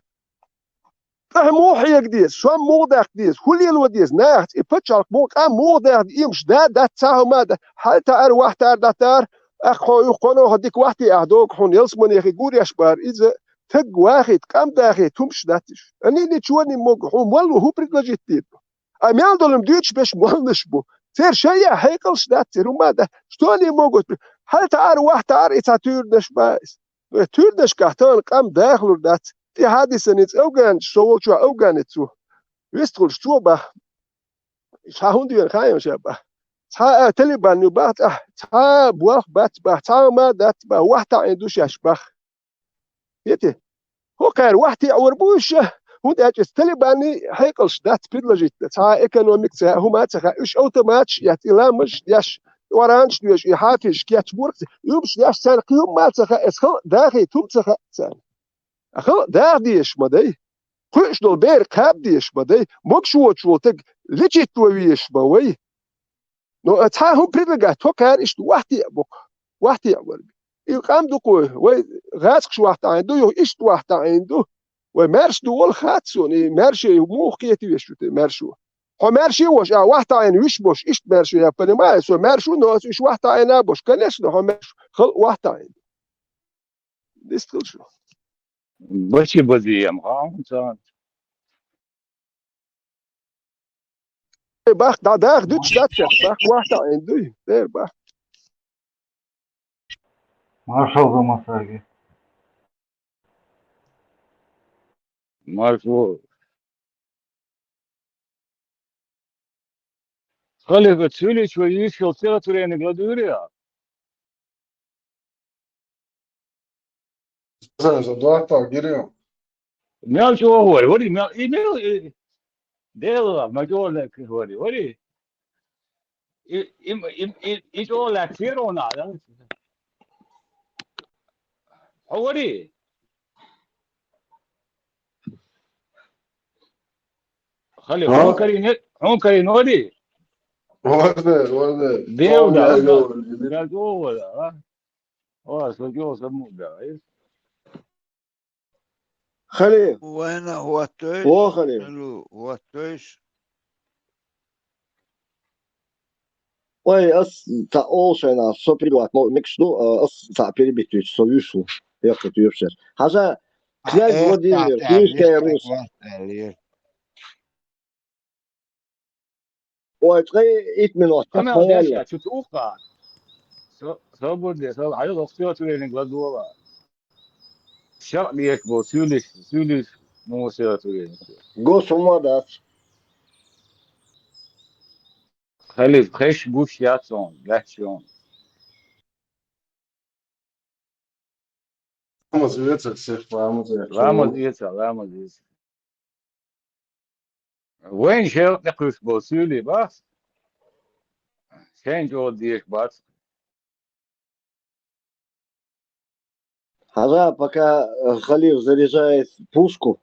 ТӀаьхьа муха хьега деза, сом муха даккха деза, хӀун лело деза, нахаца и пачхьалкх муха, къам муха даха, имаш да, дац цхьа хӀума а дац, хьал таӀар, вахь таӀар, дӀатаӀар, тӀаккха хьо юха кхоно хьо дика вахте ахь догу хьуна, ялсаманехи гуреш бара иза, таг вахийта, къам дахийта, хӀумаш дац уьш. Они ничего не могут, хьуна молло хӀун предложить дийр ду? А мел долу-м дуьйцуш берш молланаш бу. Церан шайя хьекъалш дац, церан хӀума дац. Что они могут? Хьал таӀар, вахь таӀар, и цхьа туьйранаш бац. Э, туьйранашкахь тахана къам дахалур дац. ТӀе хьадисанца афганец, со волчохь афганец ву. Вистхуьлуш цо баха. Ша хӀунда вена хаийна ша баха? Цхьа а талибан ю баха, цхьа, цхьа болх бац баха, цхьа а ма дац баха, вахь таӀийна ду шаьш баха. Хети? ХӀокхара вахь теӀор бу уьш, хӀунда аьлча иза талибанийн хьекъалш дац предложить дан. Цхьа экономика ца хаьа, хӀума ца хаьа, уьш автоматаш эц, и ламазаш деш, Къуранаш доьшуш, и хьафизаш кечбург, уьмаш деш царна кхин хӀума ца хаьа, иза халкъ дахийта хӀума ца хаьа царна. А халкъ даха дезаш ма дай. Кхуьуш долу бер кхаба дезаш ма дай. Могуш воцуш волу таг лечить ван везаш ма вай. Но а цхьа хӀума предлагать, тхо кхара иштта вахь теӀа бу-кх, вахь теӀа верг. И къам ду-кх вай, вай гӀазкхаш вахь таӀийна ду, юха иштта вахь таӀийна ду. Вай маьрша ду волу хац суна, и маьрша муха кхета везаш ву те маьршо. Хьо маьрша а волуш, а вахь таӀийна вуьш болуш, иштта маьрша, я понимаю, со маьрша ву, но аса уьш вахь таӀийна а болуш, конечно, хьо маьрша халкъ вахь таӀийна ду. Дистхила шу. Бачи базием, ха, хьун царна. Э, бах, да, дах, дуч, да, цех, бах, вахта, эн, дуй, дер, бах. Маршал за массажи. Маршал. Халифа, цуьлич вай йиш йолу цигахь турениг ладуьйрий а? Сан, сан, дуьхьа гири. Мел чӀогӀа вари, вари, мел, и мел, и, Дела, ма чӀогӀа лаьцна вари, вари. И, и, и, и, и чӀогӀа лаьцна хӀун а, да? Хьо вари? Хали, а? Хьун карийна, хьун карийна вари? Варде, варде. Дел, да, да. Дел, да, да, а? О, со чё, со му, да, э? Хали. Вайна хӀоттойш? О, Хали. Алло, хӀоттойш? Ой, ас цхьа олу шайна, со прибивать мо-, мегаш ду, а, ас цхьа перебить вуьйцу, со вуьйш ву, яккха туьйху шаьш. Хьажа, князь Владимир, Киевская Русь. Ой, ткъе итт минот. Амел деш, я чу тухха. Со-, собар де, со, хьайо лохсио цуьниг ладогӀа. Шак деш бо, суьйлиш, суьйлиш, муса цуьниг. Гос хӀума дац. Халиф, хеш гуш яц он, лаьтташ он. Ламаз вецар, сех ламаз вецар. Ламаз вецар, ламаз вецар. Вайн шел тӀекхуьйсуш болу суьйлий бац? Шайн чӀогӀа дезаш бац? Хьажа, пока, э, Халиф заряжает пушку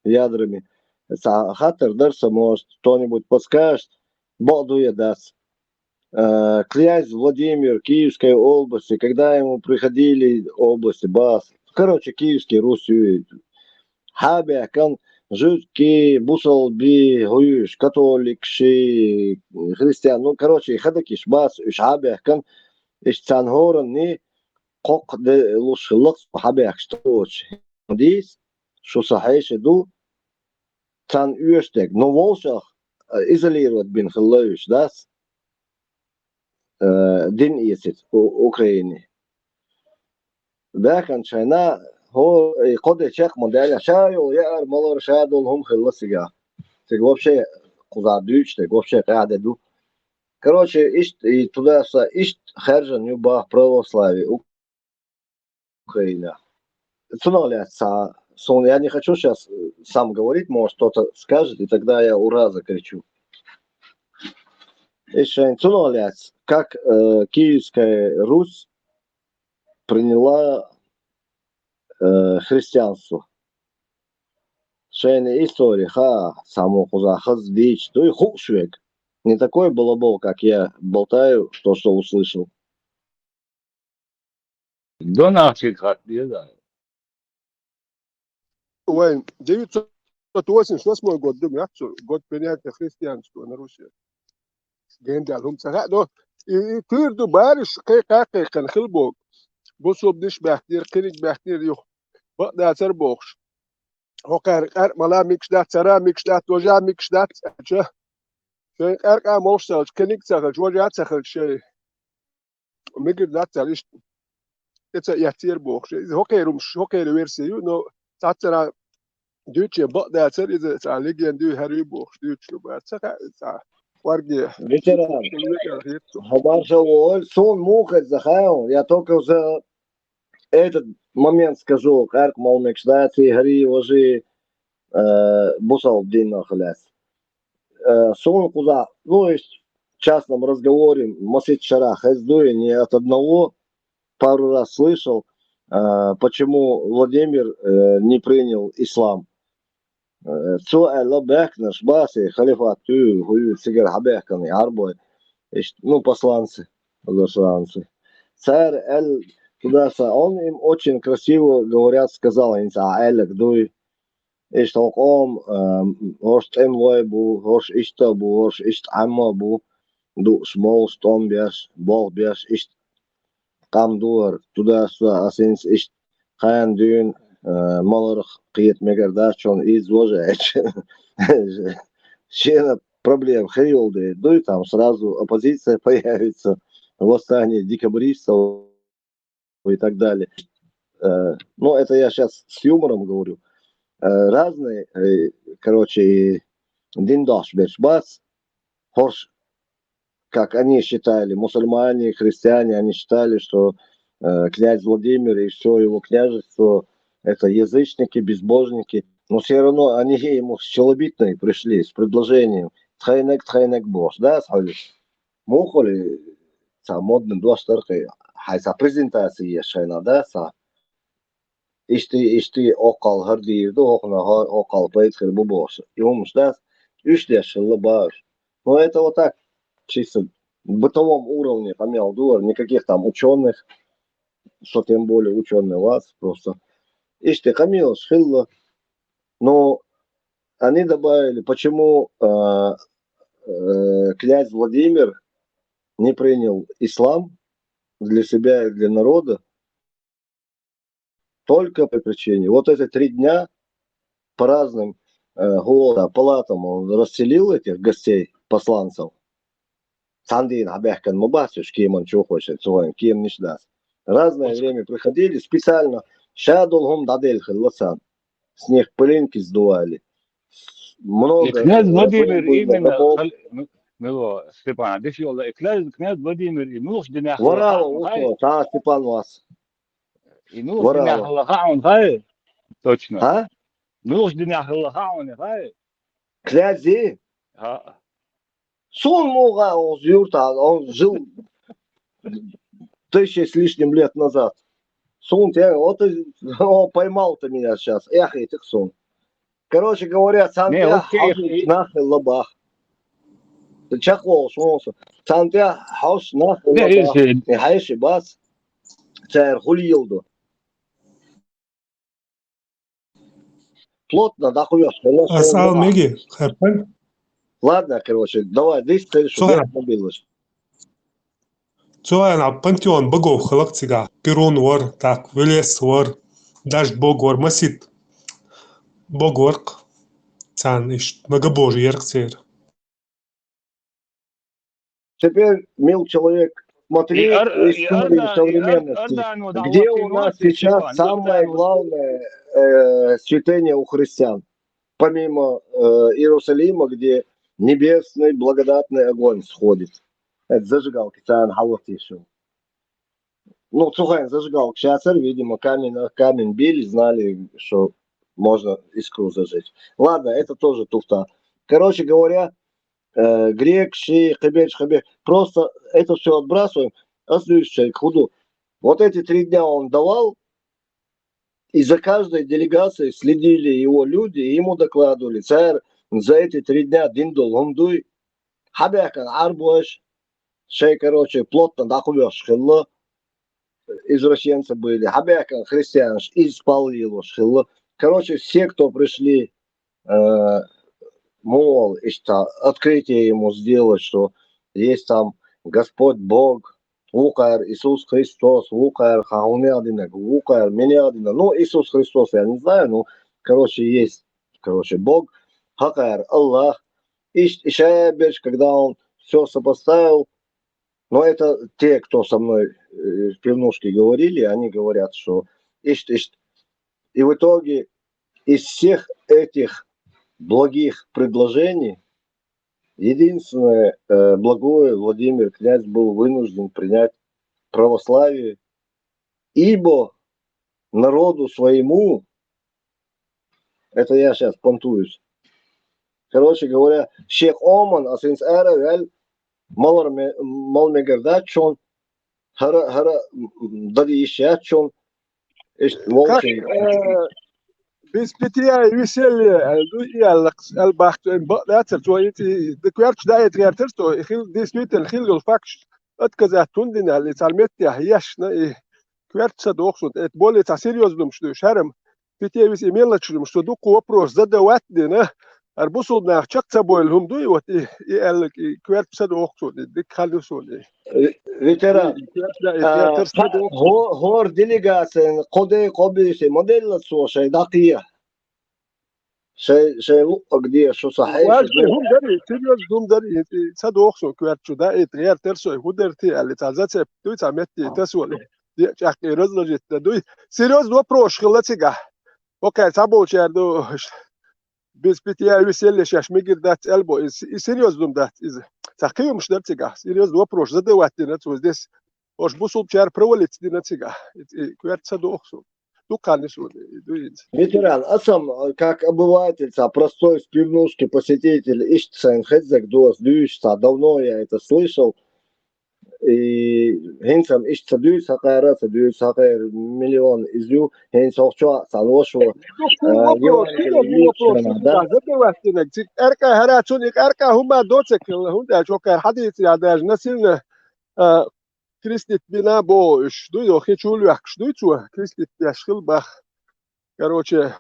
ядрами, цхьа хаттар дар сан, может, кто-нибудь подскажет, бакъду я дац. Э, князь Владимир Киевской области, когда ему приходили области, бас, короче, Киевский Русь, э, хьабаьхкан, жуьгтий, бусалбий, хӀуюш, католикаш, христиан, ну, короче, хадакиш бац, уьш хьабаьхкан, иштта царна хӀоранна кхоккха де луш хилла-кх хьабаьхкаш тохуча. Дийс, шу сан хьеша ду, царна оьшург, но вовшах, э, изолировать бина хилла уьш, дац? Э, дин эцийта У-, Украине. Баьхканчу хенахь, хӀо, и кхо де чекх ма даьлла, ша йолу яар, малар, ша долу хӀума хилла цигахь. Цига вообще кхузахь дуьйцуш дерг, вообще къаьхьа де ду. Короче, иштта, и туда-сюда, иштта хаьржина ю боху православие Украинехь. Цунах лаьцна цхьа, суна, я не хочу сейчас, э, сам говорить, может, кто-то скажет, и тогда я «ура» закричу. И шайн цунах лаьцна, как, э, Киевская Русь приняла, э, христианство. Шайна история хаа, цхьаммо кхузахь хаза дийцича дуй, хууш верг. Не такой балабол, как я болтаю, то, что услышал. Донахчик хат деза. Вайн девятьсот восемьдесят восьмой год, думаю, год принятия христианства на Руси. Гендаьлла хӀума ца хаьа, но и, и туьйр ду, бараш кхайкхакхайкхина хила боху. Бусулба диш баьхкинера, кхиниг баьхкинера юха. Бакъдацара бохуш. ХӀокхара къаьркъа мала микаш дац, цара микаш дац, вожа микаш дац аьлча. Шайн къаьркъа молуш ца хилча, кхиниг ца хилча, вожа ца хилча шайн. Мегар дац аьлла иштта. И ца эццера бохуш. Иза хӀокхеран хӀумаш, хӀокхеран верси ю, но цхьаццара дуьйцуче бакъдацара, иза цхьа легенда ю, хӀара ю бохуш, дуьйцуш ду бара. Ца хаьа, цхьа кӀорге. Ветеран. Хабарша волу, суна муха хеза хаьа, я только за этот момент скажу, къаьркъа мала микаш дац, и хӀара, и вожа, э, бусалба динах лаьцна. Э, суна кхузахь, ну, иштта, в частном разговоре, масийтта шарахь хезна дуй, не от одного, пару раз слышал, э, почему Владимир, э, не принял ислам. Э, цо аьлла, баьхкинарш бац, и халифат ю, хӀу ю, цигара хьабаьхкина и Ӏарбой, иштта, ну, посланцы, иностранцы. Цара аьлла, туда-сюда, он им очень красиво, говорят, сказал, хӀинца ахь аьлларг дуй. Иштта хӀокху къоман, а, хӀорш тӀемалой бу, хӀорш иштта бу, хӀорш иштта Ӏамма бу, дууш, молуш, тӀом беш, болх беш, иштта къам ду хӀара, туда-сюда, аса хӀинца иштта ханна дуьйна, а, маларх кхета мегар дац, чунна иза вожа аьлча. Шена проблема хир йолу дела дуй, там сразу оппозиция появится, восстание декабристов и так далее. Э, ну, это я щас с юмором говорю. Э, разные, э, короче, и дин дохьуш берш бац. ХӀорш, как они считали, мусульмане, христиане, они считали, что, э, князь Владимир и всё его княжество — это язычники, безбожники. Но всё равно они ему с челобитной пришли, с предложением. Тхайнаг, тхайнаг бохуш, да, схьавуьлуш. Муха хуьлу, цхьа модный дош дара кхин, хьайн цхьа презентаци еш шайна, да, цхьа. Иштта, иштта, оккхал хӀара дийр ду, хӀокхунах хӀо-, оккхал пайда хир бу бохуш. И хӀумаш дац, уьш деш хилла бохуш. Но это вот так, чисто бытовом уровне къамел ду хӀара, никаких там учёных, что тем более учёный вац, просто. Иштта къамелаш хилла. Но они добавили, почему, а, э, князь Владимир не принял ислам для себя и для народа только по причине. Вот эти три дня по разным, э, города, палатам он расселил этих гостей, посланцев. Цхьана дийнахь баьхкина ма бац уьш кеман чухуьйсуш, цу вайн кеманаш дац. Разное время приходили, специально ша долу хӀума дӀаделла хилла царна. С них пылинки сдували. Много, э, князь Владимир именно, мила, Степан, деш йолу, и князь, князь Владимир, и муьлхачу динехь хилла хаьа хьуна, Степан вац. И муьлхачу динехь хилла хаьа хьуна, хай? Точно. А? Муьлхачу динехь хилла хаьа хьуна, хай? Князь? А. Суна муха оха юртахь, он жил тысяча с лишним лет назад. Суна тӀе, вот, о, поймал ты меня сейчас, эхь итих суна. Короче говоря, цхьана тӀе хьовсуш нах хилла бах. Чекхволуш вон со. Цхьана тӀе хьовсуш нах хилла бах. И хьаьший бац. Цара хуьлийла ду. плотно дӀакхоьхьуш хилла шоай Ас ала мегий, хӀаьта? Ладно, короче, давай, десять тысяч Цу хана. Бек мобилаш. Цу хана пантеон богов хилла-кх цигахь. Перун вара, так, Велес вара, даже бог вара, масийтта бог вара-кх. Царна иштта многобожие яра-кх церан. Теперь, мил человек, смотри историю современности. Где у нас сейчас самое главное, э, святыня у христиан? Помимо, э, Иерусалима, где небесный благодатный огонь сходит. Это зажигалки, царна хьалатийша. Ну, цу хенахь зажигалкаш яцара, видимо, камень, камень били, знали, что можно искру зажечь. Ладно, это тоже туфта. Короче говоря, э, грек, ши, кхиберш, кхибе-, просто это всё отбрасываем. Ас дуьйцу шайга хӀун ду. Вот эти три дня он давал, и за каждой делегацией следили его люди, и ему докладывали. Цара за эти три дня дина долу хӀума дуй, хьабаьхкина Ӏарбоша, шайн, короче, плотно дӀакхоьхьуш хилла, извращенцы были, хьабаьхкина христианаш, иза пал лелош хилла. Короче, все, кто пришли, э, мол, иштта открытие ему сделать, что есть там Господь Бог, ву кхара Иисус Христос, ву кхара хьан хӀун яздинарг, ву кхара мин яздинарг. Ну, Иисус Христос, я не знаю, ну, короче, есть, короче, Бог, хьан кхара Аллах. Иштта, и шайберш, когда он всё сопоставил, но это те, кто со мной, э, в пивнушке говорили, они говорят, что иштта, иштта. И в итоге из всех этих благих предложений единственное, э, благое, Владимир князь был вынужден принять православие, ибо народу своему, это я щас понтуюсь. Короче говоря, шен къоман ас хӀинца ара а ваьлла, малар ме-, мала мегар дац шуна, хӀара, хӀара, м, дан йиш яц шуна, иштта волчийн. Как, э, без питья и веселья, э, ду и аьлла, аьлла бахча, э, бакъ дацара, цо и, и, и, да коьртачу даийта гӀертара цо, и хила, действительно, хила йолу факташ, отказать хӀунда дина аьлла, и цхьана меттехь ешна, и коьрта ца доху шуна, это более цхьа серьёзно хӀумаш ду, шарам, питья и веселья, и мелочь хӀумаш, цо дуккха вопрос задавать дина, хӀара бусулба нах чекх ца бойла хӀума дуй, вот и, и аьлларг, и коьрта ца доху суна, и дика хан ю суна, и. Ве-, ветеран, и коьрта, и а, коьртара ца доху суна. ХӀо-, хӀора делегацина кхо де, кхо буьйса ма делла цо шайн дӀакхехьа. Шайн, шайн луъург де, шу сан хьеша. Важный хӀума дарий, серьёзно хӀума дарий, и, и ца доху суна коьрта чу, да, и гӀертара со, хӀун дара те аьлла, цхьа зацепка дуй, цхьа метте тасо, де, чӀаккхе разложить дан дуй. Серьёзно вопрос хилла цигахь. Окей, цхьаболчара ду, без питья и веселья шаьш мегар дац аьлла бо, и, и серьёзно дац иза. Цхьа кхин хӀумаш дара цигахь, серьёзно вопрос задавать дина цо, здесь, ош бусулбачара провалиться дина цигахь. И, и коьрта ца доху суна. Дукха хан ю суна, и ду иза. Ветеран, ас-м, как обыватель, цхьа простой с пивнушки посетитель, иштта сайна хеззарг ду ас дуьйцуш, цхьа давно я это слышал. И хӀинца-м иштта ца дуьйцу, хьакхара а ца дуьйцу, хьакхара миллион иза ю, хӀинца хӀокху чохь цхьана ваша ву, а, Евангелие йийцуш хилла, да? Задавать динарг, цига къаьркъа хӀара цунна и къаьркъа хӀума доцург хилла, хӀунда аьлча хӀокхара хьадийцаре даже насильно, а, крестить бина боху уьш, ду йо, хи чу лоьхкуш дуй цо, крестить беш хилла бах. Короче,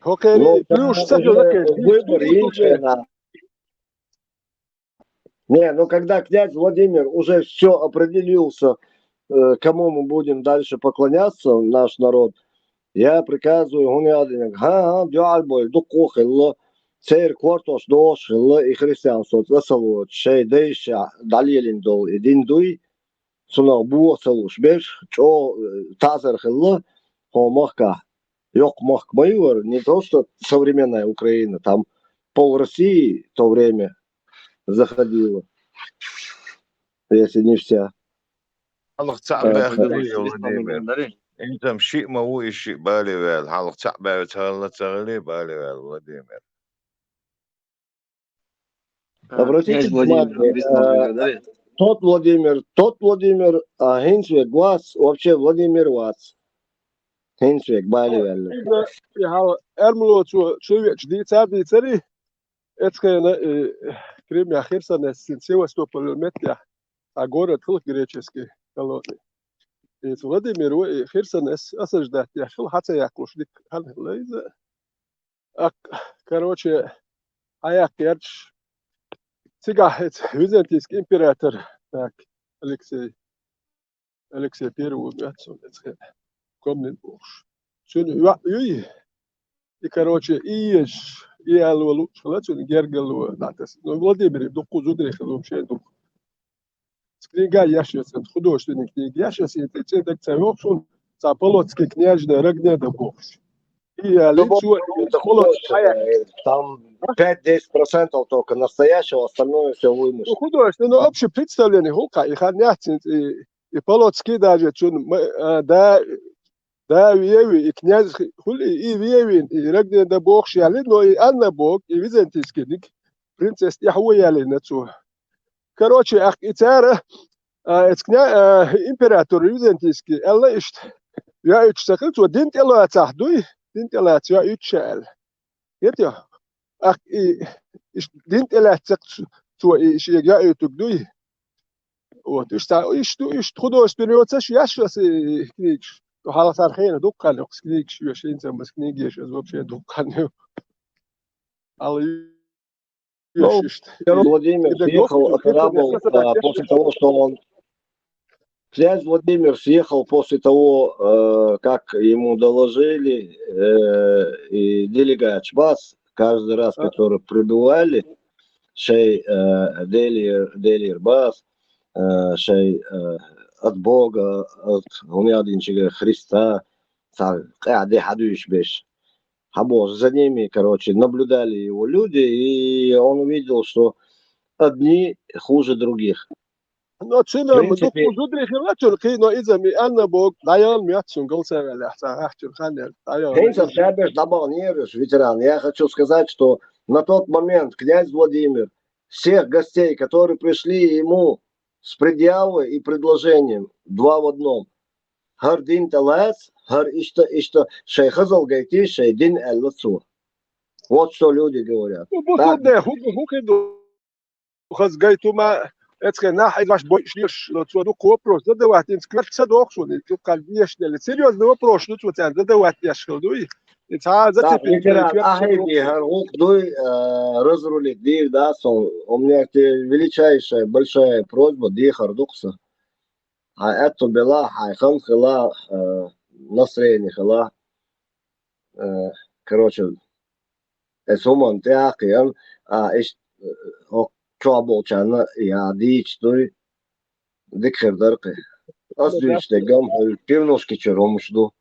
хӀокхерий плюс ца хилла кхерий. Выбор йинчу хенахь. Не, ну когда князь Владимир уже всё определился, э, кому мы будем дальше поклоняться, наш народ, я приказываю, хӀун яздинарг, хӀан-хӀан, дуьхьал бой, дуккха а хилла, церан кортош дохуш хилла, и христианство цӀа ца лоцуш, шайн дайша дӀалелийна долу и дин дуй, цунах боху ца луш берш, чӀогӀа, э, таӀзар хилла хӀокху махкахь. Йоккха махка ма ю хӀара, не то что современная Украина, там пол России в то время заходила, если не вся. Хьалха цхьаъ баьхна ду, Владимир. ХӀинца-м шиъ ма ву, и шиъ бале ваьлла. Хьалха цхьаъ баьвца хилла ца хилий, бале ваьлла, Владимир. Обратите внимание, а, тот Владимир, тот Владимир, а хӀинца вега вац, вообще Владимир вац. ХӀинца вега бале ваьлла. Иза, и хьал, эрмало цо, цо вечу дийца а дийцарий, эцхена, и, Крымехь Херсонес, Севастополь меттехь, а город хилла греческий, колония. И цу Владимир ву, и Херсонес, осаждать деш хилла, хьа ца яккхалуш дика хан хилла иза. Ак, короче, хьаяккха ярчаш. Цигахь эца византийский император, так, Алексей. Алексей Первый бац, он эца хе-, комнин бохуш. Цуьнан йоӀ юй, и, короче, и еш, и ало луъуш хила цуьнан гергало дӀатаса. Ну, Владимир, дуккху зударий хила вообще дуккху. Книга еш яцара, художественный книга еш яцара, и цӀе даг ца йохуш, цхьа Полоцкий княжна рагнеда бохуш. И али цо, это художественный, там пять-десять процентов только настоящего, остальное все вымышленно. Ну, художественный, ну, общее представление, хӀулкха, и хан яц, и, и Полоцкий даже, цун, м, а, да, да, веви, и князь хули, и веви, и рагнеда бохуш яли, но и Анна бог, и византийский дик, принцесс тӀехьо ялина цо. Короче, ах, и цара, а, эцкне, а, император византийский, аьлла иштта, йоуьйтуш ца хилла, цо дин тӀелоцахь дуй, дин тӀелаца йоуьйтуш аьлла. Гетё? Ах, и, иштта дин тӀелаьццакх цо, цо и шега йоуьйтуг дуй. Вот, иштта, иштта, иштта художественный йоцаш яш аса и книгаш. Хьалха цара хена дуккха хан йоккхуш книгаш йоьш, хӀинца мас книга еш, аса вообще дуккха хан ю. Ала Ну, Владимир съехал, отрабовал, а, после того, что он... Князь Владимир съехал после того, э, как ему доложили, э, и делегат Чбас, каждый раз, который прибывали, шей, э, делир, делир бас, э, шей, э, от Бога, от Умядинчига Христа, цхьа къаьхьа де хьадуьйш беш. Хьаболчу за ними, короче, наблюдали его люди, и он увидел, что одни хуже других. Но цуьнан дуккха зударий хилла цуьнан, кхин, но иза ми Анна бог дӀаяла моьтту цуьнан, гал ца ваьллехь, цхьа хьаьхчуьра хан яьлла, дӀаяла. ХӀинца шабеш дӀабаханера ветеран. Я хочу сказать, что на тот момент князь Владимир всех гостей, которые пришли ему с предъявой и предложением, два в одном, хӀара дин тӀелаца, хӀара иштта, иштта, шайн хазал гайта, шайн дин, аьлла цо. Вот что люди говорят. Ну, бусалба нах, хӀу, хӀу хир ду, хаза гайта ма, эцхье нах хьайзаш бойуш леш, цо дуккха вопрос задавать, инца коьрта ца доху суна, и дуккха дешнели. Серьёзный вопрос ду цо царна задавать деш хила дуй. И цхьа а зацепить ветеран, ахьа бе, хӀара гӀуллакх дуй, а, разрулить дийр дац хьуна. У меня к тебе величайшая, большая просьба, дехар ду-кх сан. Хьайн аьтту бела, хьайн хан хила, а, настроение хила. А, короче, эцу хӀуманна тӀе а кхиъна, а, иштта, а, хӀокху чохь болчарна я дийца дуй, дика хир дара кхин. Ас дуьйцу дерг-м хӀара пивнушки чуьра хӀумаш ду.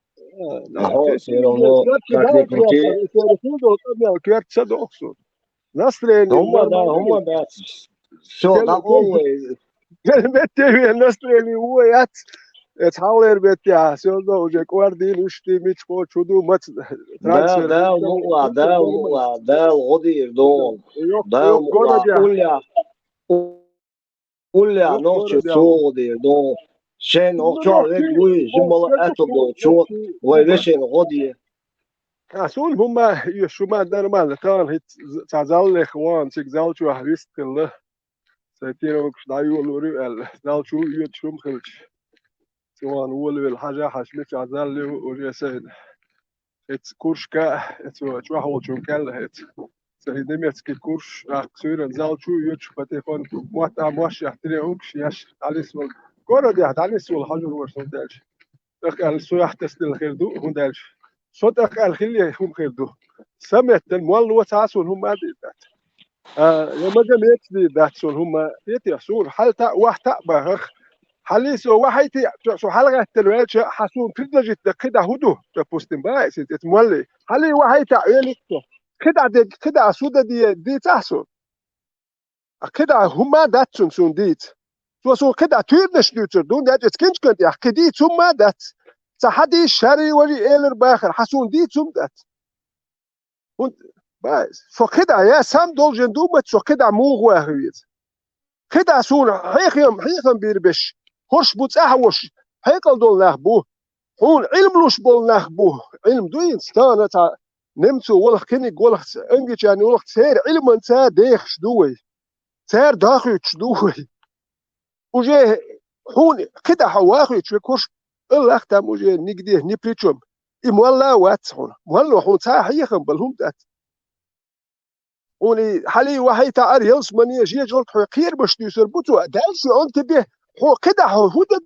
А хьо всё равно, как ни крути. Коьрта ца доху суна. Настроение хӀумма да, нормально. ХӀумма дац. Всё, дӀакъовлай. Герметте вен настроение ву яц. Эца хьалхара беттехь, всё равно уже кӀордийна уьш ди, мича кхочу ду, маца трансфер. Да, да, луъла, да, луъла, да, гӀо дийр ду. Йоккха, да, йоккха луъла, городе. Уллехь. Уллехь нохчо цо гӀо дийр ду. Шен охчо век вуй, жимала аьтто болчо, вай вешин гӀо де. А суна хӀумма, и шума нормально, тахана хӀинца цхьа заллех ван, цига зал чохь вист хилла. Сайн тирогаш дӀайолалур ю аьлла, зал чу оьцуш хӀума хилча. Цигахь волавелла хьажа хьаша мичахь зал ю уже сайна. Эца куршка, эца чохь волчун кӀел эца. Церан немецкий курш, аккха суьйранна зал чу йоьдуш, патефон мотт а мошшехь тине угуш еш, дӀанисвала. Городехь дӀанисвала хьожур вара со дальше. ТӀаккха аьлла, со яхь тасдилла хир ду, хӀунда аьлча со тӀаккха аьлла хилла хӀума хир ду. Сан меттан молло ца а суна хӀума а дийр дац. А, я Магомед дийр дац суна хӀума, этех суна хьал таӀ, вахь таӀ бахах. Хьалий со вахьайтий, со хьалагӀаьттина ваьлча, хьан суна предложить дан кхидӀа хӀун ду, допустим, баьс, эцу молли. Хьалий вахьайтаӀ великъ со. КхидӀа дерг, кхидӀа су дан де, дийцахь со. А кхидӀа хӀумма дац цунна суна дийца. Цо суна кхидӀа туьйранаш дуьйцур ду, нечӀец кинчкан тӀехь кхин дийца хӀумма дац. Ца хьадийца шарий важий элар бахар, хьан суна дийца хӀума дац. ХӀунда, баьс, со кхидӀа я сам должен думать, со кхидӀа муха ваха веза. КхидӀа суна хьехам, хьехам бийр беш, хӀорш бу цӀахь а волуш, хьекъал долу нах бу. Хьуна Ӏилма луш болу нах бу. Ӏилма ду хӀинца, тахана цхьа немцо волах, кхиниг волах, англичане волах, церан Ӏилманца дехаш ду вай. Цара дохуьйтуш ду вай. Уже хьуна кхидӀа хьо вахуьйтуш векуш, Аллах там уже нигде ни при чём. И молла а вац хьуна. Молло хьуна цхьа а хьехам бала хӀума дац. Хьуна и хьалий вахьийтаӀар ялсмане жежалт хьо кхербаш дуьйсур бу цо. Дальше он тебе, хьо кхидӀа хьо хӀу дан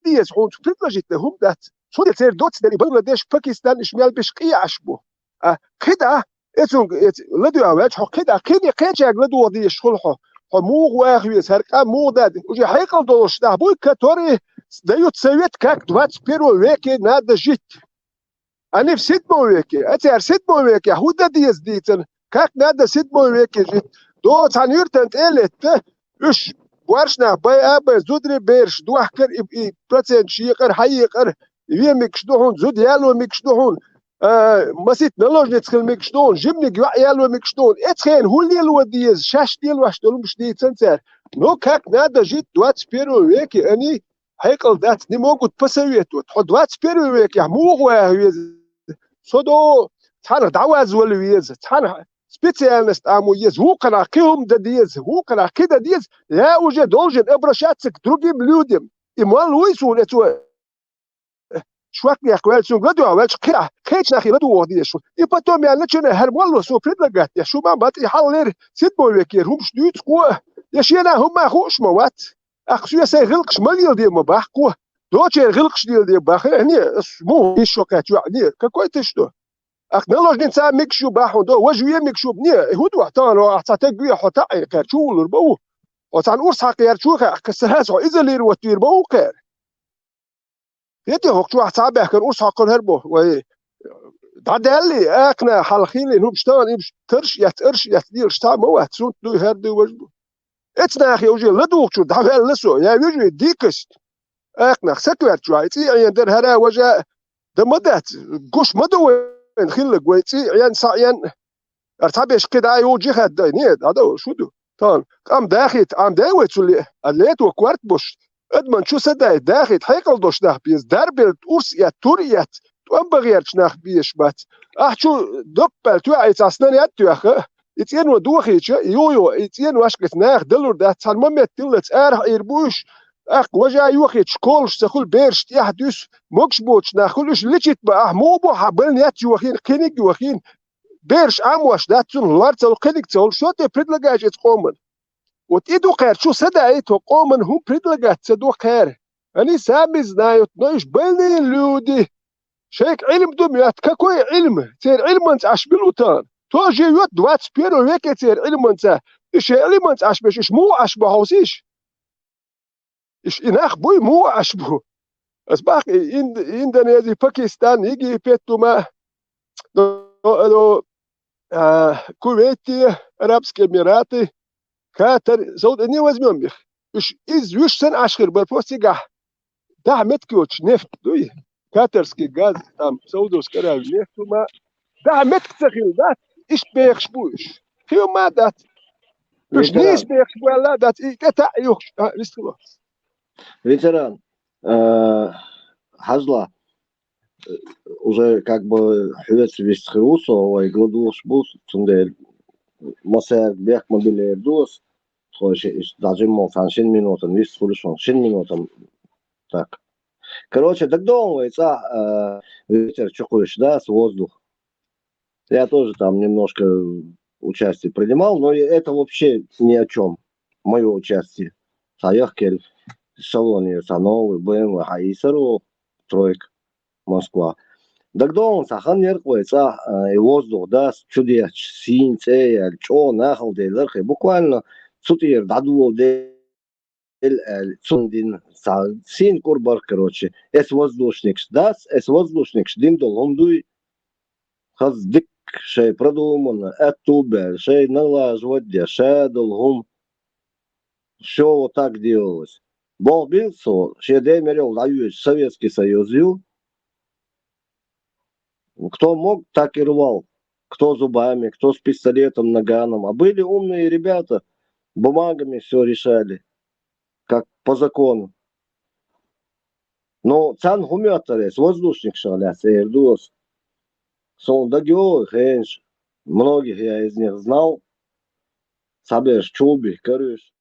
деза, хьуна цу предложить дан хӀума дац. Цундела церан доццадарий Бангладеш, Пакистан иш мел беш къеӀаш бу. А кхидӀа, эцунга, эц, ладоьгӀа ваьлча, хьо кхидӀа, кхин а кхечаьрга ладогӀа дезаш хул хьо. Хьо муха ваха веза, хӀара къам муха дада. Уже хьекъал долуш нах буй, которые дают совет, как в двадцать первом веке надо жить. Они в седьмом веке, а цара седьмом веке хӀу дан деза дийцина, как надо в седьмом веке жить. До цхьана юьртан тӀе а летта, уьш боаршнах бай а бай, зударий бераш дохкар, и, и проценташ екъар, хьаекъар, вемигаш ду хьуна, зуда яло мигаш ду хьуна, а, масийтта наложница хила мигаш ду хьуна, жимниг йоӀ яло мигаш ду хьуна. Эцхена хӀу лело деза, шаьш лелош долу хӀумаш дийцина цара. Но как надо жить в двадцать первом веке, они хьекъал дац, не могут посоветовать. Хьо двадцать первый векехь муха ваха веза? Со до цхьанах дӀаваззавала веза, цхьанах специальность Ӏамо еза, вукханах кхин хӀума дан деза, вукханах кхин дан деза, я уже должен обращаться к другим людям. И мал вуй суна цо шок мехка ваьлла, цуьнга ладоьгӀа ваьлча, кхин, кхечу нахе ладогӀа деза шу. И потом яьлла начинай хӀара молло со предлагать деш, шу ма бац, и хьаллера седьмой векера хӀумаш дуьйцу кхо, я шена хӀумма хууш ма вац. Ахь соьга сайн гӀиллакхаш ма леладе ма боху кхо. Дочеран гӀиллакхаш леладе боху. Э, не, ас муха йиш шо кхаьчча йоӀ? Не, какой ты что? Ахь наложница мегаш ю боху хьуна, до, важа вен мегаш ю. Не, хӀун ду ахь тахана, ахь цхьа таг ве хьо таӀийна кхаьра, чу вуллур бан ву? Хьо цхьана урс хьакхаьра чу хаьа, кхин сразу хьо изолировать вийр бан ву кхаьра? ХӀетте хӀокху чохь цхьа а баьхкина урс хьокхур хӀара бу, вай дӀадаьллий, акхна хьалха хилийна хӀумаш тахана, имаш тарш а эцна, арш а эцна лелаш цхьа а ма вац, сунт дуй, хӀара дуй, важа ду. Эцу нахе уже ладугӀучуьра дӀаваьлла со, я вижу и дикость. Акхнах сакоьртачохь, и цӀий Ӏен дара хӀара а, важа а, дан ма дац, гуш ма ду вайна хилларг, вай цӀий Ӏен, са Ӏен. Ара цхьаберш кхидӀа а йолчу хаддай, не, дӀадо, шу ду. Тахана, къам дахийта, Ӏам дай вай цу ле, а лето корта беш, адаман чу са дай, дахийта хьекъал долуш нах беза, дарбелла урс а эцна, тур а эцна, тӀом бан гӀерташ нах безаш бац. Ахь чу доккха пӀелг тоьӀийца снаряд а тоьхна, и цӀено дохийча, и йо-йо, и цӀеношкахь наха далур дац, цхьана момент тиллалц арахь Ӏийр бу уьш, тӀаккха важа йохийча, школаш ца хуьлу, бераш тӀехь дуьсу, могуш боцуш нах хуьлу, уьш лечить бан, ахь муха бу хьан больнице йохийна, кхиниг а йохийна, бераш Ӏамош дац цунна, лор ца хуьлу, кхиниг ца хуьлу, что ты предлагаешь эцу къоман? Вот и ду кхаьра, чу са даийта хӀокху къоман хӀума предлагать ца до кхаьра. Они сами знают, но уьш больные люди. Шайга Ӏилма ду моьтту, какой Ӏилма? Церан Ӏилманца Ӏаш мила ву тахана? Кто живёт в двадцать первом веке церан Ӏилманца? И шайн Ӏилманца Ӏаш беш, уьш муха Ӏаш бу хьовсийша? Иш и нах буй, муха Ӏаш бу? Ас баккха и Инд-, Индонези, Пакистан, Египет, дума, до, до, а, Кувейти, Арабские Эмираты, Катар, Сауд, не возьмём их. Уьш иза вуьш санна Ӏаш хир бара, просто цигахь дахьа меттиг йоцуш нефть дуй, катарский газ, там, Саудовская Аравия нефть, дума, дахьа меттиг ца хилла дац, иштта бехаш бу уьш. Кхин ма дац. Уьш нийса бехаш бу аьлла а дац, и тӀе таӀ юхуш. А, вистхило. Ветеран, э, хьажал, э, уже как бы хьоьца вист хир ву со, вай гладугӀуш бу, цундела массаьрга бехк ма билийр ду ас, тхо ши-, иштта дӀажимма волу цхьана шина минутан вист хуьлуш ван, шина минутан так. Короче, дагадогӀу вай цӀа, э, ветер чукхуьйсуш, да, с воздух. Я тоже там немножко участие принимал, но и это вообще ни о чем. Мое участие. Цхьа яхкелла салоне цхьа новый Б М В хьаийсаро, тройка, Москва. ДагадогӀу, цхьа хан яра вай цӀа, а, и воздух, да, чудехча, сийна цӀе яьлла, чӀогӀа нахала делара хи. Буквально цу тӀера дӀадолале аьлла, цунна дина, цхьа сийна кӀур бара, короче. Эс воздушникаш дац, эс воздушникаш дина долу хӀума дуй, хаза дикка шайн продуманно, аьтту а баьлла, шайн налажа вадде, ша долу хӀума. Всё вот так делалось. Болх бийла цо, шен ден мел йолу дӀайоьдуш Советский Союз ю. Кто мог, так и рвал. Кто зубами, кто с пистолетом, наганом. А были умные ребята, бумагами всё решали, как по закону. Но царна хӀун моьттура эс воздушникашах лаьцна эр ду ас? Суна дагайогӀу хенаш, многих я из них знал, цхьаберш чул бихкира уьш.